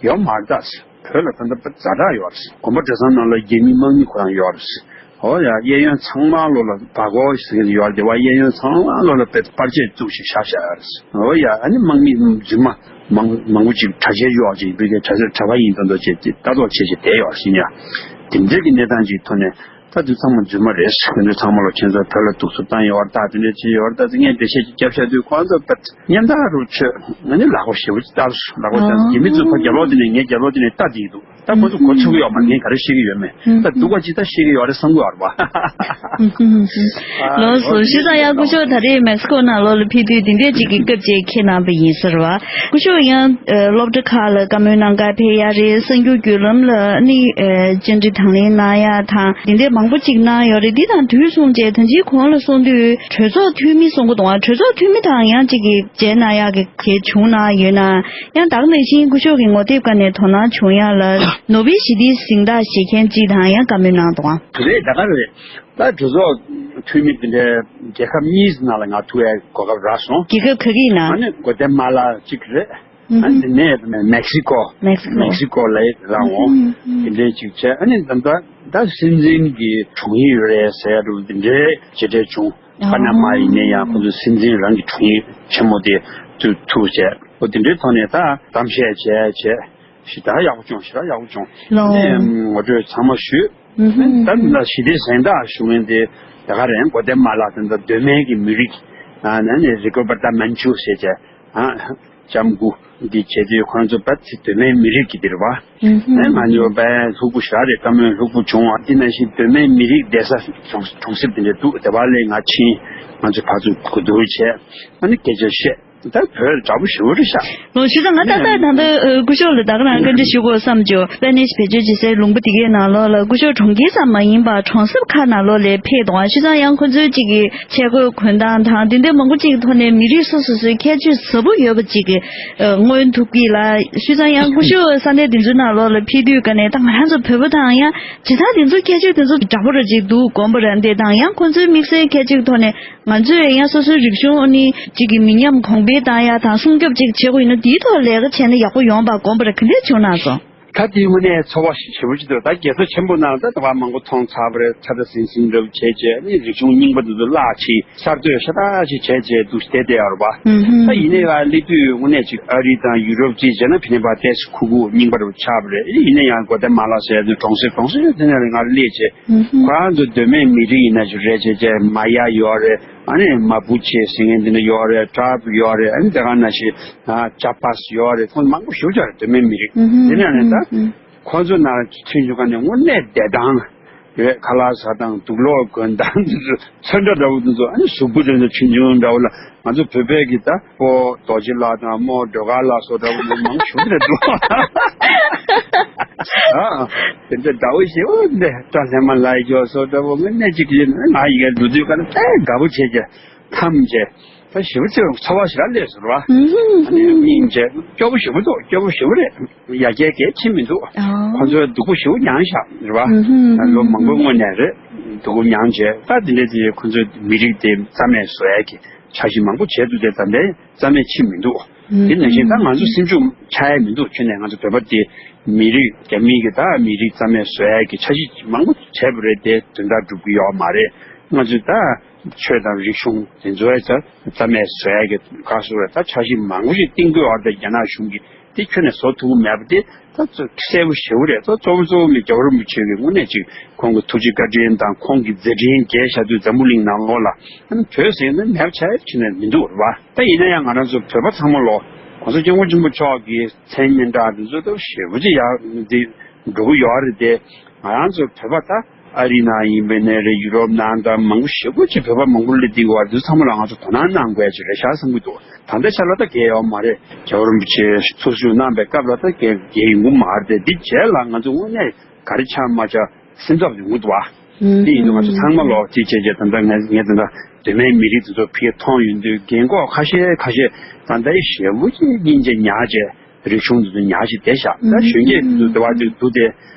ཡོད་མ་རེད་ད། བོད་ལ་ད་ལྟ་དཔེ་ཛ་དྲག་ཡོད་རེད། དགོན་པ་གྲྭ་ཚང་ནང་ལ་རྒྱ་མི་དམག་མི་ཁོ་རང་ཡོད་རེད། ཨོ་ཡ། གཡས་གཡོན་ཚང་མ་ལོ་ལ་བ་གོ་ཟེར་གྱི་ཡོད་རེད་དེ་བ། གཡས་གཡོན་ཚང་མ་ལོ་ལ་དཔེ་པར་ཆས་བཙུགས་ཤིག་བཞག་བཞག་ཡོད་རེད། ཨོ་ཡ། ཨ་ནི་དམག་མི་རྫུན་མ་མང་མང་པོ་ཅིག་གྲྭ་ཆས་གཡོག་ཅིག་བོད་ཀྱི་གྲྭ་ཆས་གྲྭ་པ་ཡིན་མདོག་མདོག་བྱས་ཏེ་ལྟ་རྟོག་བྱས་བྱས་བསྡད་ཡོད་རེད་ཤི་ཉ། དེ་འདྲའི་གི་གནས་སྟངས་ཅིག་ཐོག་ནས། ད་དུས་ཚང་མ་རྫུན་མ་རེད། ཁོ་ཚོ་ཚང་མ་ལོ་ཁྱེད་ཚོ་བོད་ལ་གདུག་རྩུབ་བཏང་ཡོད་རེད། ད་དེ་འདྲ་བྱས་ཡོད་རེད། ད་དེ་ངས་འགྲེལ་བཤད་ཅིག་བརྒྱབ་བཞག་དུས་ཁོ་ཚོ་དཔེ་སྙན་དར་རུ་ཆོད། ང་ནི་ལག་པ་ཞེ་པོ་ཅིག་བསྟར་སོང་། ལག་པ་བསྟར་སོང་། རྒྱ་མི་ཚོ་ཕར་རྒྱབ་ལོགས་དེ་ནས་ངའི་རྒྱབ་ལོགས་དེ་ནས་ལྟ་བསྡད་ཀྱི་འདུག་ད་ཁོ་ཚོ་གོ་ཆོད་ཀྱི་ཡོད་མ་རེད། ངས་ག་རེ་བཤད་ཀྱི་ཡོད་མེད། ད་སྡུག་པ་ཅིག་ད་བཤད་ཀྱི་ཡོད་རེད་བསམ་གྱི་ཡོད་རེད་པ། ལགས་སོ། བྱས་ཙང་ཡང་སྐུ་ཞབས་ད་རེས་མེག་སི་ཀོ་ནང་ལོགས་ལ་ཕེབས་དུས་འདི་འདྲས་ཅིག་གི་སྐབས་ཅིག་ཁྱེད་གནང་བ་ཡིན་ཟེར་བ། སྐུ་ཞབས་ཡང་ཨ་སློབ་གྲྭ་ཁག་ལ་བཀའ་མོལ་གནང་གར་ཕེབས་ཡ་རེད། གསར་འགྱུར་བརྒྱུད་ལམ་ལ་ནི་ཨ་བཅར་འདྲི་དང་ལེན་གནང་ཡ་དང་འདི་འདྲས་མང་པོ་ཅིག་གནང་ཡོད་རེད། འདི་དང་དུས་མཚུངས་བྱས་ད་ཅིའི་གོང་ལ་སོང་དུས་གྲོས་ཚོགས་འཐུས་མི་གསུང་གི་འདུག་ཨ། གྲོས་ཚོགས་འཐུས་མི་དང་ཡང་ཅིག་གི་མཇལ་གནང་ཡག་གི་གལ་བྱུང་ན་ཡོད་ན། ཡང་ད་ག་ནང་བཞིན་སྐུ་ཞབས་ཀྱི་ངོ་དེབ་སྒང་ནས་དོ་སྣང་བྱུང་ཡ་ལ་ནོ་བེལ་ཞི་བདེའི་གཟེངས་རྟགས་བཞེས་མཁན་གཅིག་དང་ཡང་བཀའ་མོལ་གནང་འདུག་ཨང་། དེ་རེད། ད་ག་རེད། ད་གྲོས་ཚོགས་འཐུས་མི་དེ་འདྲའི་རྒྱལ་ཁབ་གཉིས་ནང་ལ་ང་ཐུག་ཡའི་གོ་སྐབས་རག་སོང་། རྒྱལ་ཁབ་ག་གི་ནང་། ཨ་ནི་གོ་ཏེ་མ་ལ་གཅིག་རེད། ཨ་ནི་དེ་ནས་མེག་སི་ཀོ། མེག་སི་ཀོ། མེག་སི་ཀོ་ལ་རག་འོང་། དེ་འདྲའི་གཅིག་བྱས། ཨ་ནི་ད་ད་ད་སྲིད་འཛིན་གྱི་དྲུང་ཡིག་རེད་ཟེར་ཡ་འདྲ་བོ་དེ་འདྲའི་ཇེ་གྲས་བྱུང་། ཨ་པ་ན་མ་ཡིན་ན་ཡང་ཁོ་ཚོ་སྲིད་འཛིན་རང་གི་དྲུང་ཡིག་ཆེན་མོ་དེ་ཐུག་ཐུག་བྱས། ཨོ་དེ་འདྲའི་ཐོག་ནས་ད་གཏམ་བཤད་བྱས་བྱས། ཞེ་དྲག་ཡག་པོ་བྱུང་། ཞེ་དྲག་ཡག་པོ་བྱུང་། ལོ། ཨ་ནི་ངོ་སྤྲོད་ཚང་མ་ཞུས། ཨུ་ཧུ། ད་ད་ཞི་བདེའི་གཟེངས་རྟགས་ཞུ་མཁན་དེ་ད་ག་རེད། གོ་ཏེ་མ་ལ་དེ་འདྲ་གདོད་མའི་གི་མི་རིགས། ཨ་ནི་རི་གོ་བར་ཏ་མན་ཆུ་ཟེར་བྱས། ཨ་ལྕམ་སྐུ་འདི་བྱེད་དུས་ཁོང་ཚོ་བར་དེ་གདོད་མའི་མི་རིགས་ཀྱི་འདིར་བ། ཨུ་ཧུ། ཨ་ང་ཚོ་བས་ལྷུག་པོ་ཞེ་དྲག་རེད། བཀའ་མོལ་ལྷུག་པོ་བྱུང་བ། དེ་ནང་བཞིན་གདོད་མའི་མི་རིགས་བསྡད་ས་གྲོང་གྲོང་གསེབ་དེ་འདྲ་འདུག་དེ་བ་ལས་ང་ཕྱིན། ང་ཚོ་ཕར་ཚུར་གོ་བསྡུར་བྱས། ཨ་ནི་སྐད་ཆ་བཤད། ད་བོད་འདྲ་པོ་ཞེ་པོ་རེད་ཤག་ལོ། བྱས་ཙང་ང་ཏག་ཏག་ད་ལྟ་ཨ་སྐུ་ཞབས་ལ་ད་ག་རང་བཀའ་འདྲི་ཞུ་དགོས་བསམ་བྱུང་། སྤེ་ནིཤ་བེད་སྤྱོད་བྱེད་སའི་ལུང་པ་དེ་གའི་ནང་ལོགས་ལ་སྐུ་ཞབས་གྲོང་ཁྱེར་ཙམ་མ་ཡིན་པར་གྲོང་གསེབ་ཁག་ནང་ལོགས་ལ་ཕེབས་འདུག་ཨ། བྱས་ཙང་ཡང་ཁོ་ཚོའི་གཅིག་གི་ཆས་གོས་གོན་སྟངས་དང་དེ་འདྲའི་མང་པོ་ཅིག་གི་ཐོག་ནས་མི་རིགས་སོ་སོ་སོའི་ཁྱད་ཆོས་ཟབ་པོ་ཡོད་པ་ཅིག་གི་ཨ་མངོན་ཐུབ་ཀྱི་ལ། བྱས་ཙང་ཡང་སྐུ་ཞབས་ས་གནས་དེ་ཚོའི་ནང་ལོགས་ལ་ཕེབས་དུས་ཀ་ནས་ད་ང་རང་ཚོ་བོད་པ་དང་ཡང་ཇི་ལྟར་དེ་ཚོ་ཁྱད་ཆོས་དེ་ཚོ་འདྲ་པོ་ར་ཅིག་འདུག་གོམས་པ་ར་འདི་དང་ཡང་ཁོ་ཚོའི་དམིགས་བསལ་ཁྱད་ཆོས་ཀྱི་ཐོག་ནས། ང་ཚོས་ཡང་སོ་སོའི་རིག་གཞུང་ནི་གཅིག་གི་མི་ཉམས་གོང་འཕེལ་བཏང་ཡ་དང་སྲུང་སྐྱོབ་ཅིག་བྱེད་དགོས་ཡིན་ན། དེའི་ཐོག་ལས་ཀ་བྱས་ན་ཡག་པོ་ཡོང་པ་དགོངས་པ་རེད། ག་འདྲས་བྱུང་ན་སོང་། ད་དེའི་དངོས་གནས་ཚོར་བ་ཞེ་པོ་ཅིག་འདུག་ད་རྒྱལ་ས་ཆེན་པོ་ནང་ད་ད་བར་མང་པོ་མཐོང་ཚར་བ་རེད། ཚ་ཚ་ཟིང་ཟིང་འདྲ་བོ་བྱས་བྱས་ནི་རིག་གཞུང་རྙིང་པ་འདི་ཚོ་བརླག་ཕྱིན། གསར་གཏོད་ཤ་སྟག་ཅིག་བྱས་བྱས་འདུག་བསྡད་བསྡད་ཡོད་རེད་པ། ཧུམ་ཧུམ། ད་ཡིན་ནའི་ང་སླེབས་དུས་དངོས་གནས་ཅིག་ཨ་རི་དང་ཡུ་རོབ་ཅིག་བྱས་ན་ཕི་ནས་ཕར་ཏོག་ཙམ་ཁུག་ཁུག་རྙིང་པ་འདྲ་བོ་ཆགས་པ་རེད། ཡིན་ན་ཡང་གོ་ཏེ་མ་ལ་ཟེར་ཡ་དེ་གྲོང་གསེབ་གྲོང་གསེབ་དེ་ནས་རེད། ང་སླེབས་བྱས། ཁོ་རང་ཚོ་གདོད་མའི་མི་རིགས་ཡིན་ན་ཞིག་རེད་བྱས་བྱས། མ་ཡ་ཡོད་རེད། ཨ་ནི་མ་པུ་ཆེ་ཟེར་མཁན་དེ་འདྲ་ཡོད་རེད། ཏྲ་བྷ་ཡོད་རེད། ཨ་ནི་དེ་ག་ནང་བཞིན་ཅ་པཱས་ཡོད་རེད། ཁོང་མང་པོ་ཞེ་པོ་ཅིག་རེད། གདོད་མའི་མི་རིགས་དེ་ནས་ནས་ད་ཁོང་ཚོ་ནང་ཕྱིན་བྱུང་ག་ནས་དངོས་གནས་བསྡད་སྟངས་རེད། ཁ་ལག་ཟ་སྟངས། དུག་ལོག་གོན་སྟངས་དེ་ཚོ་ཚོན་ཁྲ་འདྲ་བོ་དེ་ཚོ། ཨ་ནི་གཟུགས་པོ་དེ་ཚོ་ཆུང་ཆུང་འདྲ་བོ་ལ། ང་ཚོ་བོད་པའི་གི་ད་སྤོ་རྡོ་རྗེ་ལགས་དང་རྨོ་སྒྲོལ་དཀར་ལགས་སོགས་འདྲ་བོ་མང་ཆུང་རེད་འདུག་ཨ་དེ་འདྲ་འདྲ་བོ་ཞེ་པོ་འདི་སྐྲ་ལྷས་མ་ལགས་ཀྱི་སོགས་འདྲ་བོ་དངོས་གནས་ཅིག་ཡིན་ན། ང་ཡི་གེ་འགྲོ་དུས་ཀ་ན་ད་དགའ་པོ་བྱས་བྱས་འཐམ་བྱས། ད་ཞེ་པོ་ཅིག་ཚོར་བ་ཞེ་དྲག་སླེབས་སོང་ར། ཨ་ནི་སྙིང་རྗེ་སྐྱོ་པོ་ཞེ་པོ་འདུག་སྐྱོ་པོ་ཞེ་པོ་རེད། ཡ་གྱལ་གྱལ་ཕྱིན་མི་འདུག་ཁོ་ཚོས་སྡུག་པོ་ཞེ་པོ་མྱངས་ཤག་རེད་པ། ལོ་མང་པོའི་སྔོན་ནས་རེད། སྡུག་པོ་མྱངས་བྱས། ད་དེ་འདྲ་དེ་ཁོ་ཚོའི་མི་རིགས་དེ་རྩ་མེད་བཟོ་ཡ་གི་འཆར་གཞི་མང་པོ་བྱས་འདུག་དེ་ད་ལྟའི་རྩ་མེད་ཕྱིན་མི་འདུག་དེ་ནང་བཞིན་ད་ང་ཚོ་སེམས་ཤུགས་ཆག་ཡ་མི་འདུག་ཁྱོན་ནས་ང་ཚོ་བོད་པ་དེ་མི་རིགས་རྒྱ་མི་གི་ད་མི་རིགས་རྩ་མེད་བཟོ་ཡ་གི་འཆར་གཞི་མང་པོ་བྱས་པ་རེད། དེ་དོན་དག་འགྲུབ་ཀྱི་ཡོད་མ་རེད། ང་ཚོས་ད་ཆོས་དང་རིག་གཞུང་དེ་ཚོའི་ད་རྩ་མེད་བཟོ་ཡ་གི་ག་སོ་རེད། ད་འཆར་གཞི་མང་པོ་ཞིག་བཏིང་དགོས་བར་དུ་རྒྱ་ནག་གཞུང་གིས་དེ་ཁྱོན་ནས་བཟོ་ཐུབ་ཀྱི་མེད་པ་དེ་ད་གསལ་པོ་ཞེ་པོ་རེད། ད་གཙོ་བོ་གཙོ་བོ་མི་རྒྱལ་བ་རིན་པོ་ཆེ་གིས་དངོས་གནས་ཅིག་ཁོང་གི་ཐུགས་རྗེ་བཀའ་དྲིན་དང་ཁོང་གི་མཛད་འཕྲིན་རྒྱས་བཞག་དུས་འཛམ་བུ་གླིང་ནང་ལོགས་ལ་ཨ་ནི་བོད་ཟེར་ན་མེད་པ་ཆགས་ཡ་ཁྱོན་ནས་མི་འདུག་རེད་པ། ད་ཡིན་ན་ཡང་ང་རང་ཚོ་བོད་པ་ཚང་མ་ལོ་༸གོང་ས་༸སྐྱབས་མགོན་ཆེན་པོ་མཆོག་གི་མཚན་སྙན་གྲགས་འདི་ཚོ་ད་ཞེ་པོ་ཅིག་ཡག་འདི་འགྲོ་གི་ཡོད་རེད་དེ། ང་རང་ཚོ་བོད་པ་ད་ཨ་རི་ནང་ཡིན་པ་ནས་རེད། ཡུ་རོབ་ནང་དང་མང་པོ་ཞེ་པོ་ཅིག་བོད་པ་མང་པོ་སླེབས་བསྡད་ཡོད་རེད། འདི་ཚང་མ་ལ་ང་ཚོ་དོ་སྣང་གནང་དགོས་ཡ་ཅིག་རེད་ཤག་བསམ་གྱི་འདུག་ད་ལྟའི་ཆ་ལ་ད་རྒྱལ་ཡོད་མ་རེད། རྒྱལ་བ་རིན་པོ་ཆེ་ཚོགས་ཞུགས་གནང་པའི་སྐབས་ལ་ད་རྒྱལ་རྒྱལ་ཡོང་གི་མ་རེད་དེ། འདི་རྗེས་ལ་ང་ཚོ་དངོས་གནས་ག་རེ་ཆགས་མ་ཆགས་སེམས་འཚབ་ཡོང་གི་འདུག་བ། དེ་ཡིན་དུས་ང་ཚོ་ཚང་མ་ལོ་དེ་བྱས་བྱས་ད་ལྟ་ངས་ངས་ད་ལྟ་གདོད་མའི་མི་རིགས་དེ་ཚོ་ཕ་གིར་མཐོང་ཡོང་དུས་རྒན་གོག་ཁ་ཤས་ཁ་ཤས་ད་ལྟ་ཞེ་པོ་ཅིག་སྙིང་རྗེ་ཉར་བྱས་རིག་གཞུང་དེ་ཚོ་ཉར་བྱས་བསྡད་ཤག་ད་གཞོན་སྐྱེས་དེ་ཚོ་དེ་བ་དེ་འདུག་སྟེ།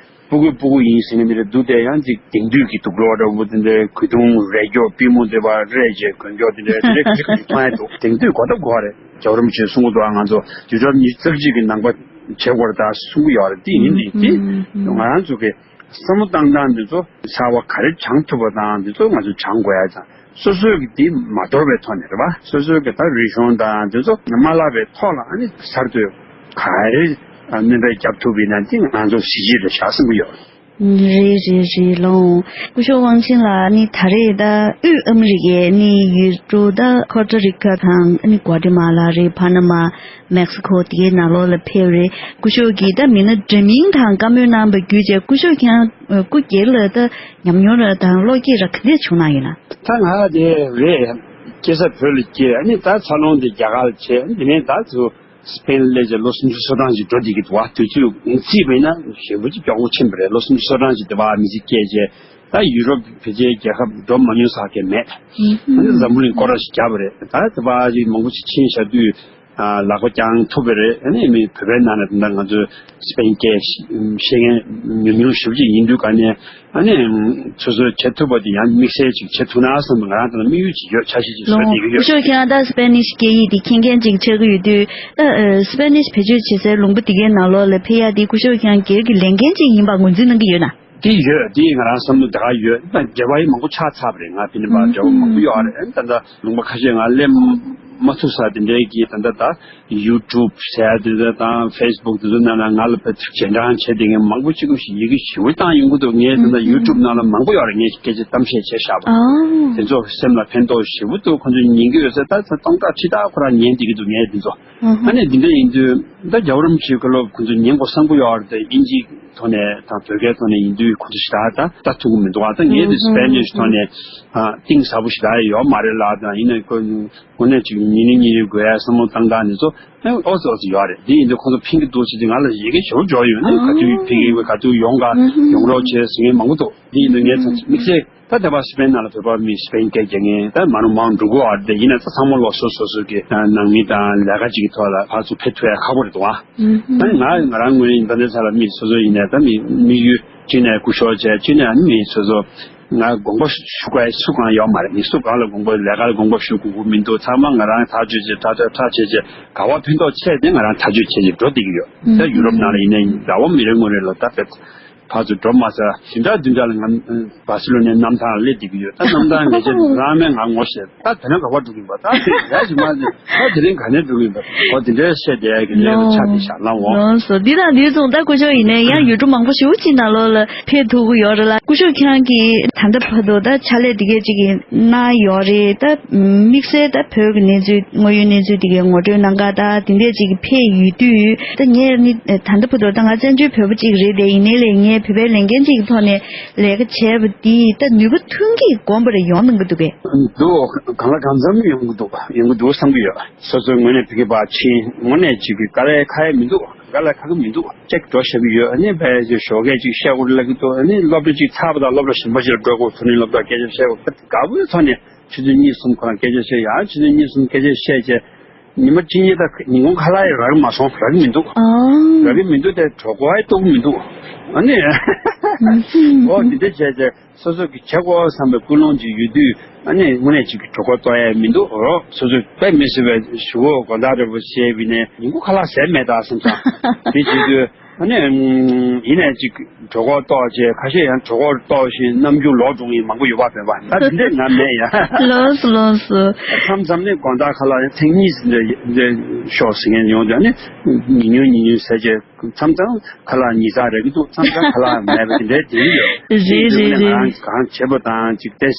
སྤུ་གུ་སྤུ་གུ་ཡིན་ཟེར་མཁན་དེ་འདྲ་འདུག་སྟེ། ཡང་ཅིག་དེང་དུས་ཀྱི་དུག་ལོག་འདྲ་བོ་དེ་འདྲའི་གོས་ཐུང་རས་སྐྱོ་པུས་མོ་དེ་བ་རས་བྱས་གོན་སྐྱོ་དེ་འདྲའི་དེ་འདྲའི་ག་ཚོད་ག་ཚོད་མཐོང་ཡ་འདུག་དེང་དུས་གོ་སྟབས་གོ་བ་རེད། རྒྱལ་བ་རིན་པོ་ཆེས་གསུང་གི་འདུག་ང་ཚོ་དུས་རབས་ཉི་ཤུ་རྩ་གཅིག་གི་ནང་པ་བྱེད་དགོས་རེད་ད་གསུང་གི་ཡོད་རེད། དེ་ཡིན་དེ་དེ་ང་རང་ཚོ་གི་བསམ་བློ་བཏང་སྟངས་འདི་ཚོ་གསར་བ་ག་རེ་སྦྱང་ཐུབ་པ་དང་འདི་ཚོ་ང་ཚོ་སྦྱང་དགོས་ཡ་དང་། སོ་སོའི་གི་དེ་མ་དོར་བའི་ཐོག་ནས་རེད་པ། སོ་སོའི་གི་ད་རིག་གཞུང་དང་འདི་ཚོ་མ་བརླག་པའི་ཐོག་ལ་ཨ་ནི་གསར་གཏོད་ག་རེ་སྣོན་པ་རྒྱབ་ཐུབ་པ་ཡིན་ན་དེ་ང་ཚོ་གཟི་བརྗིད་རེད་ཤག་བསམ་གྱི་ཡོད། རེད་རེད་རེད། ལོང་། སྐུ་ཞབས་དབང་ཆེན་ལགས་ནི་ད་རེས་ད་དབུས་ཨ་མི་རི་ཀའི་ནི་ཡུལ་གྲུ་ད་ཁོ་ཊ་རི་ཀ་དང་ནི་གོ་ཏི་མ་ལ་རེད། ཕ་ན་མ། མེག་སི་ཁོ་དེའི་ནང་ལོགས་ལ་ཕེབས་རེད། སྐུ་ཞབས་ཀྱིས་ད་མི་སྣ་འདྲ་མིན་དང་བཀའ་མོལ་གནང་བ་བརྒྱུད་བྱས་སྐུ་ཞབས་ཁྱེད་རང་སྐུ་སྒེར་ལ་ད་ཉམས་མྱོང་ར་དང་བློ་སྐྱེད་ར་ག་འདྲས་བྱུང་གནང་ཡོད་ན། ད་ང་དེ་རེད། སྐྱེས་ས་བོད་ལ་སྐྱེས། ཨ་ནི་ད་འཚར་ལོངས་དེ་རྒྱ་གར་ལ་བྱས། ཨ་ནི་དེ་ནས་ད་ཚུར་སི་པེན་སླེབས་བྱས་ལོ་སུམ་ཅུ་སོ་གྲངས་ཅིག་འགྲོ་བསྡད་ཀྱི་འདུག་བ། དུས་ཚོད་རྩིས་པ་ཡིན་ན་ཞེ་པོ་ཅིག་མགྱོགས་པོ་ཕྱིན་པ་རེད། ལོ་སུམ་ཅུ་སོ་གྲངས་ཅིག་དེ་བ་མི་ཚེ་སྐྱེལ་བྱས། ད་ཡུ་རོབ་ཕལ་ཆེར་རྒྱལ་ཁབ་འགྲོ་མ་མྱོང་ས་གང་མེད། ཨ་ནི་འཛམ་བུ་གླིང་སྐོར་ར་ཞིག་བརྒྱབ་པ་རེད། ད་དེ་བ་ཅིག་མང་པོ་ཞིག་ཕྱིན་བཞག་དུས། ཨ། ལག་པ་བརྐྱང་ཐུབ་པ་རེད། ཨ་ནི་མི་བོད་པའི་ནང་ནས་ད་ང་ཚོ་སི་པེན་སྐད་ཤེས་མཁན་ཉུང་ཉུང་ཞེ་པོ་ཅིག་ཡིན་དུས་ག་ནས། ཨ་ནི་སོ་སོ་བྱེད་ཐུབ་པ་དེ་ཡང་དམིགས་བསལ་ཅིག་བྱེད་ཐུབ་ན་བསམ་པ་ང་རང་ད་ལྟ་དམིགས་ཡུལ་ཅིག་ཡོད། འཆར་གཞི་ཅིག་བཟོས་ལོང་། བསྡད་ཀྱི་ཡོད། སྐུ་ཞབས་ཁྱེད་རང་ད་སི་པེ་ནིཤ་སྐད་ཡིག་དེ་མཁྱེན་མཁན་ཅིག་ཆགས་ཀྱི་ཡོད་དུས། ད་ཨ། སི་པེ་ནིཤ་བེད་སྤྱོད་བྱེད་སའི་ལུང་པ་དེ་གའི་ནང་ལོགས་ལ་ཕེབས་ཡ་དེ་སྐུ་ཞབས་ཁྱེད་རང་སྒེར་གྱི་ལས་འགན་ཅིག་ཡིན་པ་ངོས་འཛིན་གནང་གི་ཡོད་ན། དེ་ཡོད། དེ་ང་རང་བསམ་བློ་དེ་ག་ཡོད། ད་འབྲེལ་བ་ཡང་མང་པོ་ཆགས་ཚར་བ་རེད། ང་དེ་ནས་ཕར་འབྲེལ་བ་མང་པོ་ཡོད་རེད། ད་ལྟ་ལུང་པ་ཁ་ཤས་ང་སླེབས་མ་ཐུབ་ས་དེ་འདྲའི་གི་ད་ལྟ་ད་ཡུ་ཊུབ་ཟེར་ཡ་དེ་ཚོ་དང་ཧྥེ་སི་བུག་དེ་ཚོ་ནང་ལ་ང་ལ་ཕར་སྤྱན་དྲངས་བྱས་དེ་ངས་མང་པོ་གཅིག་པུ་ཞིག་ཡི་གེ་ཞེ་པོ་བཏང་ཡོང་གི་འདུག་ངས་ད་ལྟ་ཡུ་ཊུབ་ནང་ལ་མང་པོ་ཡོད་རེད། ངས་སྐད་ཆ་གཏམ་བཤད་བྱས་བཞག་པ་དེ་ཚོ་སེམས་ལ་ཕན་ཐོགས་ཞེ་པོ་འདུག་ཁོ་ཚོས་ཉན་གི་ཡོད་ས། ད་ད་སྟོང་ཕྲག་ཁྲི་ཕྲག་ཁོ་རང་ཉན་བསྡད་ཀྱི་འདུག་ངས་དེ་ཚོ། ཨ་ནི་འདི་འདྲ་ཡིན་དུས་ད་རྒྱལ་བ་རིན་པོ་ཆེའི་བཀའ་སློབ་ཁོ་ཚོ་ཉན་དགོས་བསམ་གྱི་ཡོད་རེད་དེ། དབྱིན་ཇིའི་ཐོག་ནས་དང་བོད་སྐད་ཐོག་ནས་ཡིན་དུས་ཁོ་ཚོ་ཞེ་དྲག་ད་ལྟ་ཐུབ་ཀྱི་མི་འདུག་ཨ་ད་ངས་དེ་སི་པེ་ནིཤ་ཐོག་ནས་ཨ་གཏིང་ཟབ་པོ་ཞེ་དྲག་ཡོད་མ་རེད་ལ། དང་ཡིན་ན་ཁོ་དངོས་གནས་ཅིག་ཉིན་ནས་ཉིན་རེ་དགོས་ཡ་བསམ་བློ་བཏང་སྟངས་དེ་ཚོ་ཨ་ཨོ་ཙི་ཨོ་ཙི་ཡོད་རེད། དེ་ཡིན་དུས་ཁོ་ཚོ་ཕན་གྱི་འདུག་ཟེར་དུས་ང་ལ་ཡི་གེ་ཞེ་པོ་འབྱོར་ཡོད་ནི། ག་དུས་ཕ་གི་ག་དུས་ཡོང་ག་ཡོང་རོགས་བྱེད་ཟེར་མཁན་མང་པོ་འདུག་དེ་ཡིན་དུས་ངས་ཚང་དམིགས་བསལ། ད་ལྟ་བ་སི་པེན་ནང་ལ་བོད་པ་མི་སི་པེན་སྐད་རྒྱག་མཁན་ད་མང་རུ་མང་འགྲོ་གི་ཡོད་རེད། ཡིན་ན་ད་ཚང་མ་ལོག་སོ་སོ་སོ་གི་ནང་མི་དང་ལས་ཀ་ཅིག་གི་ཐོག་ལ་ཕར་ཚུར་ཕེབས་ཐུབ་ཡ་ཁག་པོ་རེད་འདུག་ཨ། ད་ང་ང་རང་ངོས་ནས་ད་ལྟའི་ཆ་ལ་མི་སོ་སོ་ཡིན་ནའི་ད་མི་དམིགས་ཡུལ་གཅིག་ནས་སྐུ་ཞབས་བྱས། གཅིག་ནས་མི་སོ་སོ་ང་དགོངས་པ་ཞུ་དགོས་སུ་གང་ཡོད་མ་རེད། མི་སུ་གང་ལ་དགོངས་པ་ལས་ཀ་ལ་དགོངས་པ་ཞུ་དགོས་ཀྱི་མི་འདུག་ཚང་མ་ང་རང་ཐག་གཅོད་བྱས་ཐག་གཅོད་ཐག་བཅད་བྱས་ག་བ་ཕན་ཐོགས་ཆེ་དེ་ང་རང་ཐག་གཅོད་བྱས་བྱས་འགྲོ་བསྡད་ཀྱི་ཡོད། ད་ཡུ་རོབ་ནང་ལ་ཡིན་ནའི་རྒྱལ་བ་མི་རེ་ངོ་རེ་ལ་ད་བེད། ཕར་ཚུར་འགྲོ་མ་ཚར་བདུན་ཕྲག་བདུན་ཕྲག་ལ་ང་བ་སི་ལོ་ནའི་གནམ་ཐང་ལ་སླེབས་བསྡད་ཀྱི་ཡོད། ད་གནམ་ཐང་ངེས་ཅན་རང་མེད་ང་ངོ་ཤེས། ད་དེ་རིང་ག་པར་འགྲོ་གི་ཡིན་པ། ད་དེ་རིང་ཞིག་མ་ཟིན། ད་དེ་རིང་ག་ནས་འགྲོ་གི་ཡིན་པ། འོ་དེ་འདྲའི་བཤད་བསྡད་ཡ་གི་ལས་ལ་ཆ་དེ་བཞག་ལ་འོང་། ལོངས་སོ། འདི་དང་འདི་མཚུངས་ད་སྐུ་ཞབས་ཡིན་ནའི་ཡང་ཡུལ་གྲུ་མང་པོ་ཞེ་པོ་ཅིག་ནང་ལོགས་ལ་ཕེབས་ཐུབ་ཀྱི་ཡོད་རེད་ལ། སྐུ་ཞབས་ཁྱེད་རང་གིས་ད་ལྟ་བར་དུ་ད་ཕྱག་ལས་འདི་གས་ཅིག་གནང་ཡོད་རེད། ད་དམིགས་བསལ་ད་བོད་ཀྱི་གནས་ཚུལ་དངོས་ཡོད་གནས་ཚུལ་འདི་གས་ངོ་སྤྲོད་གནང་ག་ད་དེ་འདྲས་ཅིག་ཕེབས་ཡོད་དུས། ད་ངས་ནི་ད་ལྟ་བར་དུ་ད་ང་བཙན་བྱོལ་བོད་པ་ཅིག་རེད་དེ། ཡིན་ནའི་ལས་ངས་བོད་པའི་ལས་འགན་ཅིག་གི་ཐོག་ནས་ལས་ཀ་བྱས་པ་འདི་ད་ནུས་པ་ཐོན་གྱི་གོམ་པ་རེ་ཡོང་གནང་གི་འདུག་གས། འདུག་གང་ལ་གང་འཚམ་ཡོང་གི་འདུག་ཡོང་གི་འདུག་བསམ་གྱི་ཡོད། སོ་སོའི་ངོས་ནས་ཕ་གི་ཕར་ཕྱིན་དངོས་གནས་ཅིག་གི་དཀའ་ལས་ཁག་ཡ་མི་འདུག་དཀའ་ལས་ཁག་གི་མི་འདུག་ཅིག་འགྲོ་བཞག་གི་ཡོད། ཨ་ནི་ཕར་ཞོགས་ཀས་ཅིག་བཤད་དགོས་ལབ་ཀྱི་འདུག་ཨ་ནི་སློབ་གྲྭ་ཅིག་ཚར་བ་དང་སློབ་གྲྭ་གཞན་པ་ཞིག་ལ་འགྲོ་དགོས། ཐོན་རིང་སློབ་གྲྭ་སྐད་ཆ་བཤད་དགོས། དགའ་པོའི་ཐོག་ནས་ཆུ་ཚོད་གཉིས་གསུམ་ཁོ་རང་སྐད་ཆ་བཤད་ཡ། ཆུ་ཚོད་གཉིས་གསུམ་སྐད་ཆ་བཤད་བྱས། ཉི་མ་གཅིག་གཉིས་ད་ཉིན་གུང་ཁ་ལག་ཡང་རག་གི་མ་སོང་། རག་གི་མི་འདུག་ཨ། རག་གི་མི་འདུག་དེ་གྲོད་ཁོག་ཡང་ལྟོགས་གི་མི་འདུག་ཨ་ནི། ཨུམ། འོ་དེ་འདྲ་བྱས་བྱས་སོ་སོ་གི་བྱེད་དགོས་བསམ་པའི་ཀུན་སློང་ཅིག་ཡོད་དུས། ཨ་ནི་དངོས་གནས་ཅིག་གི་གྲོད་ཁོག་ལྟོགས་ཡ་མི་འདུག་འོ་སོ་སོ་དཔེ་མི་སྲིད་པའི་ཞུ་བོ་དགོང་དག་རེ་བོ་བྱས་པ་ཡིན་ནའི་ཉིན་གུང་ཁ་ལག་ཟས་མེད་ད་བསམ་ཙང་། དེ་བྱེད་དུས་ཨ་ནི་ཡིན་ནའི་ཅིག་གྲོད་ཁོག་ལྟོགས་བྱས། ཁ་ཤས་ཡང་གྲོད་ཁོག་ལྟོགས་ཤིང་རྣམ་འགྱུར་ལོག་འགྲོ་མཁན་མང་པོ་ཡོད་པ། བོད་པ་ད་དེ་འདྲས་ང་མེད་ཡ། ལགས་སོ་ལགས་སོ། མཚམས་མཚམས་ནས་དགོང་དག་ཁ་ལག་ཡང་ཐེངས་གཉིས་ཙམ་འདྲ་ཤོག་ཟེར་མཁན་ཡོང་དུས་ཨ་ནི་ཉིན་ཉུང་ཉིན་ཉུང་ཟས་བྱས་མཚམས་མཚམས་ཁ་ལག་ཉིས་ཚག་རག་གི་འདུག་མཚམས་མཚམས་ཁ་ལག་མེད་པ་དེ་འདྲས་དེ་ཡོད། རེད་རེད་རེད། ང་རང་གང་བྱེད་པ་དང་ཅིག་ཏེ་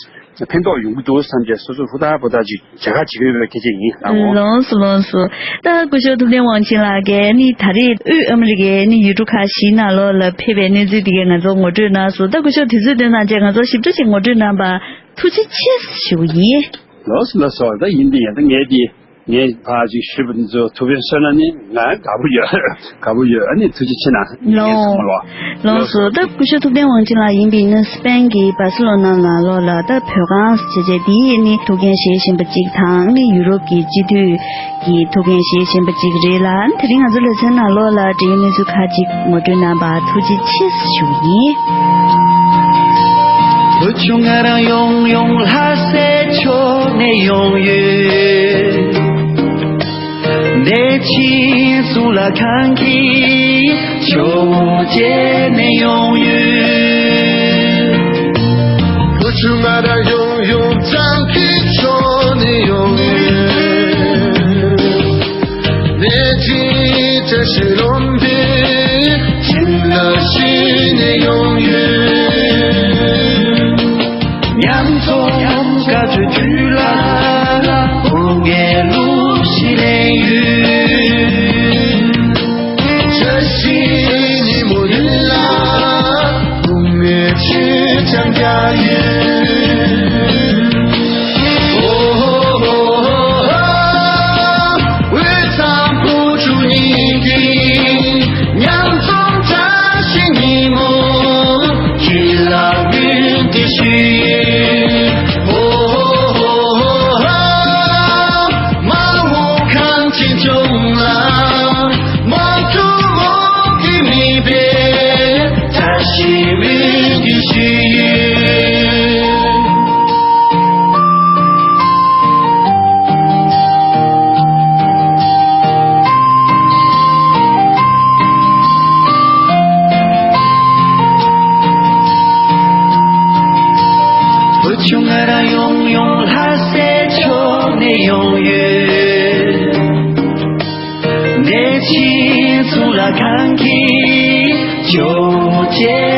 ཕན་ཐོགས་ཡོང་གི་འདུག་བསམ་བྱས་སོ་སོ་ཧུར་ཐག་པོ་ཐག་ཅིག་བྱེད་ཁ་བྱེད་ཀྱི་ཡོད་པའི་སྐད་ཆ་ཡིན་ལགས་འོ། ལགས་སོ་ལགས་སོ། ད་སྐུ་ཞབས་ཐུབ་བསྟན་དབང་ཆེན་ལགས་ཀྱིས་ནི་ད་རེས་དབུས་ཨ་མི་རི་ཀའི་ནི་ཡུལ་གྲུ་ཁག་བཞིའི་ནང་ལོགས་ལ་ཕེབས་པའི་གནས་ཚུལ་འདི་གའི་ང་ཚོར་ངོ་སྤྲོད་གནང་སོང་། ད་སྐུ་ཞབས་དུས་ཚོད་བཏོན་གནང་བྱས་ང་ཚོར་ཞིབ་ཕྲ་ཞིག་ངོ་སྤྲོད་གནང་བར་ཐུགས་རྗེ་ཆེ་ཞུ་གི་ཡིན། ལགས་སོ་ལགས་སོ། ད་ཡིན་དེ་ཡིན། ད་ངས་དེ་ངས་ཕར་ཅིག་ཞུས་པ་འདི་ཚོ་ཐུགས་ཕན་གསོས་ན་ནི་ང་དགའ་པོ་ཡོད། དགའ་པོ་ཡོད། ཨ་ནི་ཐུགས་རྗེ་ཆེ་གནང་། ངས་ལགས་སོ། ཚང་མ་ལོ། ལགས་སོ། ད་སྐུ་ཞབས་ཐུབ་བསྟན་དབང་ཆེན་ལགས་ཡིན་པ་ཡིན་ན་སི་པེན་གྱི་བ་སི་ལོ་ན་ནང་ལོགས་ལ་ད་བོད་ཁང་ཟེར་བྱས་དེའི་ནི་ཐུགས་འགན་བཞེས་བཞིན་པ་གཅིག་དང་ནི་ཡུ་རོབ་ཀྱི་སྤྱི་འཐུས་ཀྱི་ཐུགས་འགན་བཞེས་བཞིན་པ་གཅིག་རེད་ལ། དེ་རིང་ང་ཚོ་ལེ་ཚན་ནང་ལོགས་ལ་འབྲེལ་ཡོད་གནས་ཚུལ་ཁག་ཅིག་ངོ་སྤྲོད་གནང་བར་ཐུགས་རྗེ་ཆེ་ཞུ་གི་ཡིན། བུ་ཆུང་ང་རང་ཡོང་ཡོང་ལྷ་སའི་ཕྱོགས་ནས་ཡོང་ཡོད། གནས་ཆེན་གཙུག་ལག་ཁང་གི་ཕྱོགས་བཅད་ནས་ཡོང་ཡོད། བུ་ཆུང་ང་རང་ཡོང་ཡོང་གཙང་གི་ཕྱོགས་ནས་ཡོང་ཡོད། གནས་ཆེན་བཀྲ་ཤིས་ལྷུན་པོའི་བྱིན་རླབས་ཞུས་ནས་ཡོང་ཡོད། གནས་ཆེན་གཙུག་ལག་ཁང་གི་ཇོ་བོ་རྗེ།